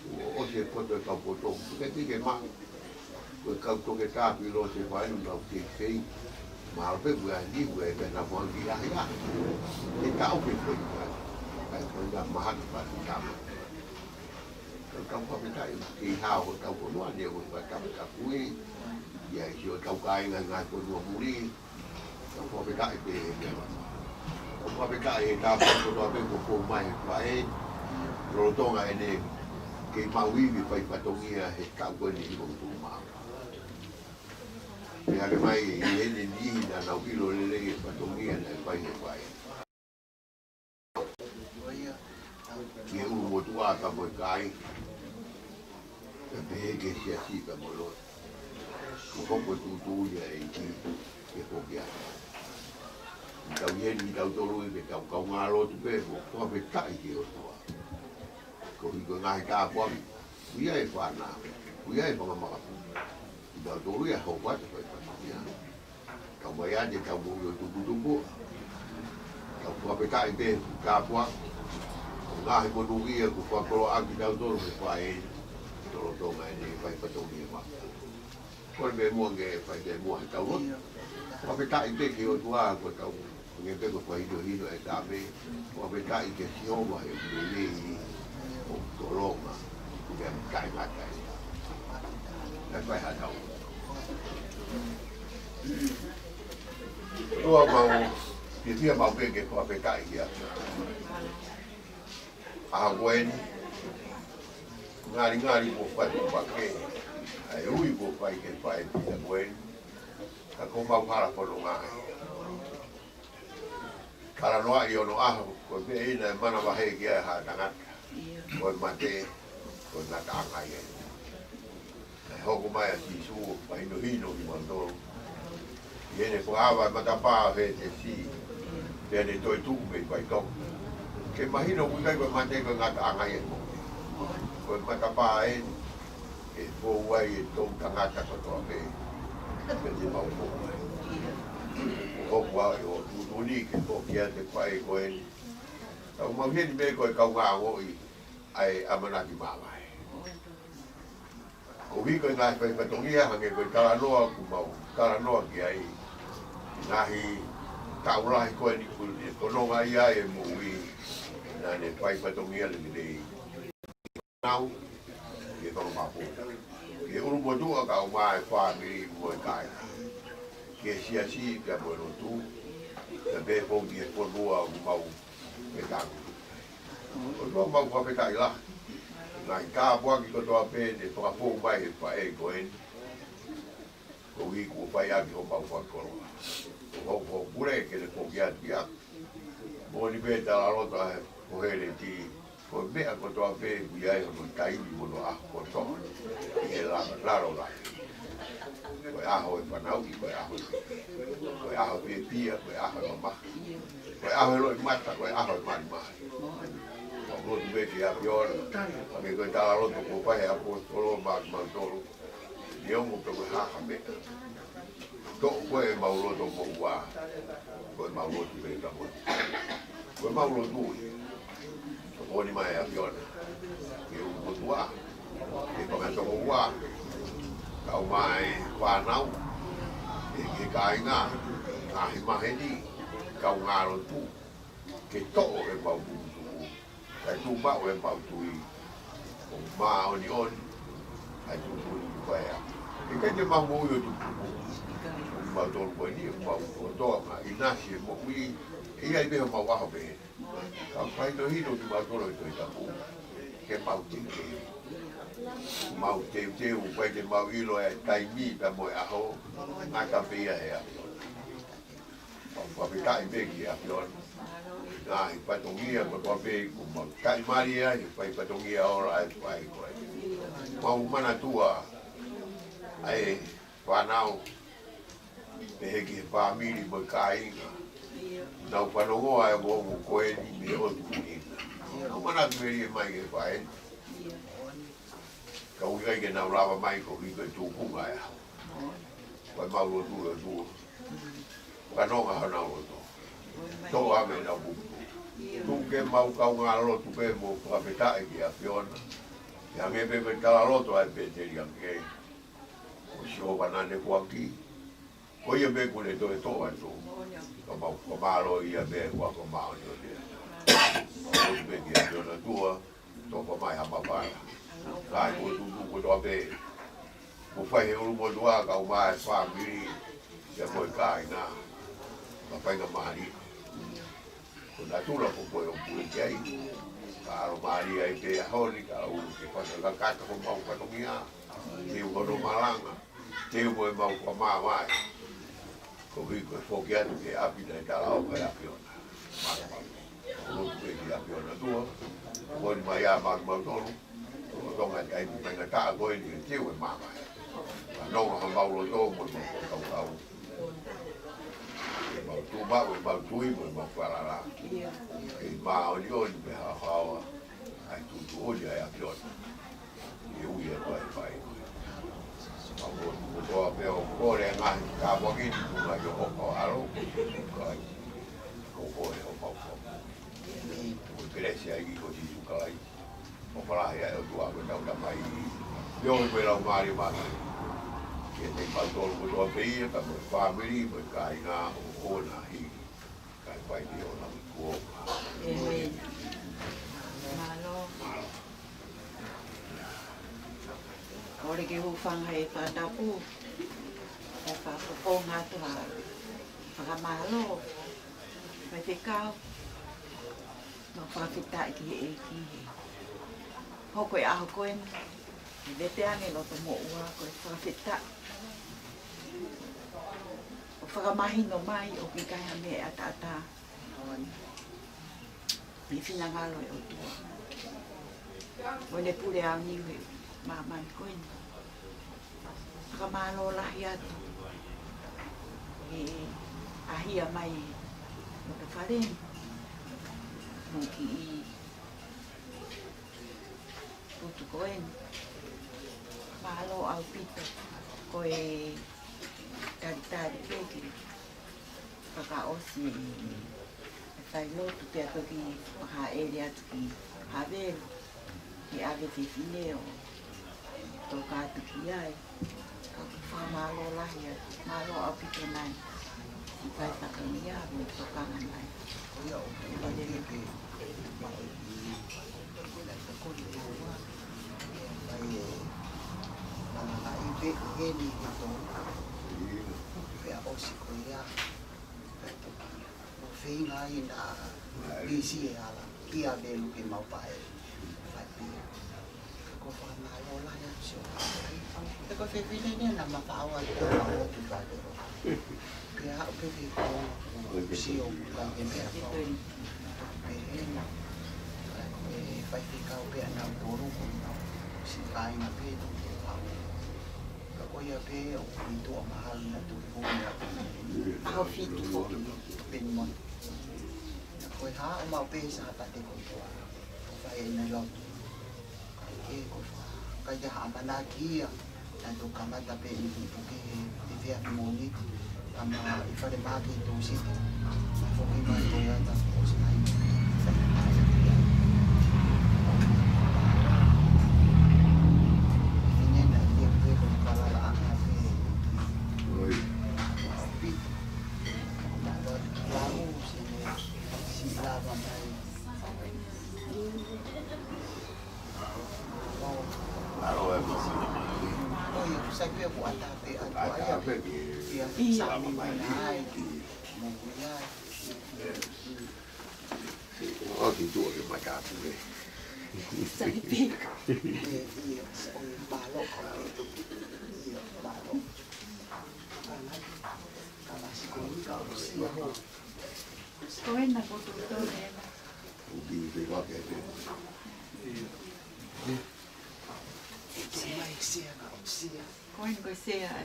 Kuo ʻosi e poto e kau poto, ke tike ma. Ko e kau toketā pē ʻoku ʻosi fai ʻenau kei fai. Mahalo pē kuo ʻi ai e niʻihi ʻoku ʻikai ke nau fanga kiʻi ahiahi. Ke tau ke fai fai. Kae fai ʻa mahalo pē ʻi tama. Ka ʻoku ou fakafetaʻi, kei hao hotau fonua ni ʻoku fai tau ka kui. ʻI ai siʻotau kāinga ʻi he ngaahi fonua muli. Ka ʻoku ou fakafetaʻi pē he meʻa. ʻOku ou fakafetaʻi he tāpuaki kotoa pē kuo fou mai he faʻē, lolotonga ʻene kei maʻu ivi fai fatongia he taʻu ko eni ʻi he motu mā. Pea hake mai ʻi heʻene niʻihi naʻa nau ʻilo lelei e fatongia naʻe fai he faʻē. Ki he ʻulumotuʻa pea mo e kāinga, pea pehē ki he siasi pea mo e lotu. Kuo hoko e tuʻutuʻuni ʻa e ʻEiki ke foki atu. Tau ʻi heni kitautolu ʻi he tau kaungā lotu pē, ʻoku ou fakafetaʻi ki he ʻOtua. Koeʻuhi ko e ngaahi tāpuaki, ʻoku ʻi ai e fānau, ʻoku ʻi ai e fanga makapuna. Kitautolu ia hoko atu fai fatongia. Kau mai ʻa e tau moʻui ʻo tuputupu. Tau fakafetaʻi pē he tāpuaki. Ngaahi monūʻia kuo fakakoloaʻaki kitautolu he faʻē. Lolotonga ʻene fai fatongia ma. Ko e meʻa muʻa ke fai meʻa muʻa he tau lotu. Fakafetaʻi pē ki he ʻOtua ko e tau. Nge pē ko e fakahinohino e tame. Fakafetaʻi ki he Sihova he lelei ʻo tolonga. Ke taʻengata e. Kae fai ha tau. Toa mau, ke fia mau pē ke fakafetaʻi ia. ʻAho ko eni, ngalingali kuo fai kuo pake, ʻa e ui kuo fai ke fai pita ko eni, ka ko mau hala fononga ai. Talanoaʻi onoʻaho, ko e meʻa ia naʻe manavahē ki ai ha tangata, ko e mate, ko e ngataʻanga ia. Naʻe hoko mai ʻa Sīsū, fakahinohino kimautolu. ʻI heʻene fakaava e matapā ʻo Hētesi, pea ne toe tuʻu mei faitoʻo. Ke mahino ʻoku ʻikai ko e mate ko e ngataʻanga ia mo. Ko e matapā eni, ʻe fou ai e toʻutangata kotoa pē. Pea te mau fou ai. ʻO hoko ai ʻo tuʻutuʻuni ke foki atu e faʻē ko eni. Tau mau ʻi heni mei he ko e kaungā ongoʻi ʻa e ʻamanaki māvae. Koeʻuhi ko e ngaahi fai fatongia hangē ko e talanoa kuo mau talanoa ki ai. Ngaahi taʻu lahi ko eni kuo ne fononga ai e moʻui. Naʻa ne fai fatongia lelei. Nau, ke tolo mapu. Ke ʻulumotuʻa kae ʻumaʻā e fāmili mo e kāinga. Ke siasi pea mo e lotu. Pea pehē foki ki he fonua ʻoku mau ke tangu. ʻOtua mau fakafetaʻi lahi. Ngaahi tāpuaki kotoa pē ne fakafou mai he faʻē ko eni. Koeʻuhi kuo fai ʻaki homau fakakoloa. Ko hoku pule ke ne foki atu ia. Moʻoni pē talaloto ʻa e ko Hēleti. Ko e meʻa kotoa pē ʻoku ʻi ai hono taimi mo hono ʻaho kotoa. ʻI he la-, lalo lahi. Ko e ʻaho e fanauʻi, ko e ʻaho e, ko e ʻaho fiefia, ko e ʻaho e mamahi. Ko e ʻaho e loʻimata, ko e ʻaho e malimali. Ko e lotu pē ki he ʻAfiona. Hangē ko e talaloto kuo fai he ʻaposetolo maʻa kimautolu. Neongo pe ko e hā ha meʻa. Toʻo ko ē ʻemau loto moʻua. Ko ʻemau lotu pē ka moʻua. Ko ʻemau lotu ia. Ko e moʻoni mai ʻa e ʻAfiona. Ke ʻulumotuʻa. Ke fakatonga ua. Kau mai fānau. Ke, ke kāinga. Ngaahi maheni. Kaungā lotu. Ke toʻo ʻemau tuʻutuʻuni. Kae tuʻu maʻu ʻemau tui. ʻO māʻoniʻoni. Kae tuʻutuʻuni ki he faʻē. ʻIkai te mau moʻui ʻo tuputupu. ʻOku mau tolu ko eni, ʻoku mau kotoa ma ʻinasi e moʻui. ʻE ʻi ai pē homau ʻaho pē. Ka fakahinohino kimautolu ʻe he Tohi Tapu. Ke mau teuteu. Mau teuteu, ʻikai te mau ʻilo e taimi pea mo e ʻaho. Ngata pē ia he ʻAfiona. Mau fakafetaʻi pē ki he ʻAfiona. Ngaahi fatongia kotoa pē kuo mau taʻimali ai, fai fatongia ola ai, fai ko ē. Mau manatua ai, Fānau, pehē ki he fāmili mo e kāinga. Nau fanongoa e ongoongo ko eni mei he ʻOtu Kuini. Nau manatu melie mai ki he faʻē ni. Ka ʻoku ʻikai ke nau lava mai koeʻuhi ko e tuʻunga ia. Ko e mau lotu ʻOtua. Fanongo honau loto. Toʻo ʻa e meʻa naʻa nau puputuʻu. Tuku ke mau kaungā lotu pē mo fakafetaʻi ki he ʻAfiona. Ke hangē pē ko e talaloto ʻa e pēteliake. Ko Sihova naʻa ne foaki. Ko ia pē kuo ne toe toʻo atu. Ka mau fakamālō ia pē ʻa e ako māʻoniʻoni. Mau lotu pē ki he ʻAfiona ʻOtua. Tofa mai ha mafana. Ka ʻi he tuʻutuʻuni kotoa pē. Kuo fai he ʻulumotuʻa kae ʻumaʻā e fāmili. Pea mo e kāinga. Ka fai ka mālie. Ko natula ko koe ʻoku pule ki ai. Ka ʻalomālie ai pē ʻaho ni, ka ʻoku ke fai ka kata ko mau fatongia. Teu hono malanga. Teu mo e mau fakamāvae. Koeʻuhi ko e foki atu ki he ʻapi naʻe talaʻofa ʻe he ʻAfiona. Mālō, mālō. Lotu pē ki he ʻAfiona ʻOtua. Ko eni mai ā mautolu. Ko Tonga ʻi he ʻaho ni, faingataʻa ko eni ke teu e māmani. Fanongo ha mau loto mo e mau fakakaukau. E mau tuʻu maʻu, e mau tui mo e mau falala. Ke māʻoniʻoni mo haohaoa ʻa e tuʻutuʻuni ʻa e ʻAfiona. ʻI he ui ʻa e fai. Mau lotu kotoa pē ʻo kole ngaahi tāpuaki ni ʻoku ngali ʻofa ʻa e ʻAlo. Ko koe ʻo mau fakamoʻui. Ko e kelesi ʻa e ʻEiki ko Sīsū Kalaisi. ʻOfa lahi ʻa e ʻOtua ko ʻetau Tamai. Pea mo e Laumālie Māʻoniʻoni. Ke ne mautolu kotoa pē ia, ka mo e fāmili, mo e kāinga, ʻo ʻoua naʻa hili. Kae fai pē ʻo na kuo. ʻĒmeni. Mālō. Kole ke u hūfanga he fakatapu. Kae fakafofonga atu ha fakamālō. Faifekau. Mau fakafetaʻi ki he ʻEiki he hoko e ʻaho ko eni. He vete ange loto moʻua ko e fakafetaʻi. ʻO fakamahino mai ʻoku ʻikai ha meʻa ʻataʻatā. He finangalo e ʻOtua. ʻO ne pule aoniu he māmani ko eni. Fakamālō lahi atu. He ʻahia mai loto fale ni. Mo e kiʻi putu ko eni. Mālō ʻaupito. Ko e talitali pē ke fakaʻosi e failotu pea toki fakahaʻele atu ki Havelu. Ke ʻave fefine ʻo toka atu ki ai. Ka ʻoku fakamālō lahi atu, mālō ʻaupito nai. ʻI he fai fatongia mo e tokanga mai. Ko ia ʻoku ʻikai ke ke maʻu ʻi he ko e ua. Fai e malanga ʻi he ʻi heni ʻi he tō. Pea ʻosi ko ia. Pea toki ʻo feinga ai na pisi e ala. Kia Havelu ke mau pae. Fai pē. Ko e fakamālō lahi atu sio. He ko e fefine ni naʻa ma faʻo atu ʻo mau atu fale. Pea aʻu pē ki he ko sio ka ke meʻa ko. Pehē na. Ko e faifekau pē ʻa nautolu ko e siʻi kāinga pē nautolu. Ka ko ia pē ʻoku ʻi tuʻa mahalo naʻa tuʻu foki ʻa. ʻAho fitu foki pē ni mo. Ko e hā ʻo mau pē Sāpate ko tua. Ko fai ʻene lotu. Ka ke ko fa. Ka ia ha ʻamanaki ia. Naʻa tau kamata pē ʻi Puke he, he fea ki Mōniti. Ka ma ʻi fale māke ʻi Tōsite. Ma foki mai ko ia ta ko sinai. Ine na ia pē ko e kalala anga pē. Oi. Pito. Ma lotu lau si, si lava mai. Mālō e mālō. ʻOi, sai pē ʻoku ʻatā pē ʻa e ʻatā pē ki. Ia, ia, sa mi mai ai. Mo ia. ʻOki tuʻa ke matapu e. Sai pē. Ia, ia, ʻoi, mālō. Ia, mālō. Kalasi ko ia, kalasi ko ia. Ko ena ko tō tō ena. Uki uki wake te. Sia, sia, sia. Ko eni ko e sea ē.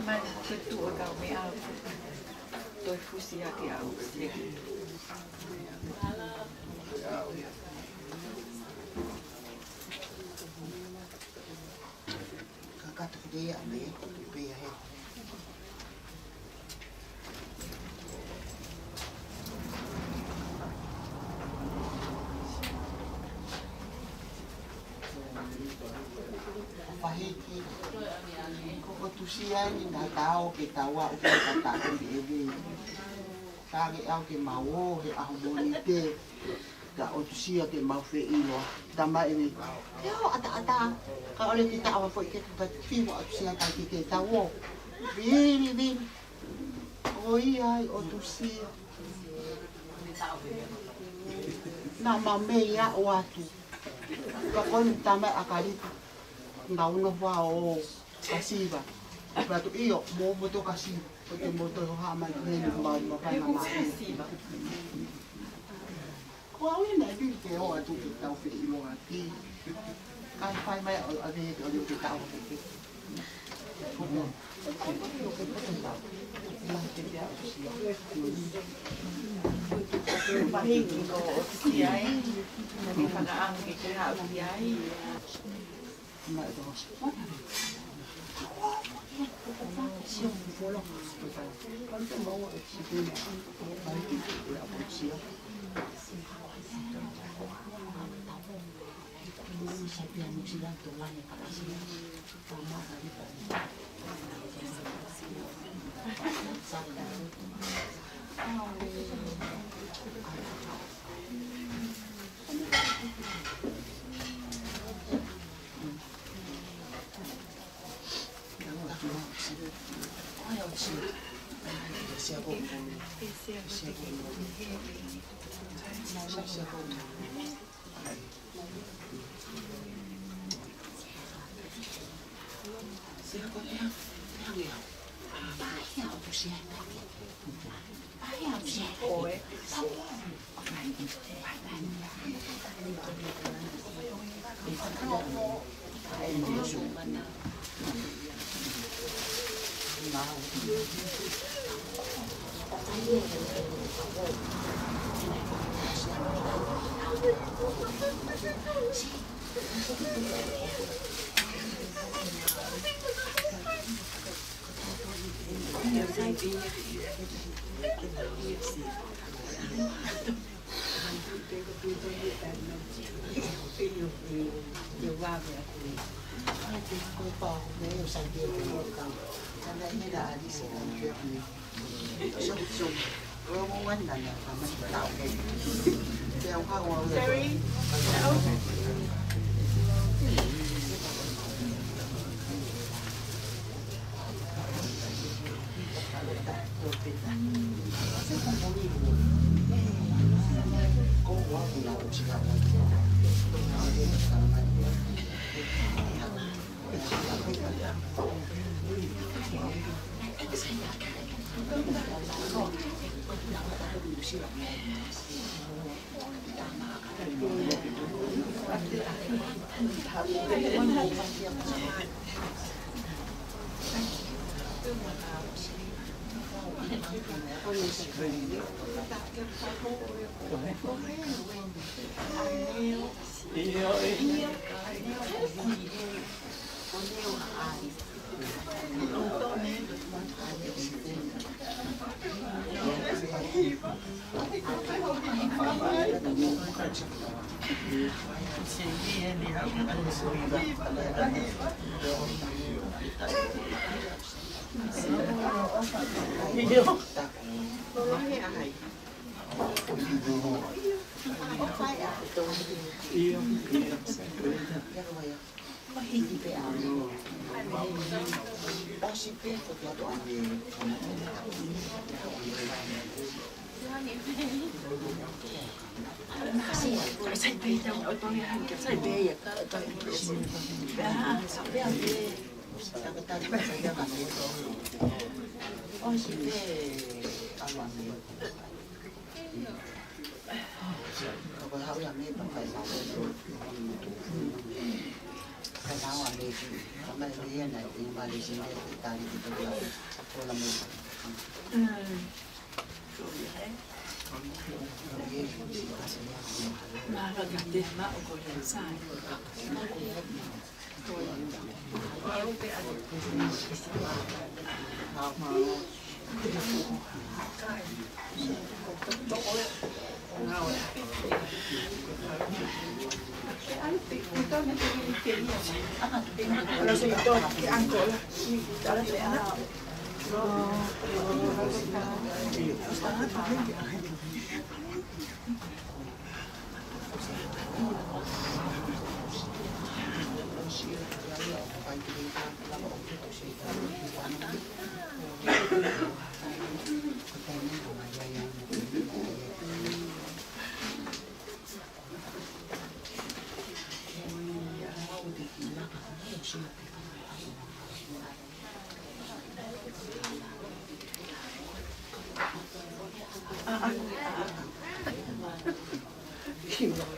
Mana te tuʻa kau me au. Toe fusi ake au sea. Kakato ki lea me, pea he. Fahiki, ko ʻOtusia ni naʻa tau ke tau aʻu ki he kata ʻo e ʻeve. Ka ke au ke mau ō he ʻaho Mōnite. Ka ʻOtusia ke mau feʻiloaki. Tama ʻEve. He ʻo ʻataʻatā. Ka ʻoua te ta ʻave foʻi ke ta fiu ʻOtusia ka ke ke tau ō. Vili, vili. ʻOiauē ʻOtusia. Naʻa ma mei aʻu atu. Ka ko eni tama ʻa Kalipa. Ngau no hoa o Kasiva. Ka tu ʻio, mo mo to Kasiva. Ko te mo to hoa mai ki heni mau ma kai ma ma. Ko au ena e pili ke ō atu ke tau feʻiloaki. Kae fai mai ʻo ʻave ke ʻo liu ke tau feʻiloaki. Mahiki ko ʻOtusia ē. Ke fakaʻamu ke ke haʻu ki ai. Sorry.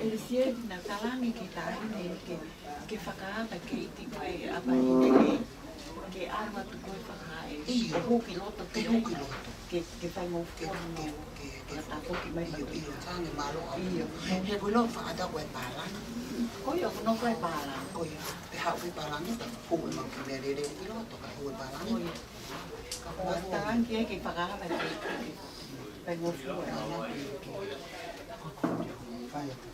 ʻElisieli, naʻa ku talaange ki he taʻahine ke, ke fakaava ke ʻi ai e ʻapaʻini ke, ke ʻalu atu ko e fakaʻae. ʻIo. Ke hū ki loto ke, ke hū ki loto. Ke, ke faingofua ke, ke, ke, ke, ke tāpuaki mai. ʻIo, ʻio, tāne mālō au. ʻIo. He ʻoku ʻikai ke u faʻa ʻatā ko e pālangi. Ko ia, ʻoku nofo e pālangi. Ko ia, pea haʻu e pālangi, pea hū e mau kiʻi meʻalele ʻi loto, kae hū e pālangi. Ko ia. Ka ko e tānaki ē ke fakaava ke, ke faingofua. Fai atu.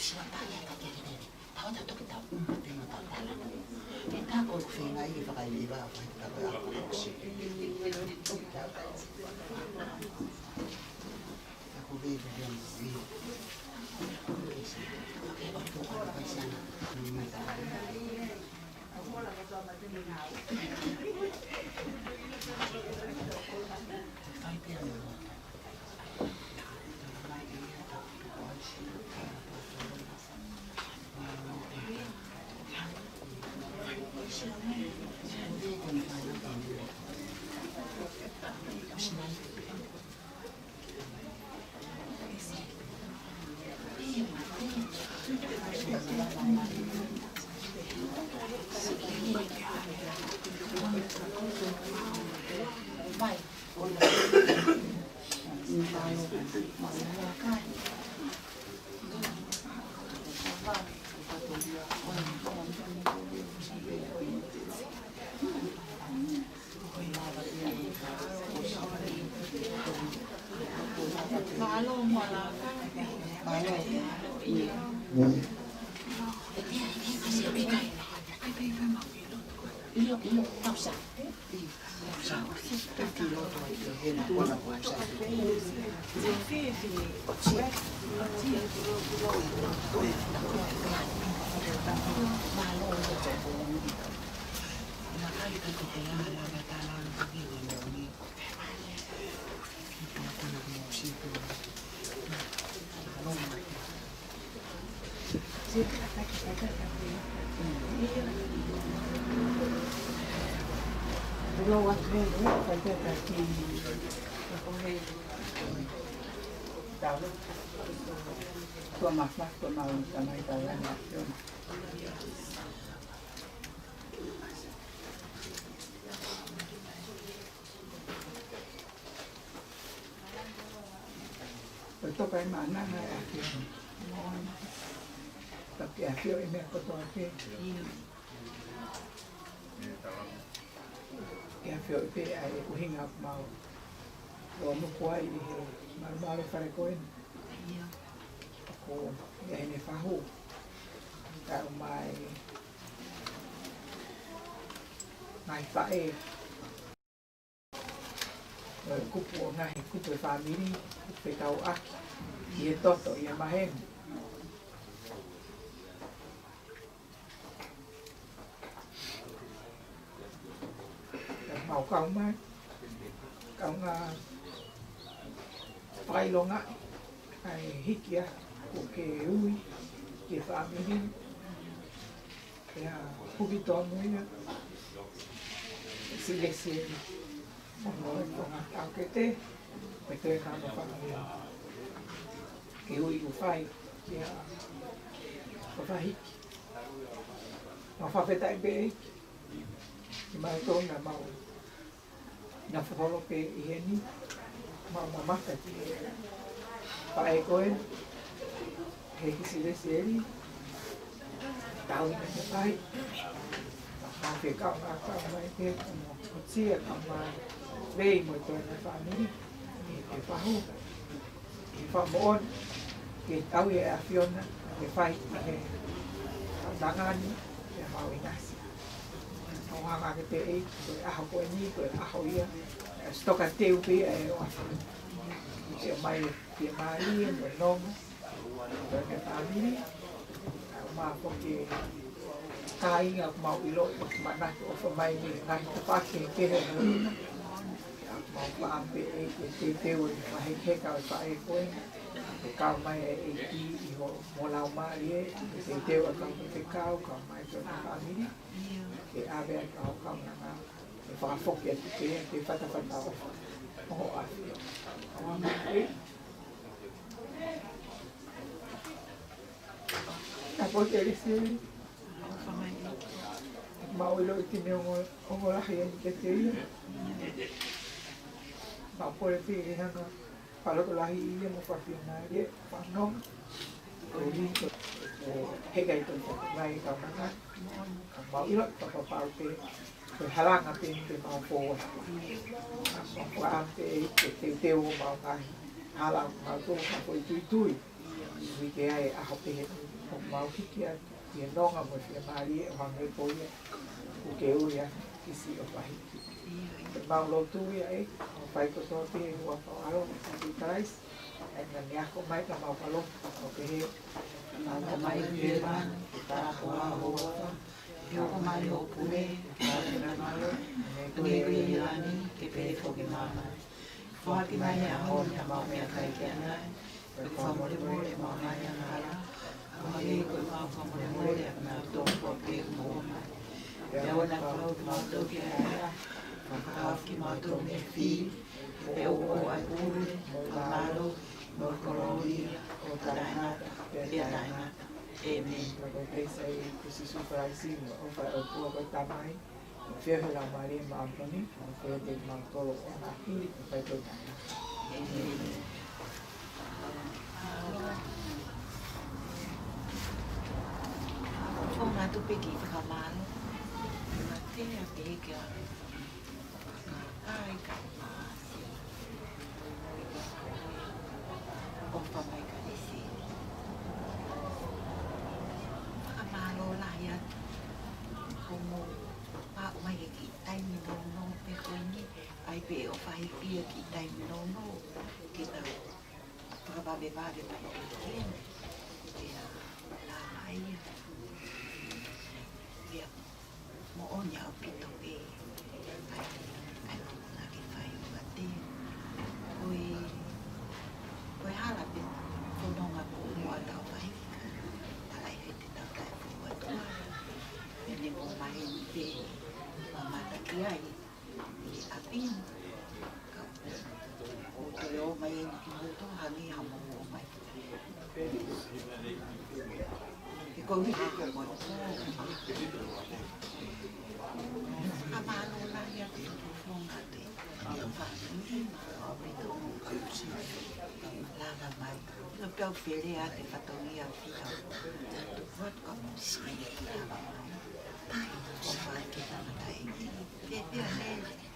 Sio pē ia ka ke lele. Tau ta toki tau uma te ma tau pala. E tā ko e feinga ʻi he fakaʻilivā, fai tā ko e ako ko si. Ako vei vei vei. Ke o tu ko e paisana. Ko e toka e maʻananga ʻa e ʻAfiona. Ka ke ʻafioʻi e meʻa kotoa pē. Ke ʻafioʻi pē ʻa e ʻuhinga ʻoku mau lōnuku ai ʻi he malumalu fale ko eni. Ko ia ʻi he fahu. Ka ʻomai ngaahi faʻē. Ko e kupu ʻo e ngaahi kupu ʻo e fāmili, kupu fekauʻaki ʻi he toto, ʻi he maheni. Ka mau kau mai, kaungā fakaʻilonga, ʻa e hiki ʻa e kupu ke ui ki he fāmili. Pea huki tonu ia. Silesi eni. Mo e konga taukete. Mo e toe kama fakamoa. Ke ui ʻo fai, ke a, ʻo fai hiki. Mau fakafetaʻi pē ʻEiki. Ke mau tō na mau. Na faholo pē ʻi heni. Mau mamata ki he. Faʻē ko ē. He kisi lesi eli. Tau ina ke fai. Mau fekau ngā kau mai pē. Ko tia kau mai. Vei mo e tō na fāmili. ʻI he pahu. ʻI he fakamoʻoni, ke tau ʻe ʻAfiona, ke fai ʻi he tangani, ke mau ʻinasi. ʻOku hanga ke pē ʻEiki, ko e ʻaho ko eni, ko e ʻaho ia, ʻe sitoka teu pē ʻa e ʻOtua. Ke mai, ke mai, mo e nonga, mo e fāmili, ʻa ma foki kāinga ʻoku mau ʻilo, ʻoku manatu ʻofa mai ni, ngaahi tapaki kehekehe ʻo e ʻaho ni. Mau faʻa pē ʻEiki ke teuteu ʻa e fakahekeheka ʻo e faʻē ko ē. Ke kau mai ʻa e ʻEiki ʻi hoʻomo laumālie, ke teuteu ʻa e kau faifekau, kau mai tō na fāmili. Ke ʻave ʻa e kau kaunanga, ke fakafoki atu ke, ke fatafata ʻofa. ʻO ʻAfio. Ka po te lesi. Mau ʻilo ʻi te mea ongo, ongo lahi eni ke te ia. Mau kole pē ke hanga, fakalotolahi ia mo fakafeʻunga, fanongo. Ko e lito, ʻo heka ʻi tō fakangai ka manga. Ka mau ʻilo, fakapapau pē, ko e halanga pē ke mau fō. Mau faʻa pē ke teuteu ʻo mau ngaahi. Hala mau tō, ka ko e tuitui. Ui ke ai ʻaho pē he ʻoku mau hiki atu ki he nonga mo e fiemālie ʻo hangē ko ia ʻoku ke ui ʻa kisi ʻo fai hiki. Ke mau lotu ia ʻEiki, mau fai kotoa pē he huafa ʻo e ʻAlo, ʻa Sīsū Kalaisi, ʻa ia naʻa ne ako mai ka mau kalo, ʻo pehē, Tamai ʻoku ʻi he langi, ke tāpuhā ho huafa, ke hoko mai hoʻo pule, ke fai ho finangalo, hangē ko ia ʻi langi, ke pehē foki ʻi māmani. Foaki mai he ʻaho ni haʻamau meʻakai ki ʻanai. Pea fakamolemole ʻemau ngaahi angahala, hangē ko ʻemau fakamolemole ʻa kinautolu ʻoku fai pehē kimautolu. Pea ʻoua naʻa fakahaofi kimautolu ki he ʻahiʻahi, ka ke fakahaofi kimautolu mei he fili, he ʻoku ʻoʻou ʻa e pule, mo e mālohi, mo e kolōlia, ʻo taʻengata, pea taʻengata. ʻĒmeni. Ko e ʻEiki ko Sīsū Kalaisi, mo e ʻofa ʻa e ʻOtua ko e Tamai, mo e feohi ʻa e Laumālie Māʻoniʻoni, mo e feohi ʻa kimoutolu ʻoku fili ke fai ko e taʻengata. ʻĒmeni. Fou atu pē ki he fakamālō. Mate a pē ke a. Ai, ka masi. ʻOfa mai ka ʻEiki. Fakamālō lahi atu. Hoʻomo maʻu mai e kiʻi taimi nounou pē ko eni. ʻAi pē ʻo fai pē e kiʻi taimi nounou. Ke tau fakavavevave mai ki ai. Ke a la mai. Ia. Moʻoni ʻaupito pē ʻa e, ʻa e tuʻunga ke fai ʻo mate. Ko e, ko e hala pē fononga ko ē ʻoku tau fai. Talaʻehete tau taʻepuatua. Pea ne mo mai ni pē mamata ki ai. ʻI ʻapi ni. Ka ʻoku toe ō mai eni kimoutolu hangē ha mou ō mai. Ke kou hiki ko mo. Ka mālō lahi atu ki he fononga te. Ia fāmili, mālō ʻaupito. Lava mai. Nō pea u fele ʻa e fatongia fia. Tuku atu ka mou sio lava mai. ʻOfa ke tamatai. Pea, pea, pea.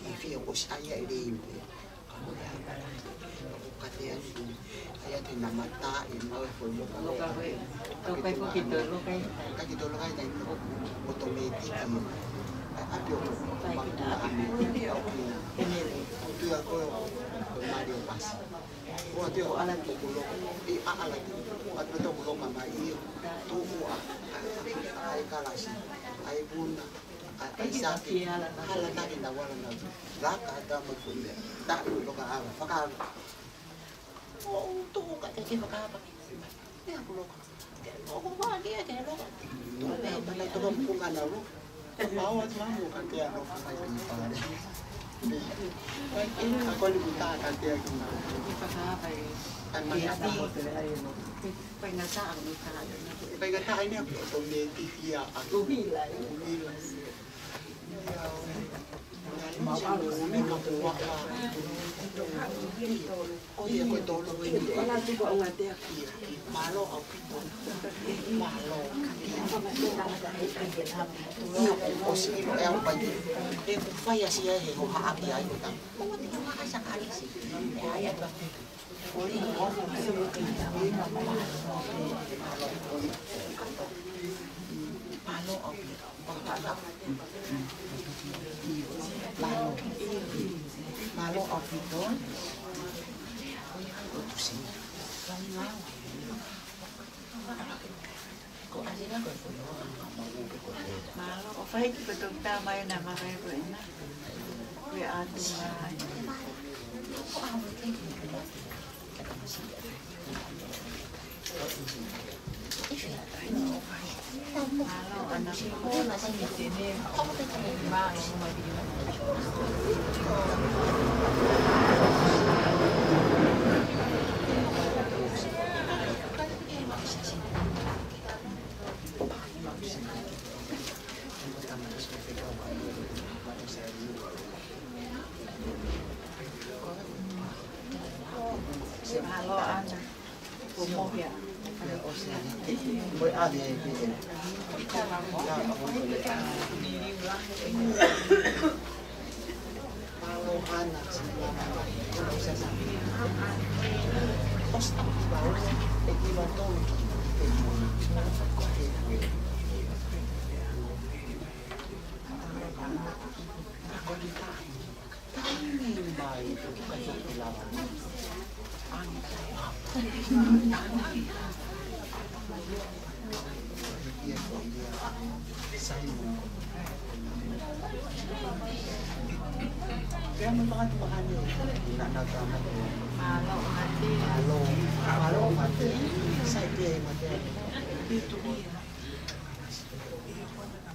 Fiefia ʻosi ʻai ʻa e lei pē. Ka ko e ʻai ʻa e lei. Ka ko e katea ni. ʻAi ʻa e tena mata e mau e foʻi loka. Loka pē. Loka e foki to loka e. Ka ki to loka e tai. ʻOtomētiki. ʻAi ʻa pio. Fai ki ta. Pio pina. Ko e tui ʻa ko e. Ko e mali ʻo pasi. Ko ʻa pio. Ko ʻAlati. Ko loka. ʻI ʻa ʻAlati. Ko ʻa pio to ko loka mai ʻio. Tuku ʻa. ʻAi kalasi. ʻAi puna. ʻAi sake, hala taki na wala na. Laka ata mo fune. Ta loka ava, fakaava. ʻO tuku ka te ke fakaava. Ia ku loka. ʻO ko wa ke ke loka. Tuku me mana toka mukunga na lo. Pau atu mamu ka te ano fakaava. Kai ke ka ko ni kuta ka te aki na. Fakaava e. Kai mana ta hotel ai no. Faingataʻa mo e kākena. Faingataʻa ʻeni ʻa ʻOtomētiki ia ʻa. Uhila, e. Uhila. Ia, ʻo. Ko ia ko e tolu ko eni. Mālō ʻaupito. Mālō. ʻIo, ʻosi ʻilo ʻe au pai. ʻE ku fai ʻa sia he hohaʻaki ai ko ta. Ko te hohaʻa sa kalisi. ʻE ai atu. Mālō, ʻo fai ki ko tau tā mai na makai ko ena. Ko e atu mai.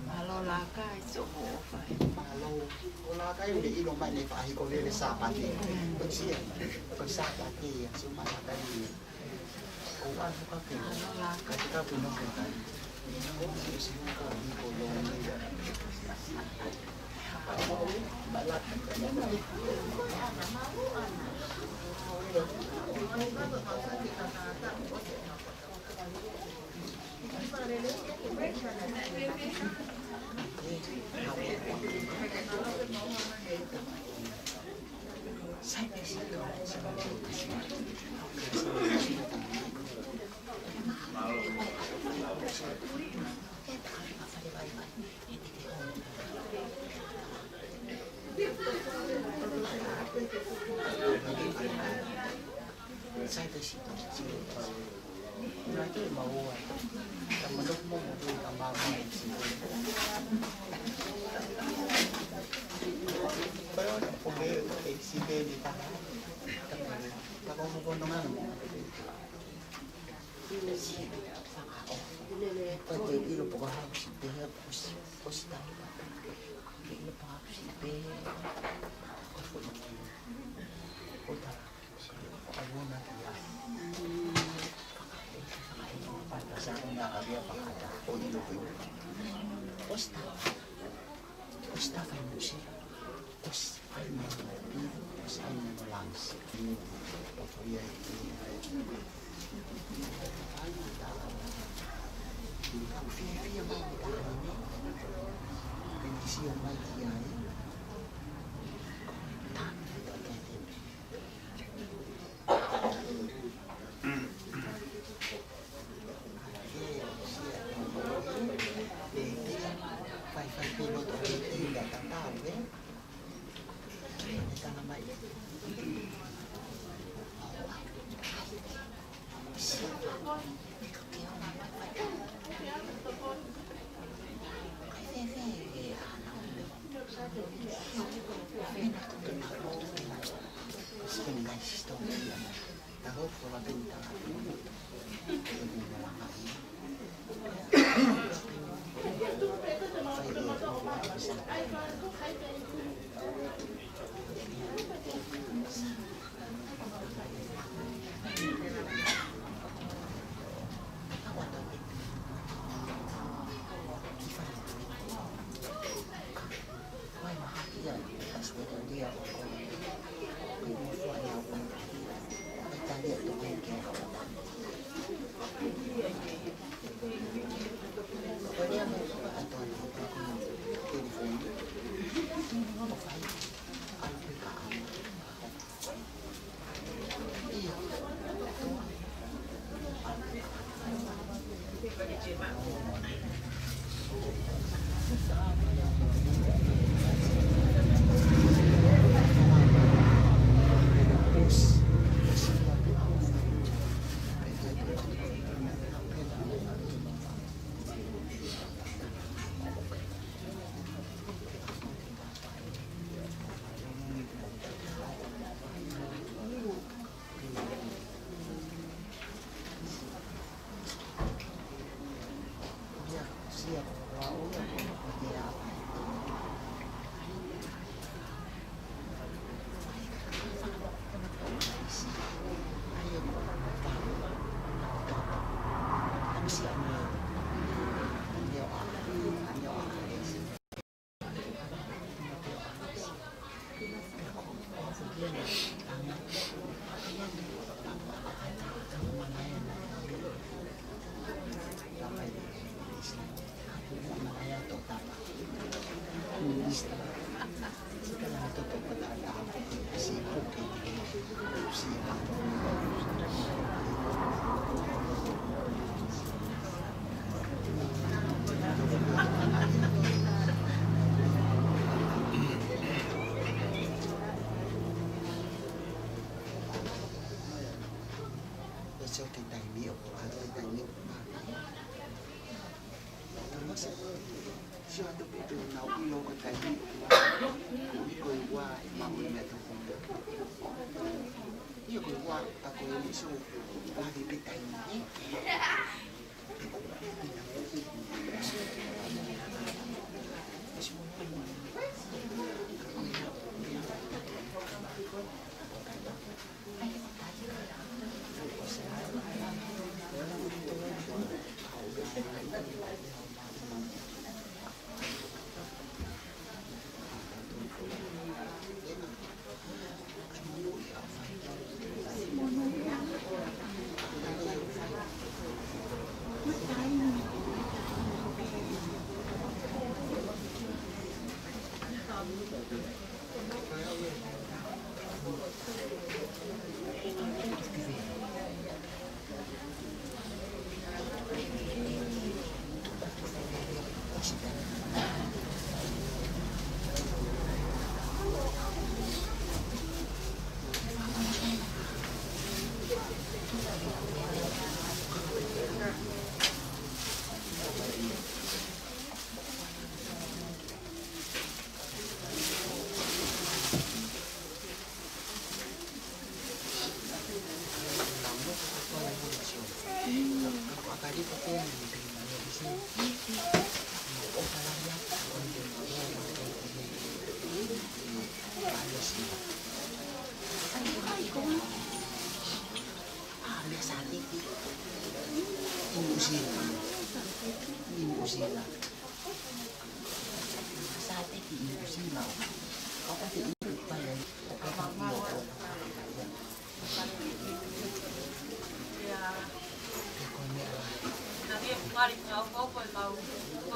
Mālō Laka, ʻi so mo fai. Mālō. ʻO Laka ʻi ʻilo mai ne faʻahi ko lele Sāpate. Ko sia, ko Sāpate ia, so ma Laka ʻi. ʻO ʻalu ka ke. Mālō Laka. Ka te ka puna ke kai. ʻO si si ka ʻi ko lo ni. Sai te si to si. Nā ke mau ua. Ka mano mo mo ka ma mo si. Pero na po ke si ke ni ta. Ta ko mo ko no ngana mo. Si fakaʻofa. Ko te ʻilo pē ko e hā ʻoku si pehē, ʻoku si, ʻoku si tau. Te ʻilo pē ko e hā ʻoku si pehē. Ko e foʻi kiʻi. Ko ta. Ko e ʻuhinga ki ai. Fakaʻofa, fakaʻofa, fakaʻofa, fakaʻofa, ʻo ʻilo pē. ʻOku si tau. ʻOku si tau fai mo si. ʻOku si fai mo si. ʻOku si fai mo si.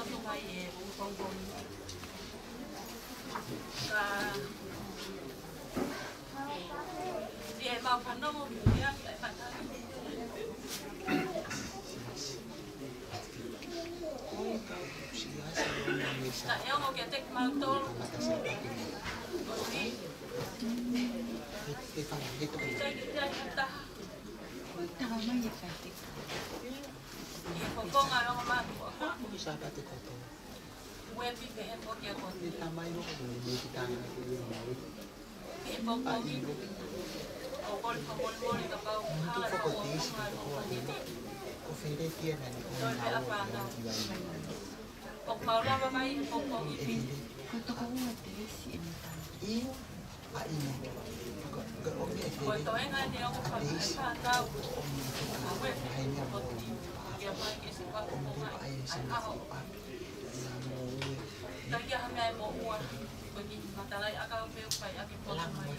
Mai e pongipongi. Ka, ʻi heʻemau fanongo ki he ʻaho ni, ʻe fanongo. Ka ʻe ongo kiate kimautolu. Ko e ʻikai ke ʻi ai ha taha. Ko e taha mai e fai te. ʻI he fofonga ʻo e ongo mātuʻa. Ko e Sāpate kotoa. Uepi pehē foki ʻa Koni. Ni tamai o ko ni me ki tana ki ni mai. He pongipongi. ʻOku ou kole fakamolemole kapau ʻoku hala ʻeku ongoongo ʻi he pongipongi ni. Ko Feleti ena ni. Toe pē ʻa fānau. ʻOku mau lava mai he pongipongi ni. Ko e toko ua teisi e mita. ʻIo. Ko e toenga eni ʻo e fānau. Ko e fānau. Ko e fānau. Ka ʻi ai ha meʻa ʻe moʻua, ko e kiʻi matalaʻiʻakau pē ʻoku fai ʻaki poto mai.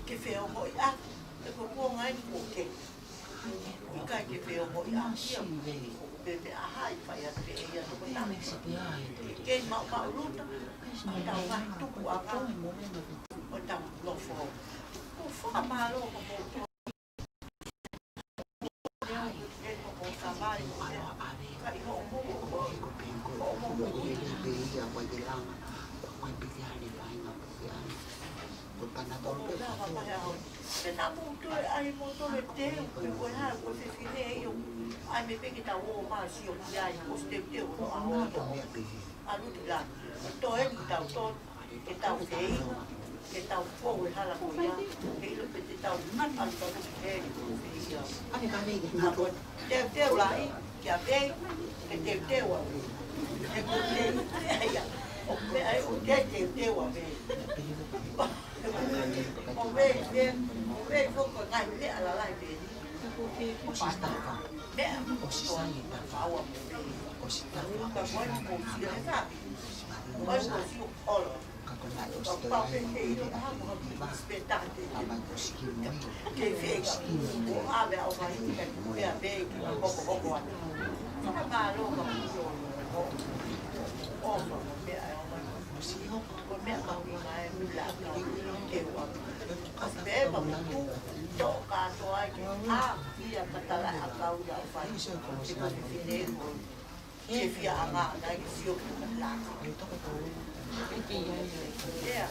Ke feongoʻi ʻaki, ʻe ko e kuonga eni kuo ke. ʻIkai ke feongoʻi ʻaki ia. Pe meʻa hai fai atu pē ia toko taha. Kei maʻumaʻuluta, ʻa tau ngaahi tukuʻanga. ʻO tau nofo. Ko e fakamālō ko e Ko e panatolo pē. Pea naʻa mou toe ʻai moutolu e teu, pe ko e hā, ko e fefine ʻio. ʻAi mei pē ke tau ō mai ʻo sio ki ai, ko e teuteu ʻo ʻaho. ʻAlu ki langi. Toe eni tau tonu. Ke tau feinga, ke tau fou e hala ko ia, ke ʻilo pe te tau ʻalu ka mutu heni ko fē ia. Teuteu lahi, Ke a vei, ke teuteu a vei. He ko e meʻa ia, ʻoku meʻa ʻoku teuteu a vei. ʻO vei, vei, ʻo vei foki ko e ngaahi meʻa lalahi vei. Meʻa, ʻosi sai e tafa. Ka ko e mou sio he tafa. Ko e mou sio ʻolo. Ka ko e ʻosi toe ai mo e ʻi he ʻaho ʻi he vā. ʻA mai ʻosi ki mo e. Ke fie ka. ʻO ʻave ʻo mai ki ka ki mea vei ki ka hokohoko atu. Fakamālō ka mou sio. ʻO, ʻo, ʻo, meʻa ʻe ʻomai. ʻOsi hoko. Ko e meʻa ka ui mai, ui la ka ui ke ua. Ka pē pa mo ku, tō kātoa ai ke ʻā, ia ka tala ʻakau ia ʻo fai. Ke ko e fefine ko. Ke fia anga anga ke sio ki ka laka. ʻIa.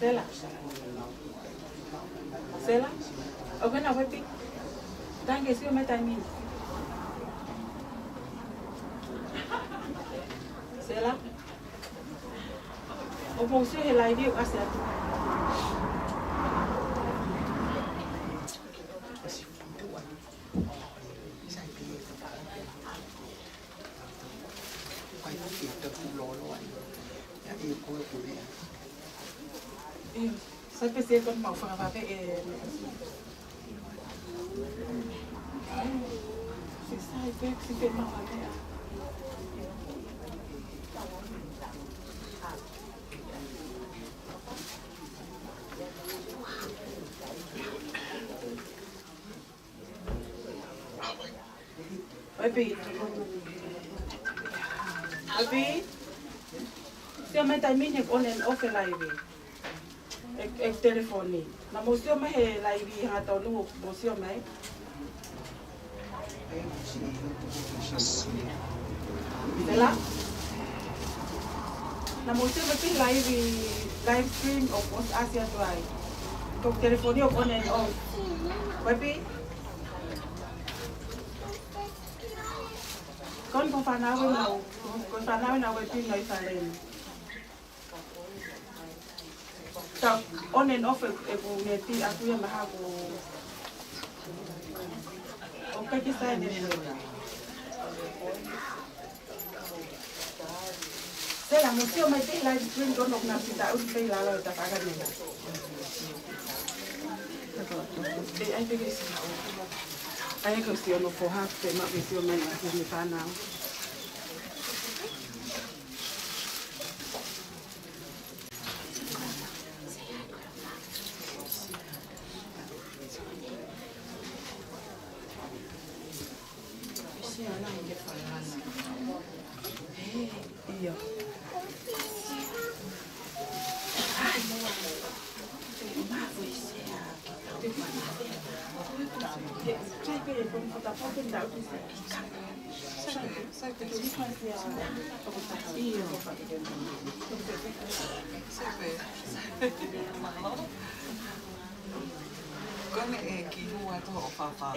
Sela. Sela. ʻOku ʻi ai hano wepi? Ange sio mai taimi ni. Sela. ʻOku mou sio he laivi ʻoku ʻasi atu. ʻIo, sai pē se ko mau fakapapauʻi ē. Se sai pē, se pē mau fakapapauʻi ē. Epi. Epi. Sio mai taimi ni ʻoku on and off e laivi. ʻE, ʻe telefoni. Naʻa mou sio mai he laivi hangatonu, mou sio mai. Sela. Naʻa mou sio mai ki he laivi, live stream ʻoku ʻosi ʻasi atu ai. Ko e telefoni ʻoku on and off. Epi. Ko e fānau ʻe nau, ko e fānau ʻe nau ʻi he pino ʻi fale ni. Tau on and off e, ʻeku neti ʻaku ia mahalo ko e ʻikai ke sai e neti. Sela, mou sio mai ki he live stream ko ena ʻoku nau sio atu pē ʻi lalo ʻi he tafaʻaki ni. ʻE, ʻai pē ke sio. ʻAi ke sio no foha, pē maʻu ke sio mai ki he fānau. Ko ena ʻe kiʻi hū atu hoʻo fāfā.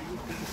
Okay.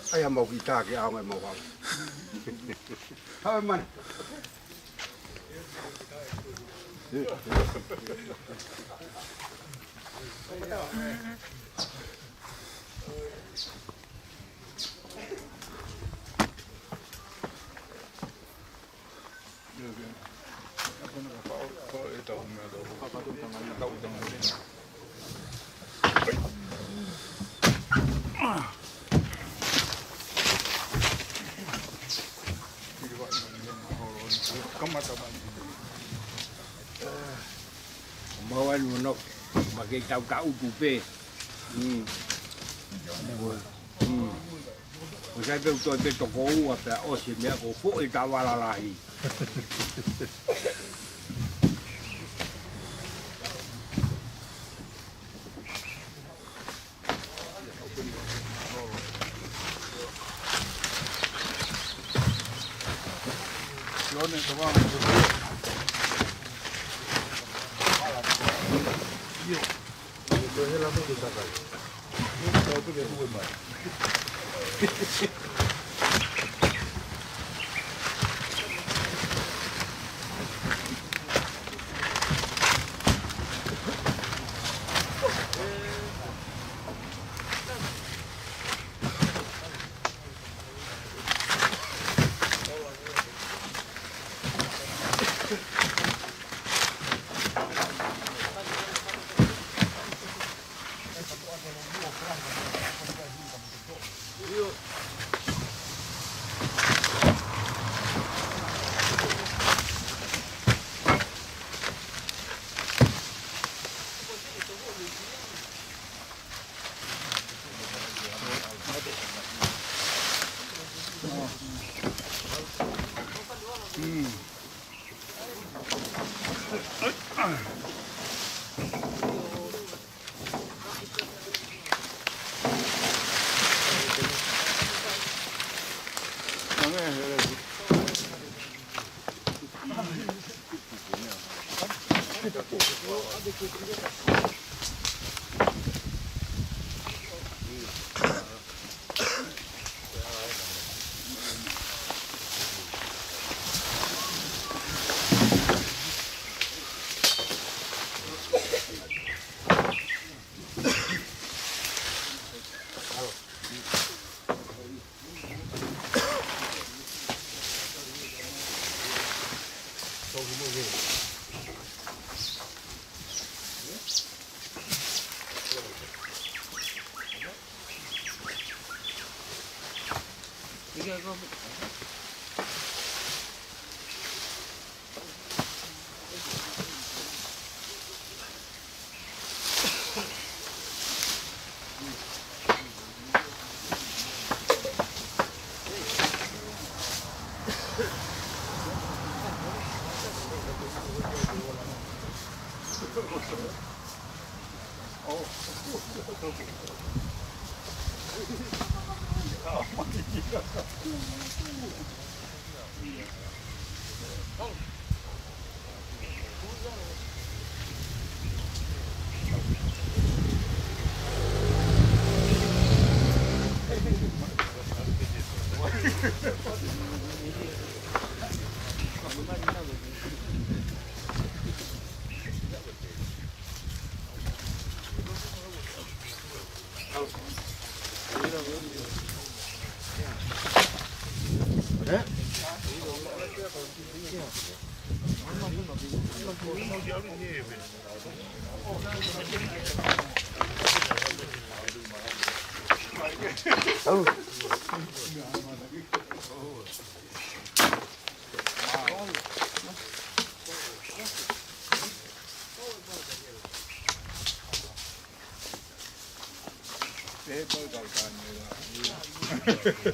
ʻAi ha mau kita ke ʻaonga e mau hau. Hawe mani. Mau anu no, ma kei tau tau tu pē. Mm. Mm. Ko sai pē u toe pē toko ua pea ʻosi meʻa ko foʻi tavala lahi.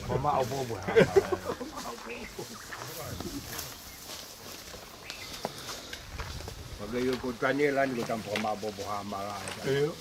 Ko maʻopoʻopo ha. Pake io ko Taniela ni ko tampa ko maʻopoʻopo ha mala. Io.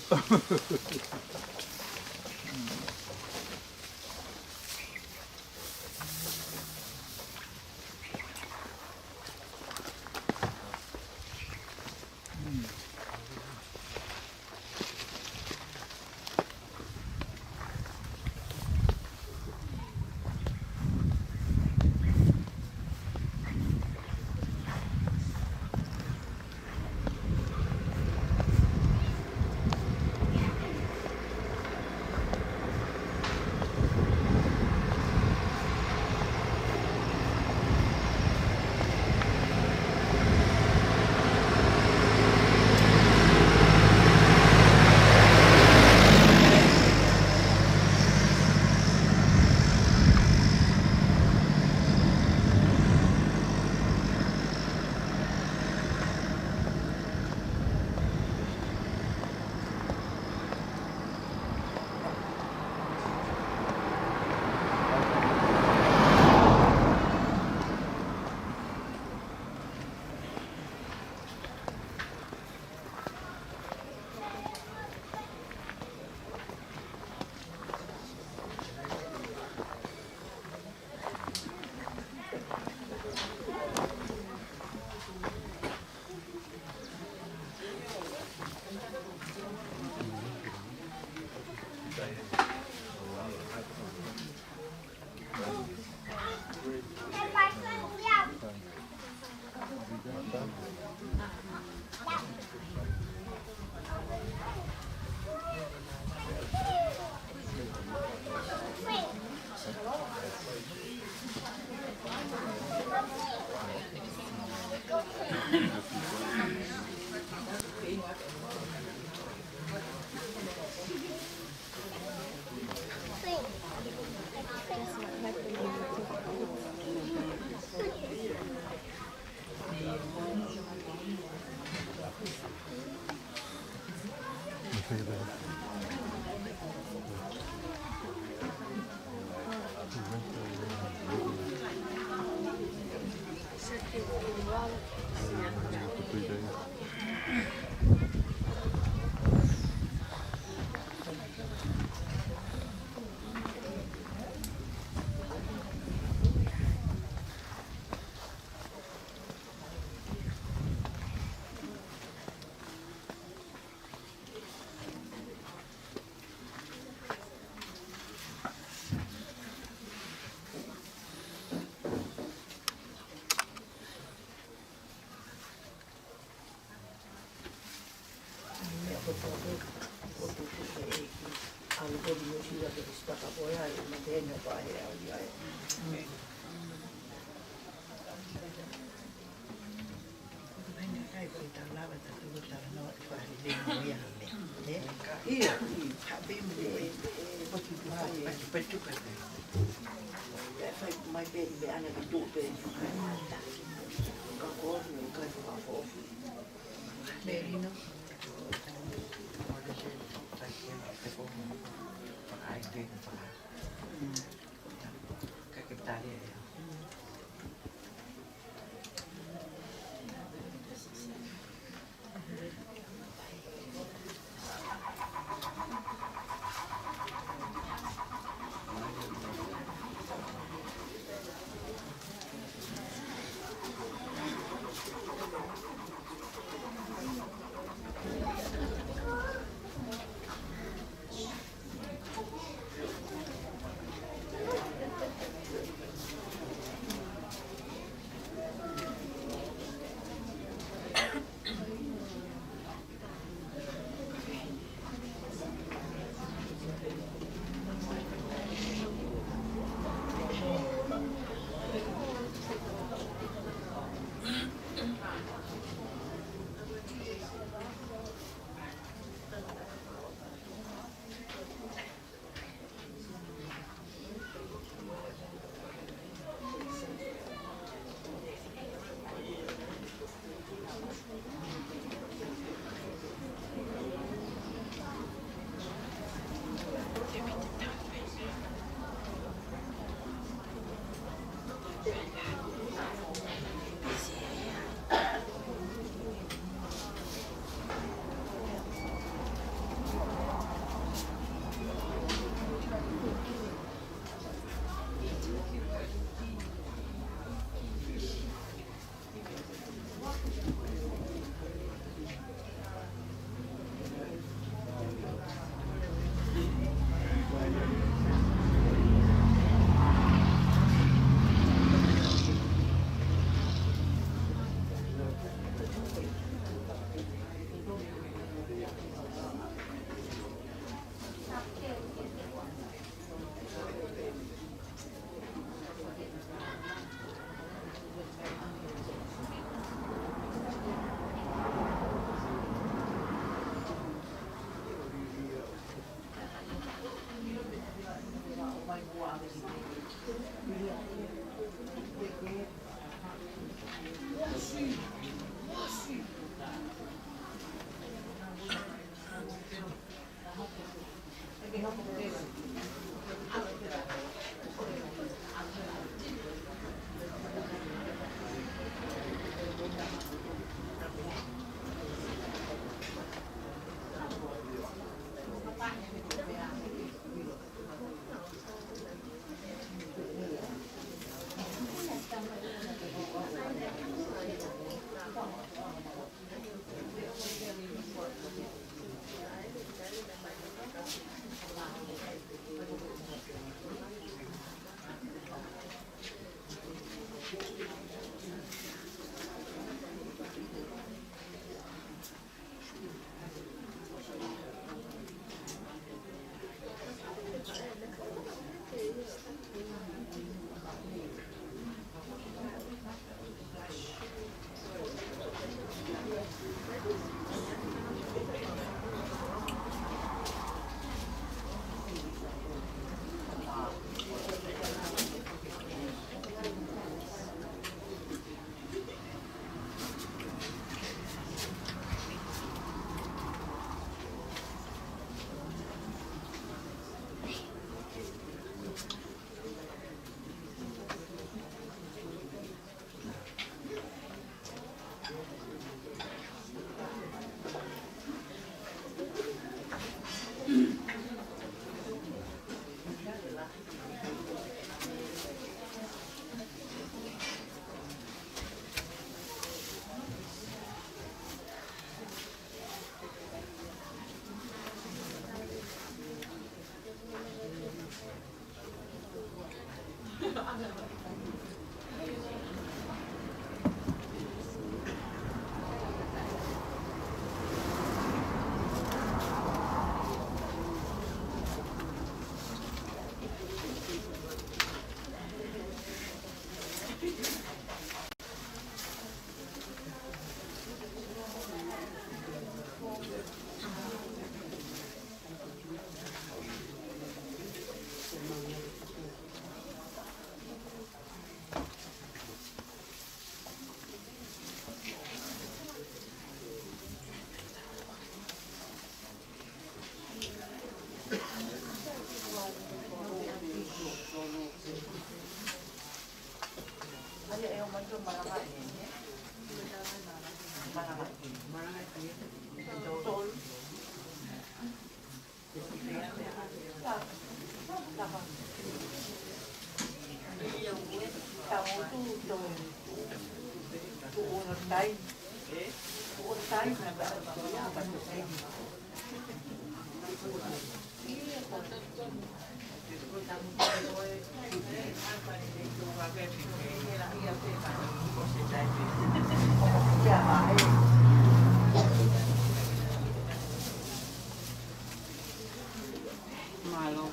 Mālō.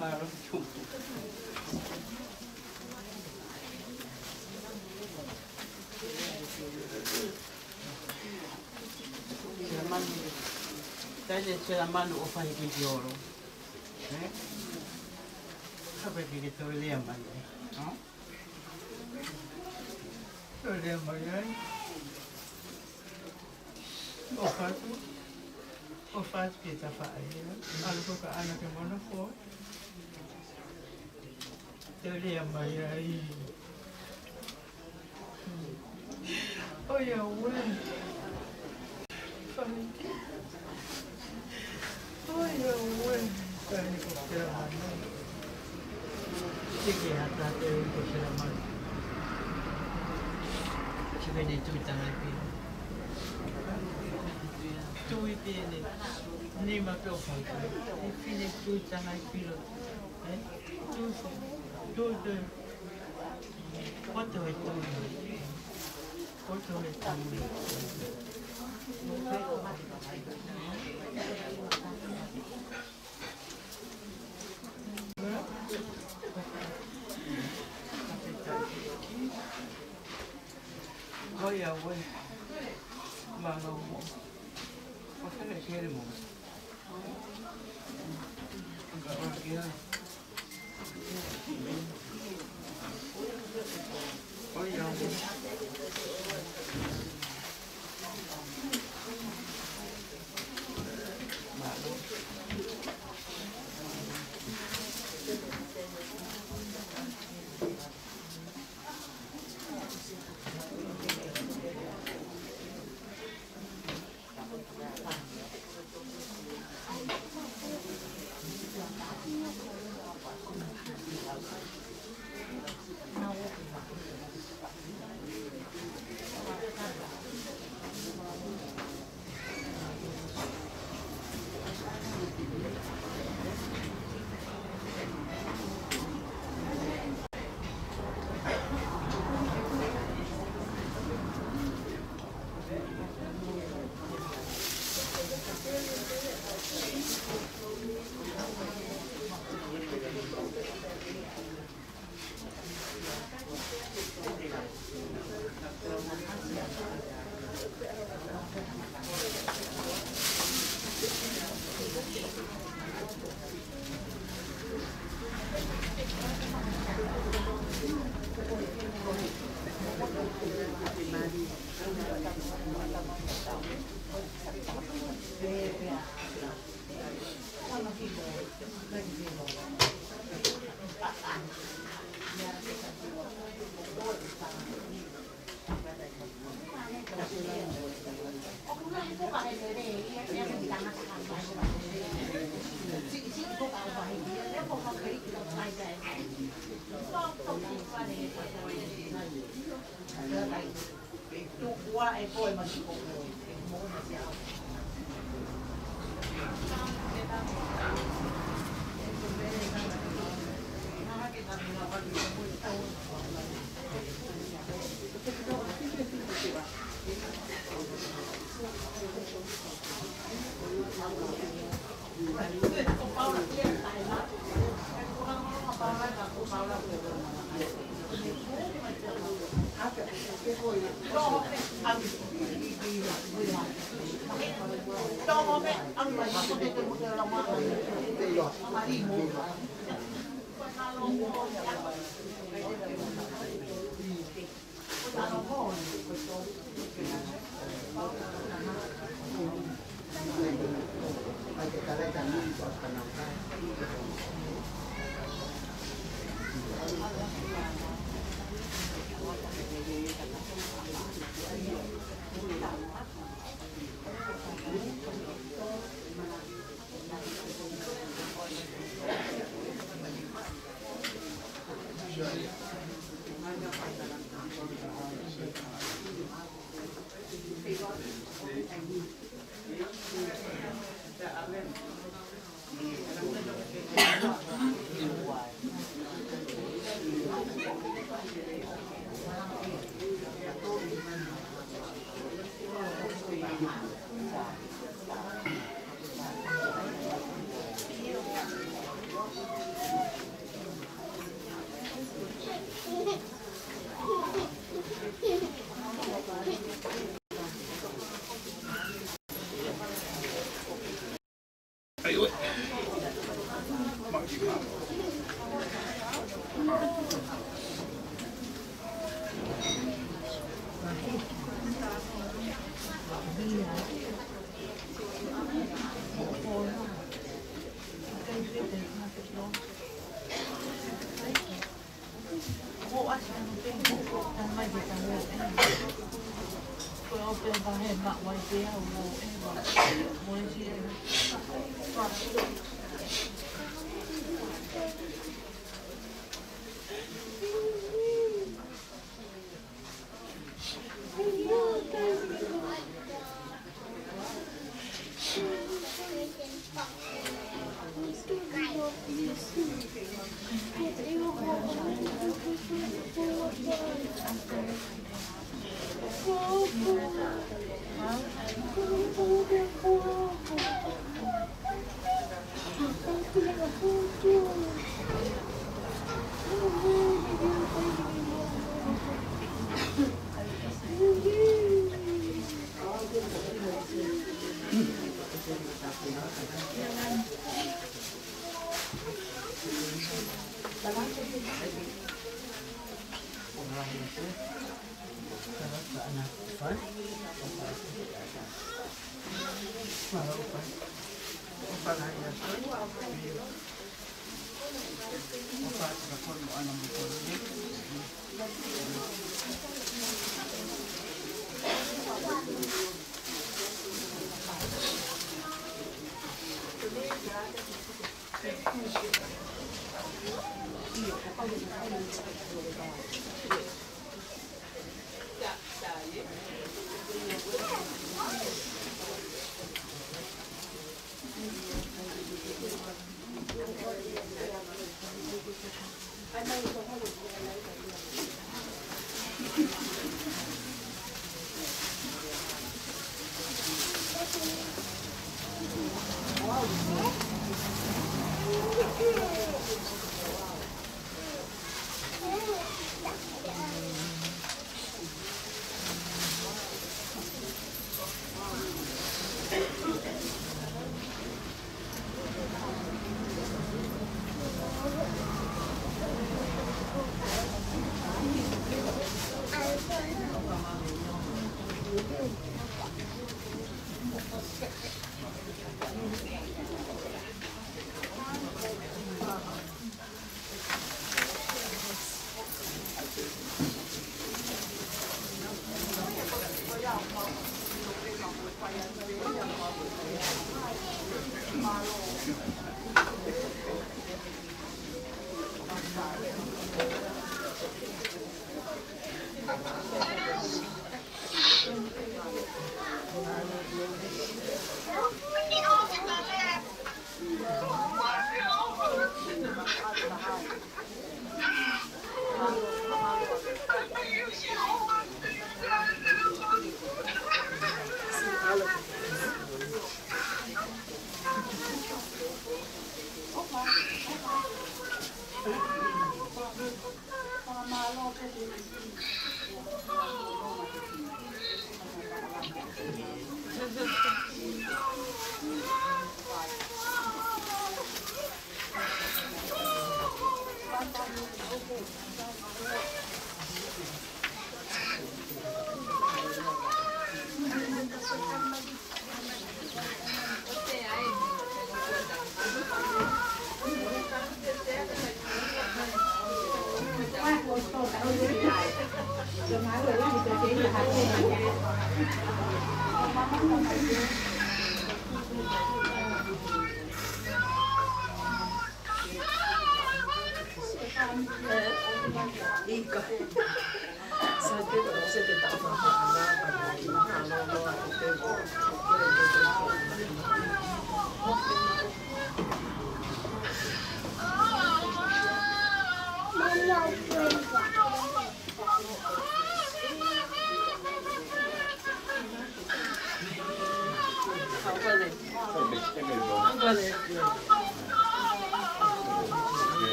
Mālō. Silamanu. Taile silamanu ʻo fai ki olo. Eh? Ka pē ke ke toe lea mai. No? Toe lea mai ai. ʻOfa atu. ʻOfa atu ki he tafaʻaki. ʻAlu ko ka ana ke mono ko. Toe lea mai ai. ʻOiauē. Fai. ʻOiauē. Fai ko silamanu. Sike hata te ko silamanu. Sike ne tui tangai pilo. Tui pē ʻene nima pē ʻo fai. Fine tui tangai pilo. Eh? Tui, tui, tui. Koto e tui. Koto e tui. ʻOiauē. Mālō mo. ʻOfa atu ki he mono.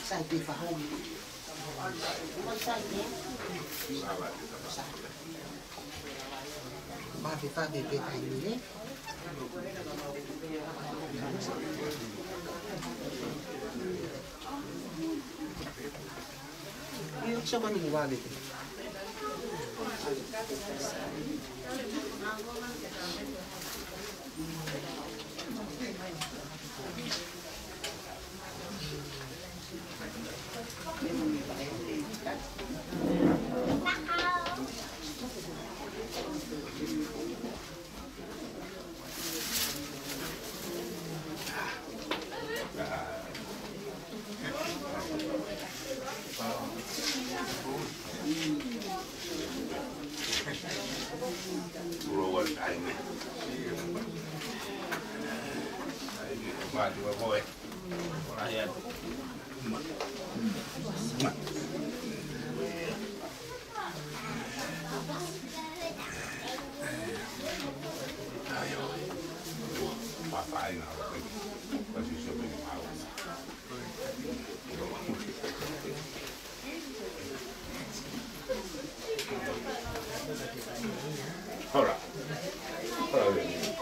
Sai pē fahomi. Sai pē. Sai. Mate fate pe kai mire. Io, ciò che non vale. Hold on. Hold on.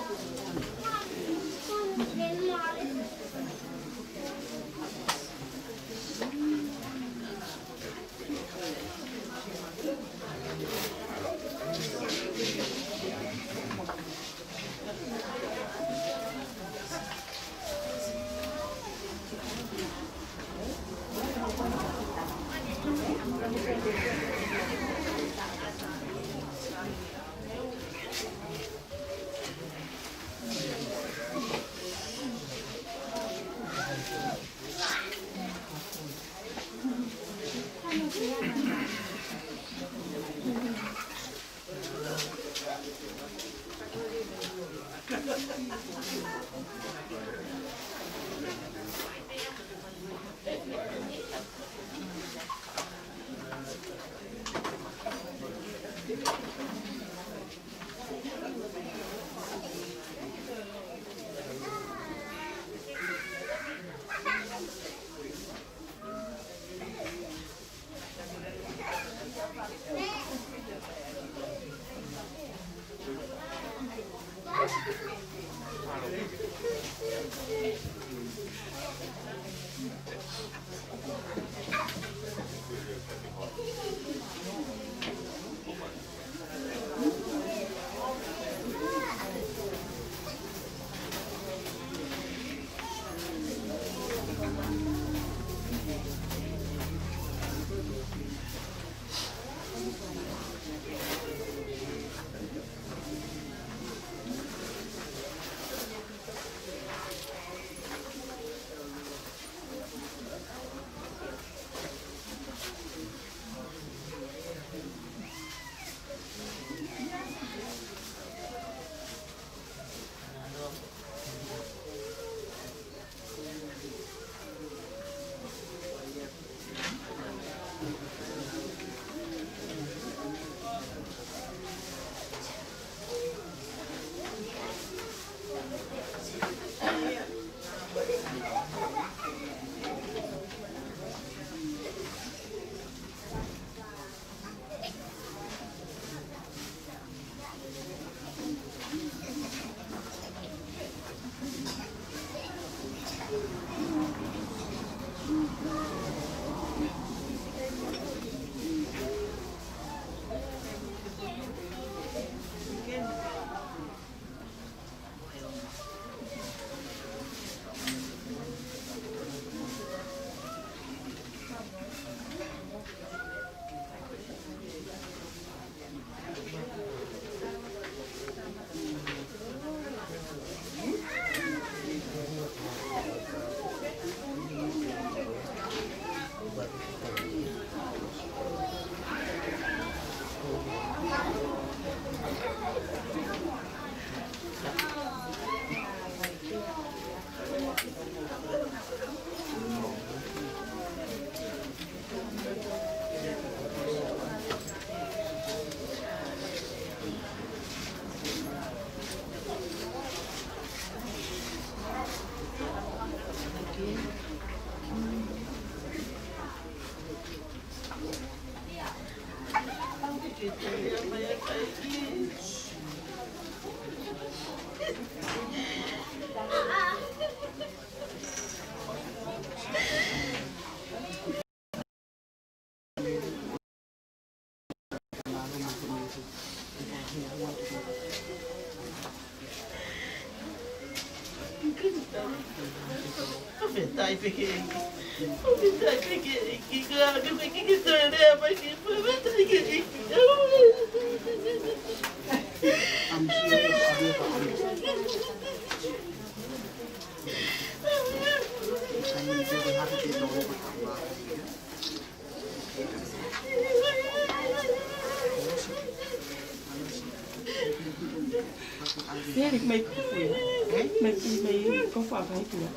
Seri mai kufu ia. Eh? Mai kufu mai kufu apa itu ya?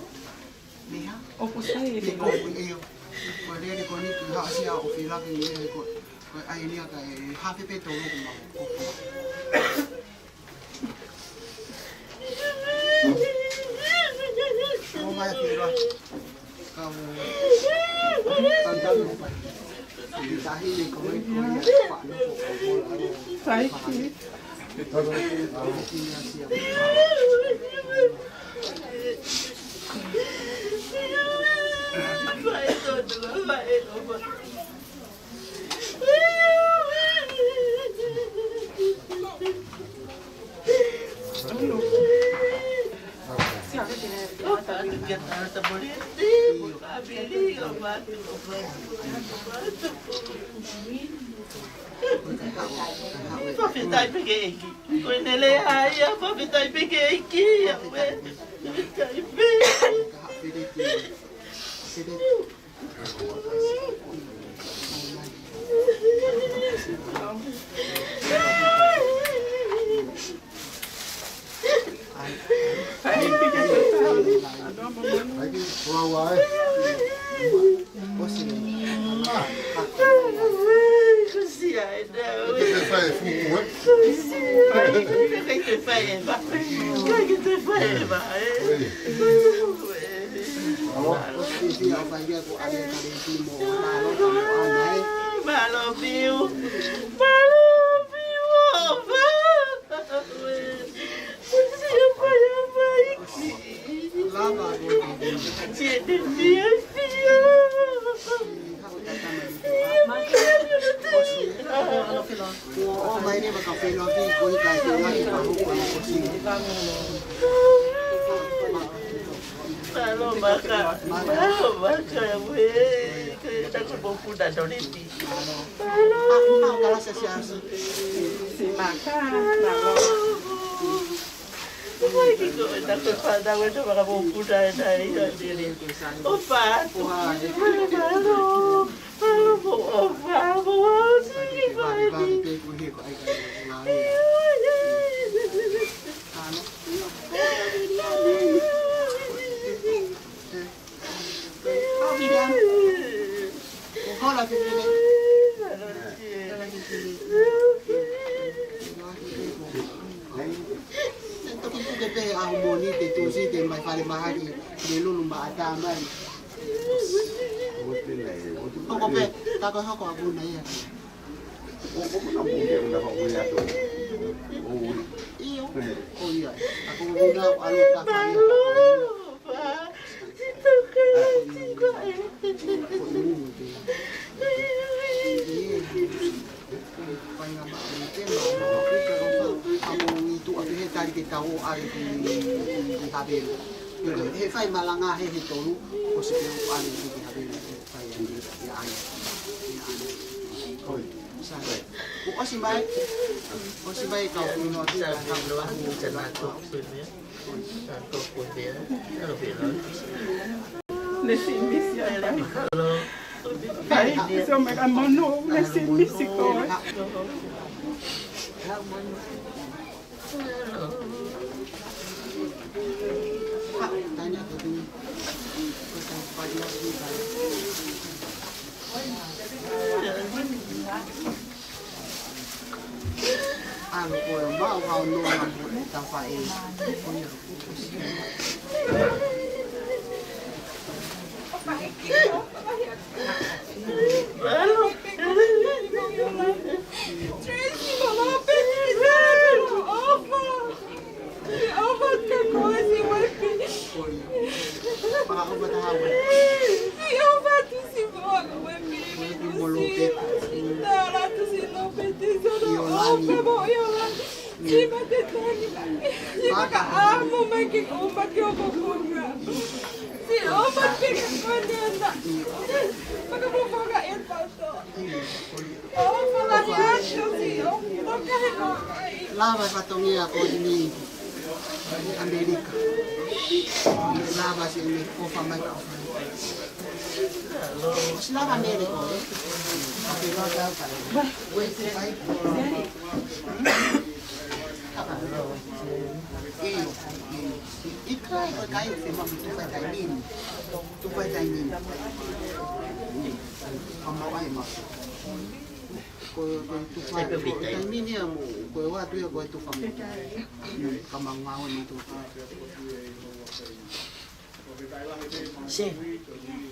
Meʻa? Opo sai e ko ia. Ko e lele ko eni ke haʻasia ʻo fila ke ia ko. Ko e ʻai eni ka e hafe pe tolo ko mau. Fakafetaʻi pē ki he ʻEiki. Ko e nele ai ia, fakafetaʻi pē ki he ʻEiki. Fakafetaʻi pē. Mālō Piu. Mālō Piu, ʻofa. Sio ko ia mai ki. Lava ko. Sio te fia fia. Sio fia. Ko o mai ne maka felo ki ko i kai ko i kai ko i ko si. Mālō maka. Mālō maka. Ue. Ko e taku popu na tonipi. Mālō. Mālō. Si maka. Mālō. Ue ki ko e taku pa na ue to maka popu na e na i ha tiri. ʻOfa. Mālō. Mālō mo ʻofa mo au si ki fai. Toki puke pē ʻaho Mōnite, Tūsite mai fale mahaki, Lelulu maʻa tā mai. Hoko pē, tā ko e hoko ʻa Puna ia. ʻIo. ʻO ia. ʻA ko Puna ʻalu tā fai. He fai malanga he he tolu, ko se ke u ale ki ha vela, fai ʻa ia, ʻa ia. Sa, ʻosi mai, ʻosi mai kau kuno ki sa kau kuno. Misi, misi, ai. Ai, so me ka mono, misi, misi ko. ʻAlu ko e mau hau no na mo e tau faʻē. Ope mo iola. Sima te tani. Sima ka amo mai ke ko ma ke o ko ko na. Si o ma ke ka ko na na. Maka mo faka e pato. O fala ni ato si o. Toka he ko. Lava e fatongia ko ni. Amerika. Lava si ni ko fa mai ka. Sila ka mele ko, eh. Ka pino ka ka. Wait, wait. Io, io. I kai, i kai, se ma tu fai taimini. Tu fai taimini. Ka mau ai ma. Ko, ko tu fai, ko taimini ia mo, ko e watu ia ko e tu fai. Ka mau ngāue ma tu. Se,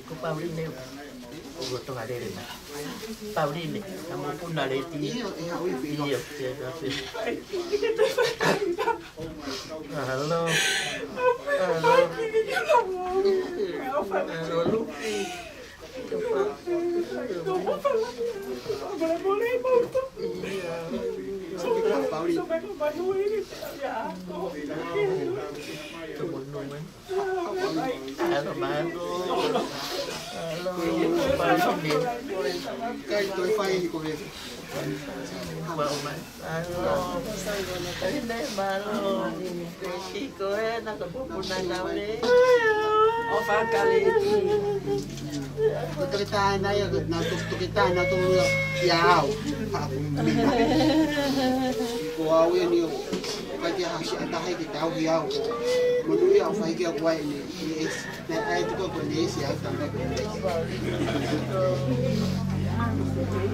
ko Pauline, ko Tonga lele ma. Pauline, na mo puna leti. Io, e haʻu i filo. Io, se, ka se. Hello. Hello. Hello, Lupi. Pauline. Hello, Marco. Hello, Pauline. Kai toi fai ko he. Hello, Pauline. Hello. Ko e na ka pupuna na le. O fakale. Ko toketā na ia, na to-, toketā na to ia au. Ko au ia ni o. Kai te hasi ata hai ke tau ia au. Mo nui au fai ke au kuai ni. Yes.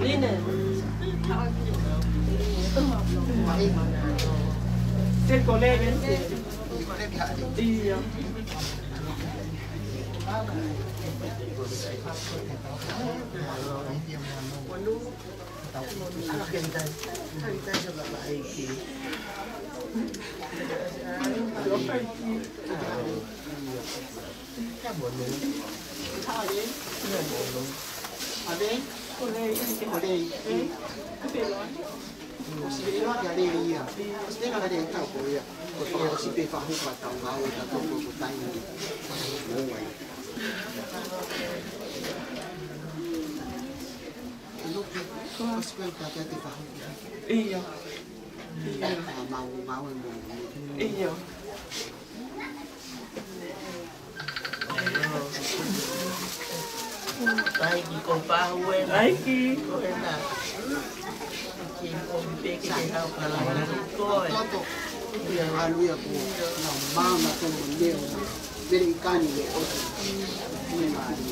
Line. Te kolege. Ia. Ia. Ia. Ia. Taiki ko Pahue. Taiki. Ko ena. Ki ko Peke ke hau kalanga ko e. Toto. Ia alu ia ko na mau na tonu leo. Mele ikani le otu. Ni mali.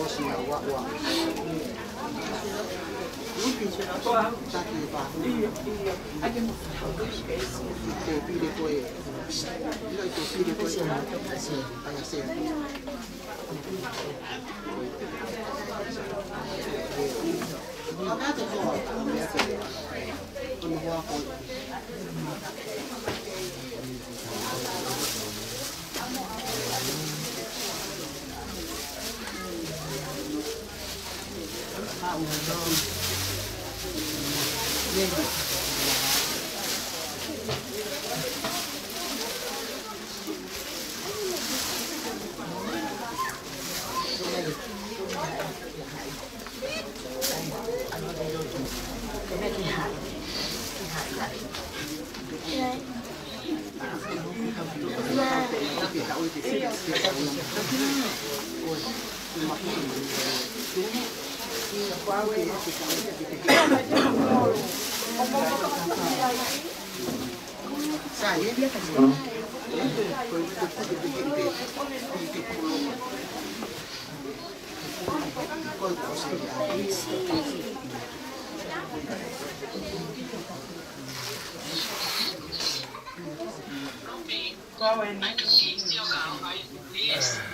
Osi na wa wa. Lupi, taki e pā. Ia, ia. Ake mo. Ko pile ko e. Ia ko pile ko e. Aya se. Ake mo. Ko no hoa ko.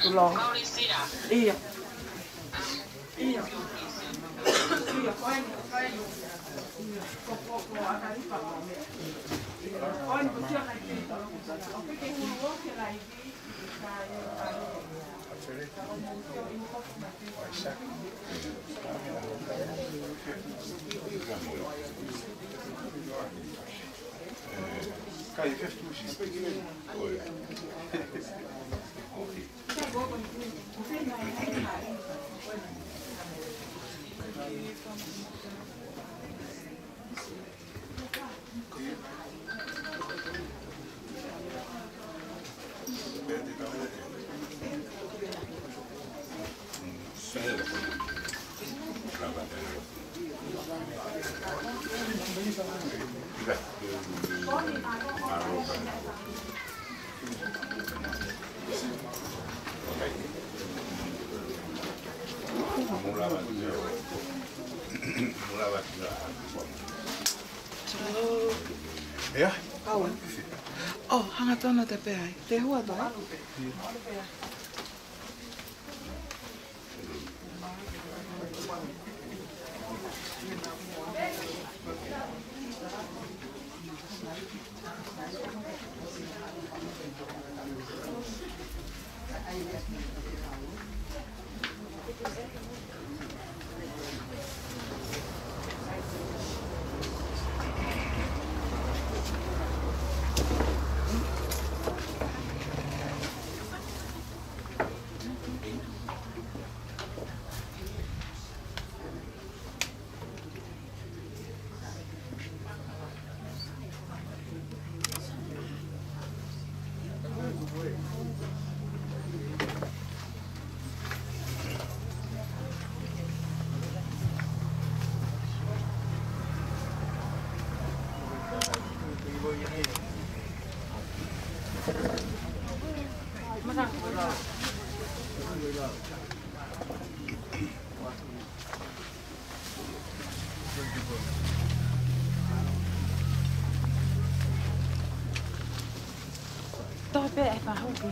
Tulou. Ia. Ia. Ia. ʻIa? ʻOu, hanga tonu te pea ai. Te hua to, ē? Tope e pahu ki.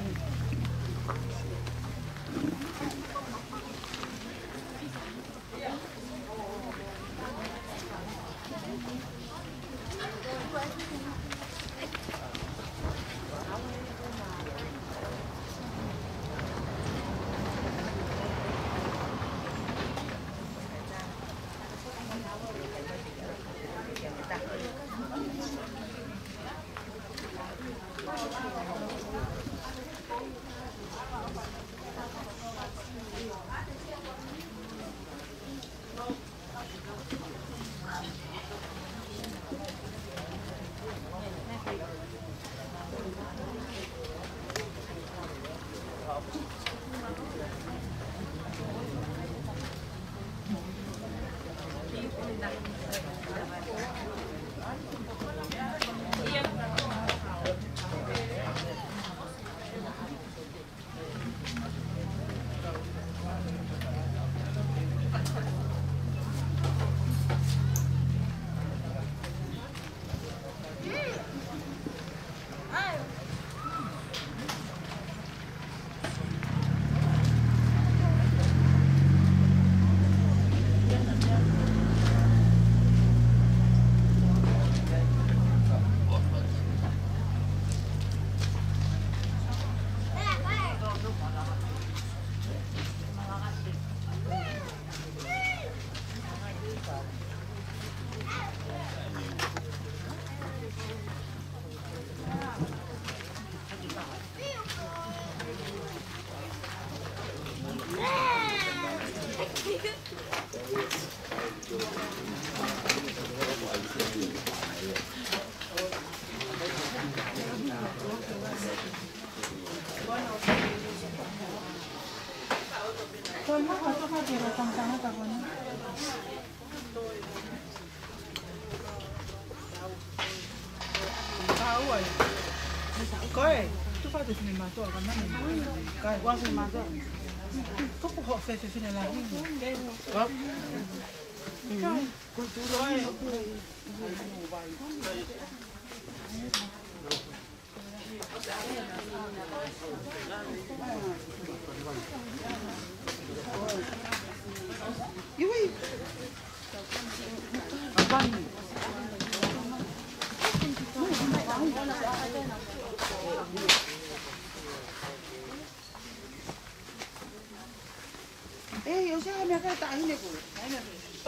Ka ua ia. Ko e, tufa te fine mātuʻa ka mane. Ka ua fine mātuʻa. Tuku ho fe fe fine la. Ko e. Ei, ʻosi ha meʻakai taʻahine ko ē.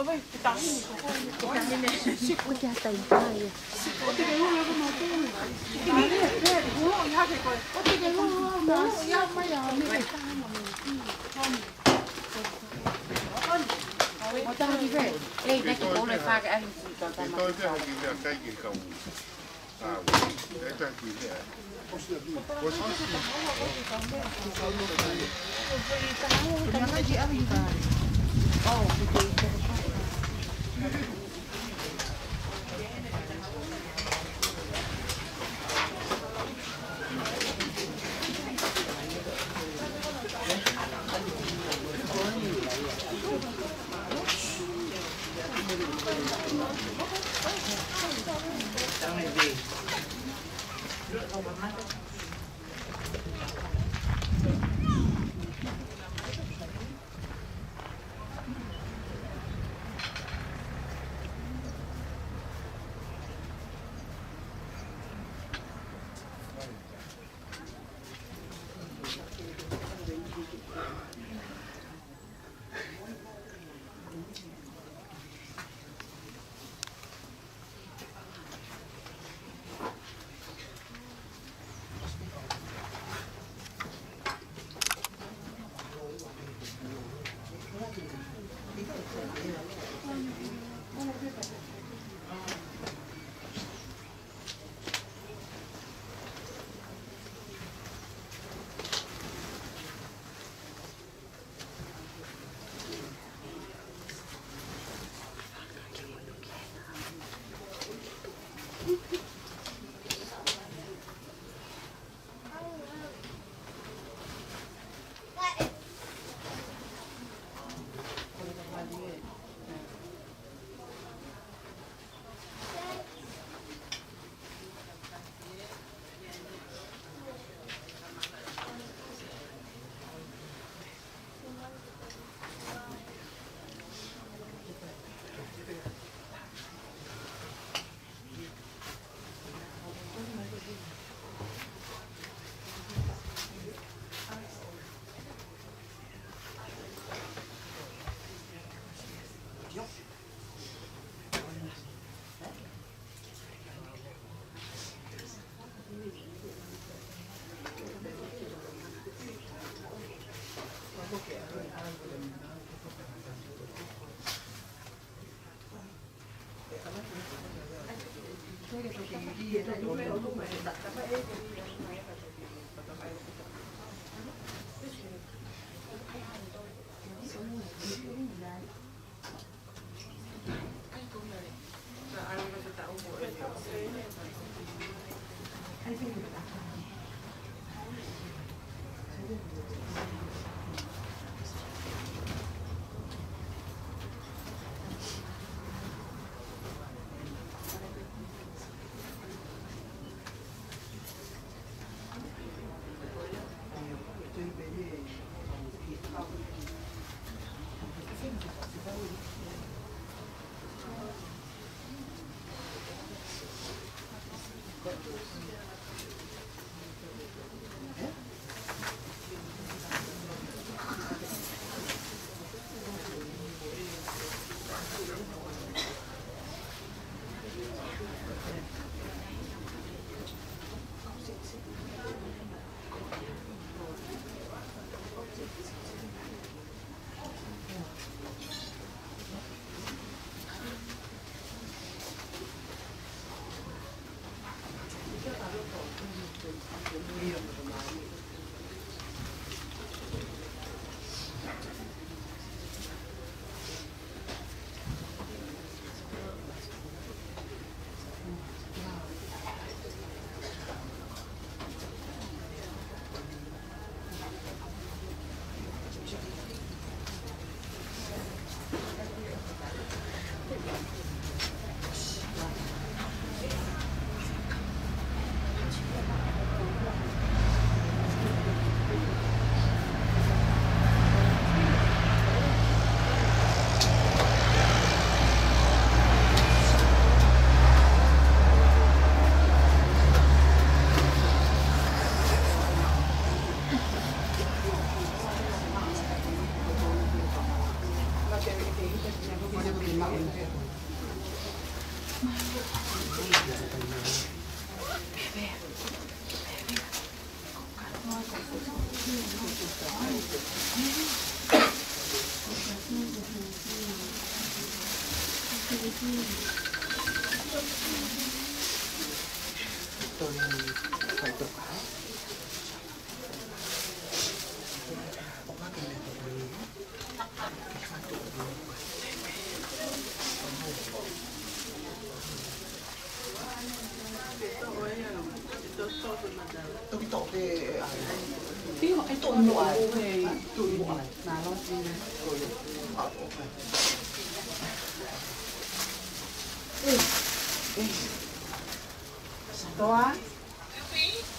Toa.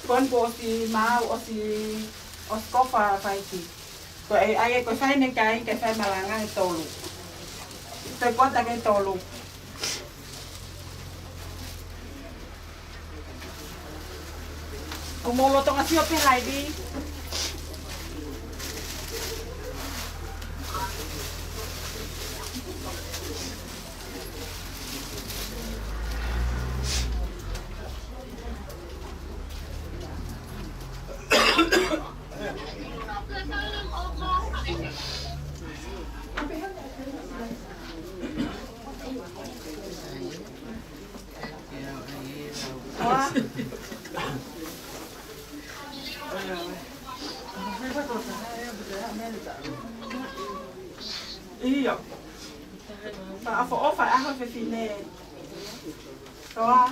Ko eni kuo ʻosi maau, ʻosi, ʻosi kofa faiki. Ko e, ʻai, ko e fai ʻene kai, ke fai malanga ʻe tolu. Toe kuata ke tolu. ʻOku mou lolotonga sio pē laivi. ʻIo. Fakaʻofoʻofa ʻa e ʻaho fefine. Toa.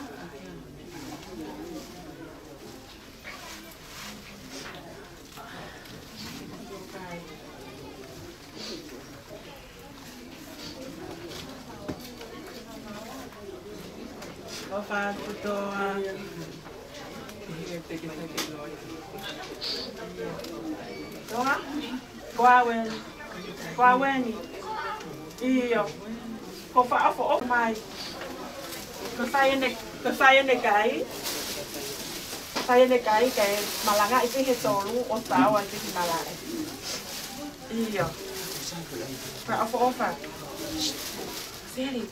ʻOfa atu Toa. Toa. Ko au eni. Ko au eni. ʻIo. Ko fakaʻofoʻofa mai. Ko e fai ʻene, ko e fai ʻene kai. Fai ʻene kai ke malangaʻi pē he tolu ʻo tau ai pē ki malaʻe. ʻIo. Fakaʻofoʻofa. Seli.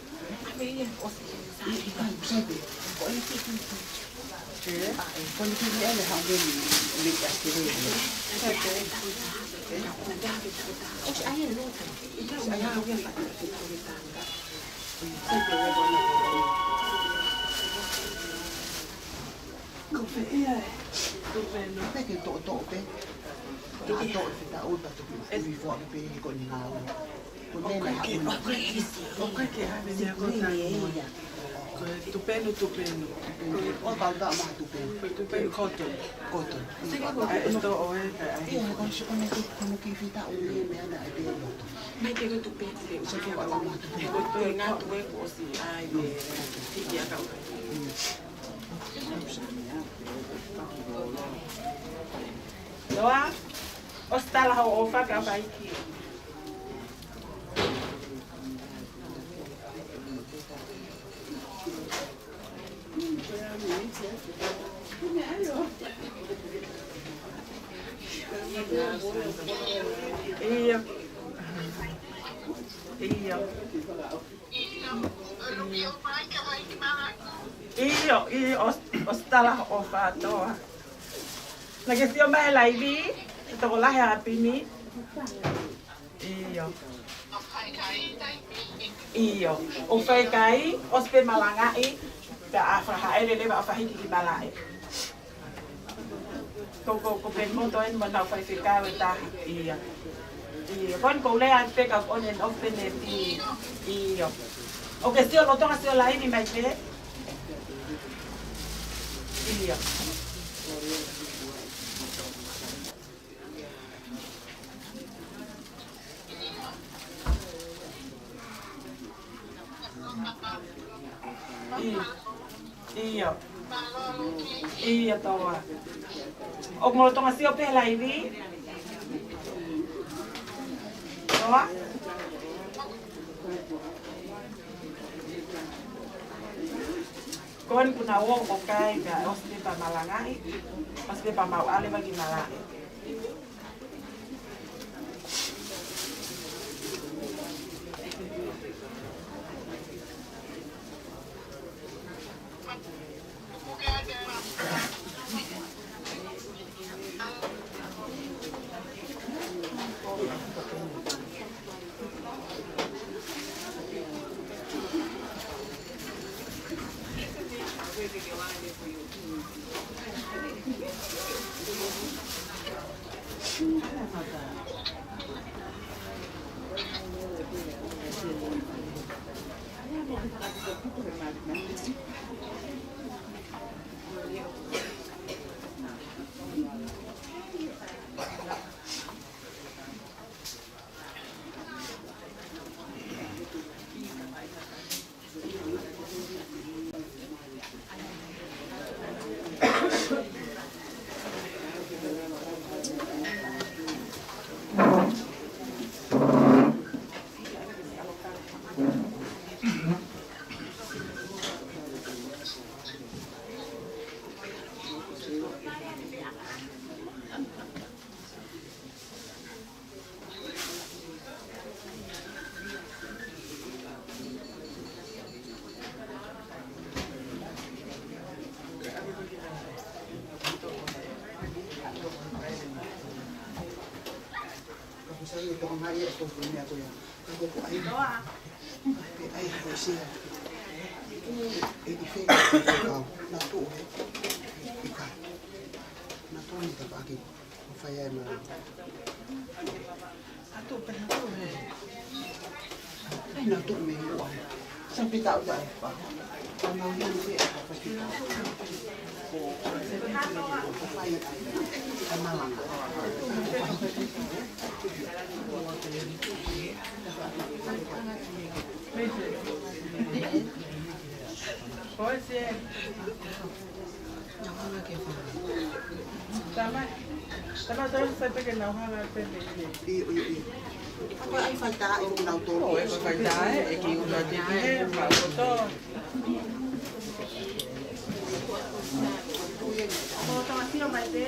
Ko fē ia e? Tupe no. Pē ke toʻotoʻo pē. Toʻotoʻo pē ta ui pa tupe. Ui fua pē ko ni ngā ui. Ko ne na ui. Ko e tupenu, tupenu. Ko e tupenu koto. Koto. Ai, e toʻo e ka ai. Ia, ko si ko ne tu, ko ne ki fita ui me ana e pē koto. Mai ke ko tupenu. Ko e ngā tupenu ko si ai. Hiki aka ui. Toa, ʻosi tala hoʻo ʻofa ka faiki. ʻIo. ʻIo. ʻIo, ʻio, ʻosi, ʻosi tala hoʻo ʻofa Toa. Naʻa ke sio mai he laivi, he tokolahi ʻa Pini. ʻIo. ʻIo. ʻO fai kai, ʻosi pē malangaʻi, pea ʻa fakahaʻele leva ʻo fakahiki ki malaʻe. Ko, ko, ko Penimoto eni mo ʻenau faifekau ʻe taha. ʻIo. ʻIo. Ko eni ʻoku ou lea atu pē ka on and off pē ne pē. ʻIo. ʻOku ke sio lolotonga sio laivi mai pē. ʻIo. ʻIo. ʻIo. ʻIo Toa. ʻOku mou lolotonga sio pē laivi. Toa. Ko eni kuo nau ō ʻo kai ka ʻosi pē pea malangaʻi. ʻOsi pē pea mau ʻalu leva ki malaʻe. Ka ko sai e toka mai e ko ko mea ko ia. Ka ko ko ai. Pe ai ko sia. Ko e i fe ka ko. Na to he. Ika. Na to ni ta pa ki. Ko fai ai ma. A to pe na to he. Ai na to me mo ai. Sa pita uta e pa. Ka mau ni ni e pa pa ki. Ko. Ko fai ai. Ka malanga. Tama, tama, tama, sai pē ke nau hanga pē mei he. ʻIo, ʻio, ʻio. Ko e ʻai faitā ʻe kinautolu. ʻO, ʻe faitā ʻe, ʻe ki una te ki he, ma koto. Ko tama sio mai pē.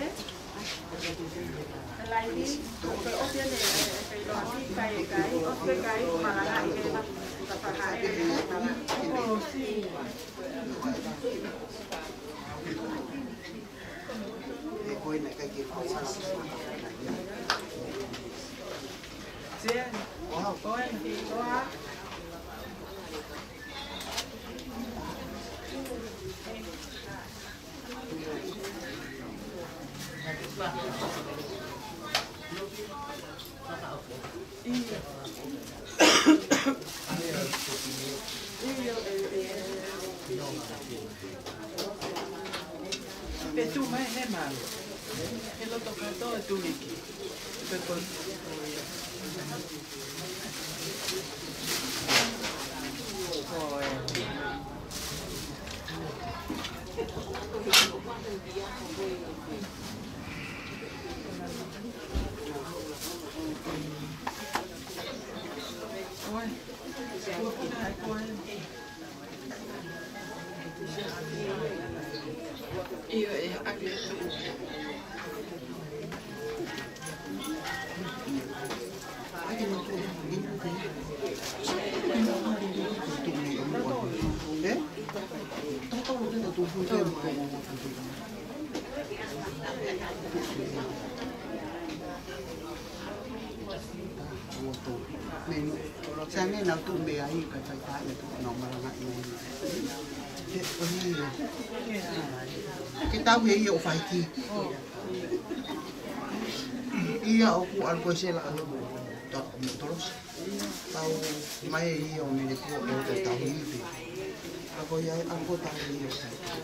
Pe tu mai he malu. He loto kātoa e tuliki. Pe ko. Ko e. Sa ne nau tuʻu mei ai ka fai tā ia tuʻu nau malanga i ai. He, ʻo ni ia. Ke tau he ia ʻo fai ki. Ia ʻoku ʻalu ko e sela ʻalu. Tau, tau mai ia ʻo mele pua ʻo tau tau ni pe. Ka ko ia ʻalu ko tau ia ʻo fai ki.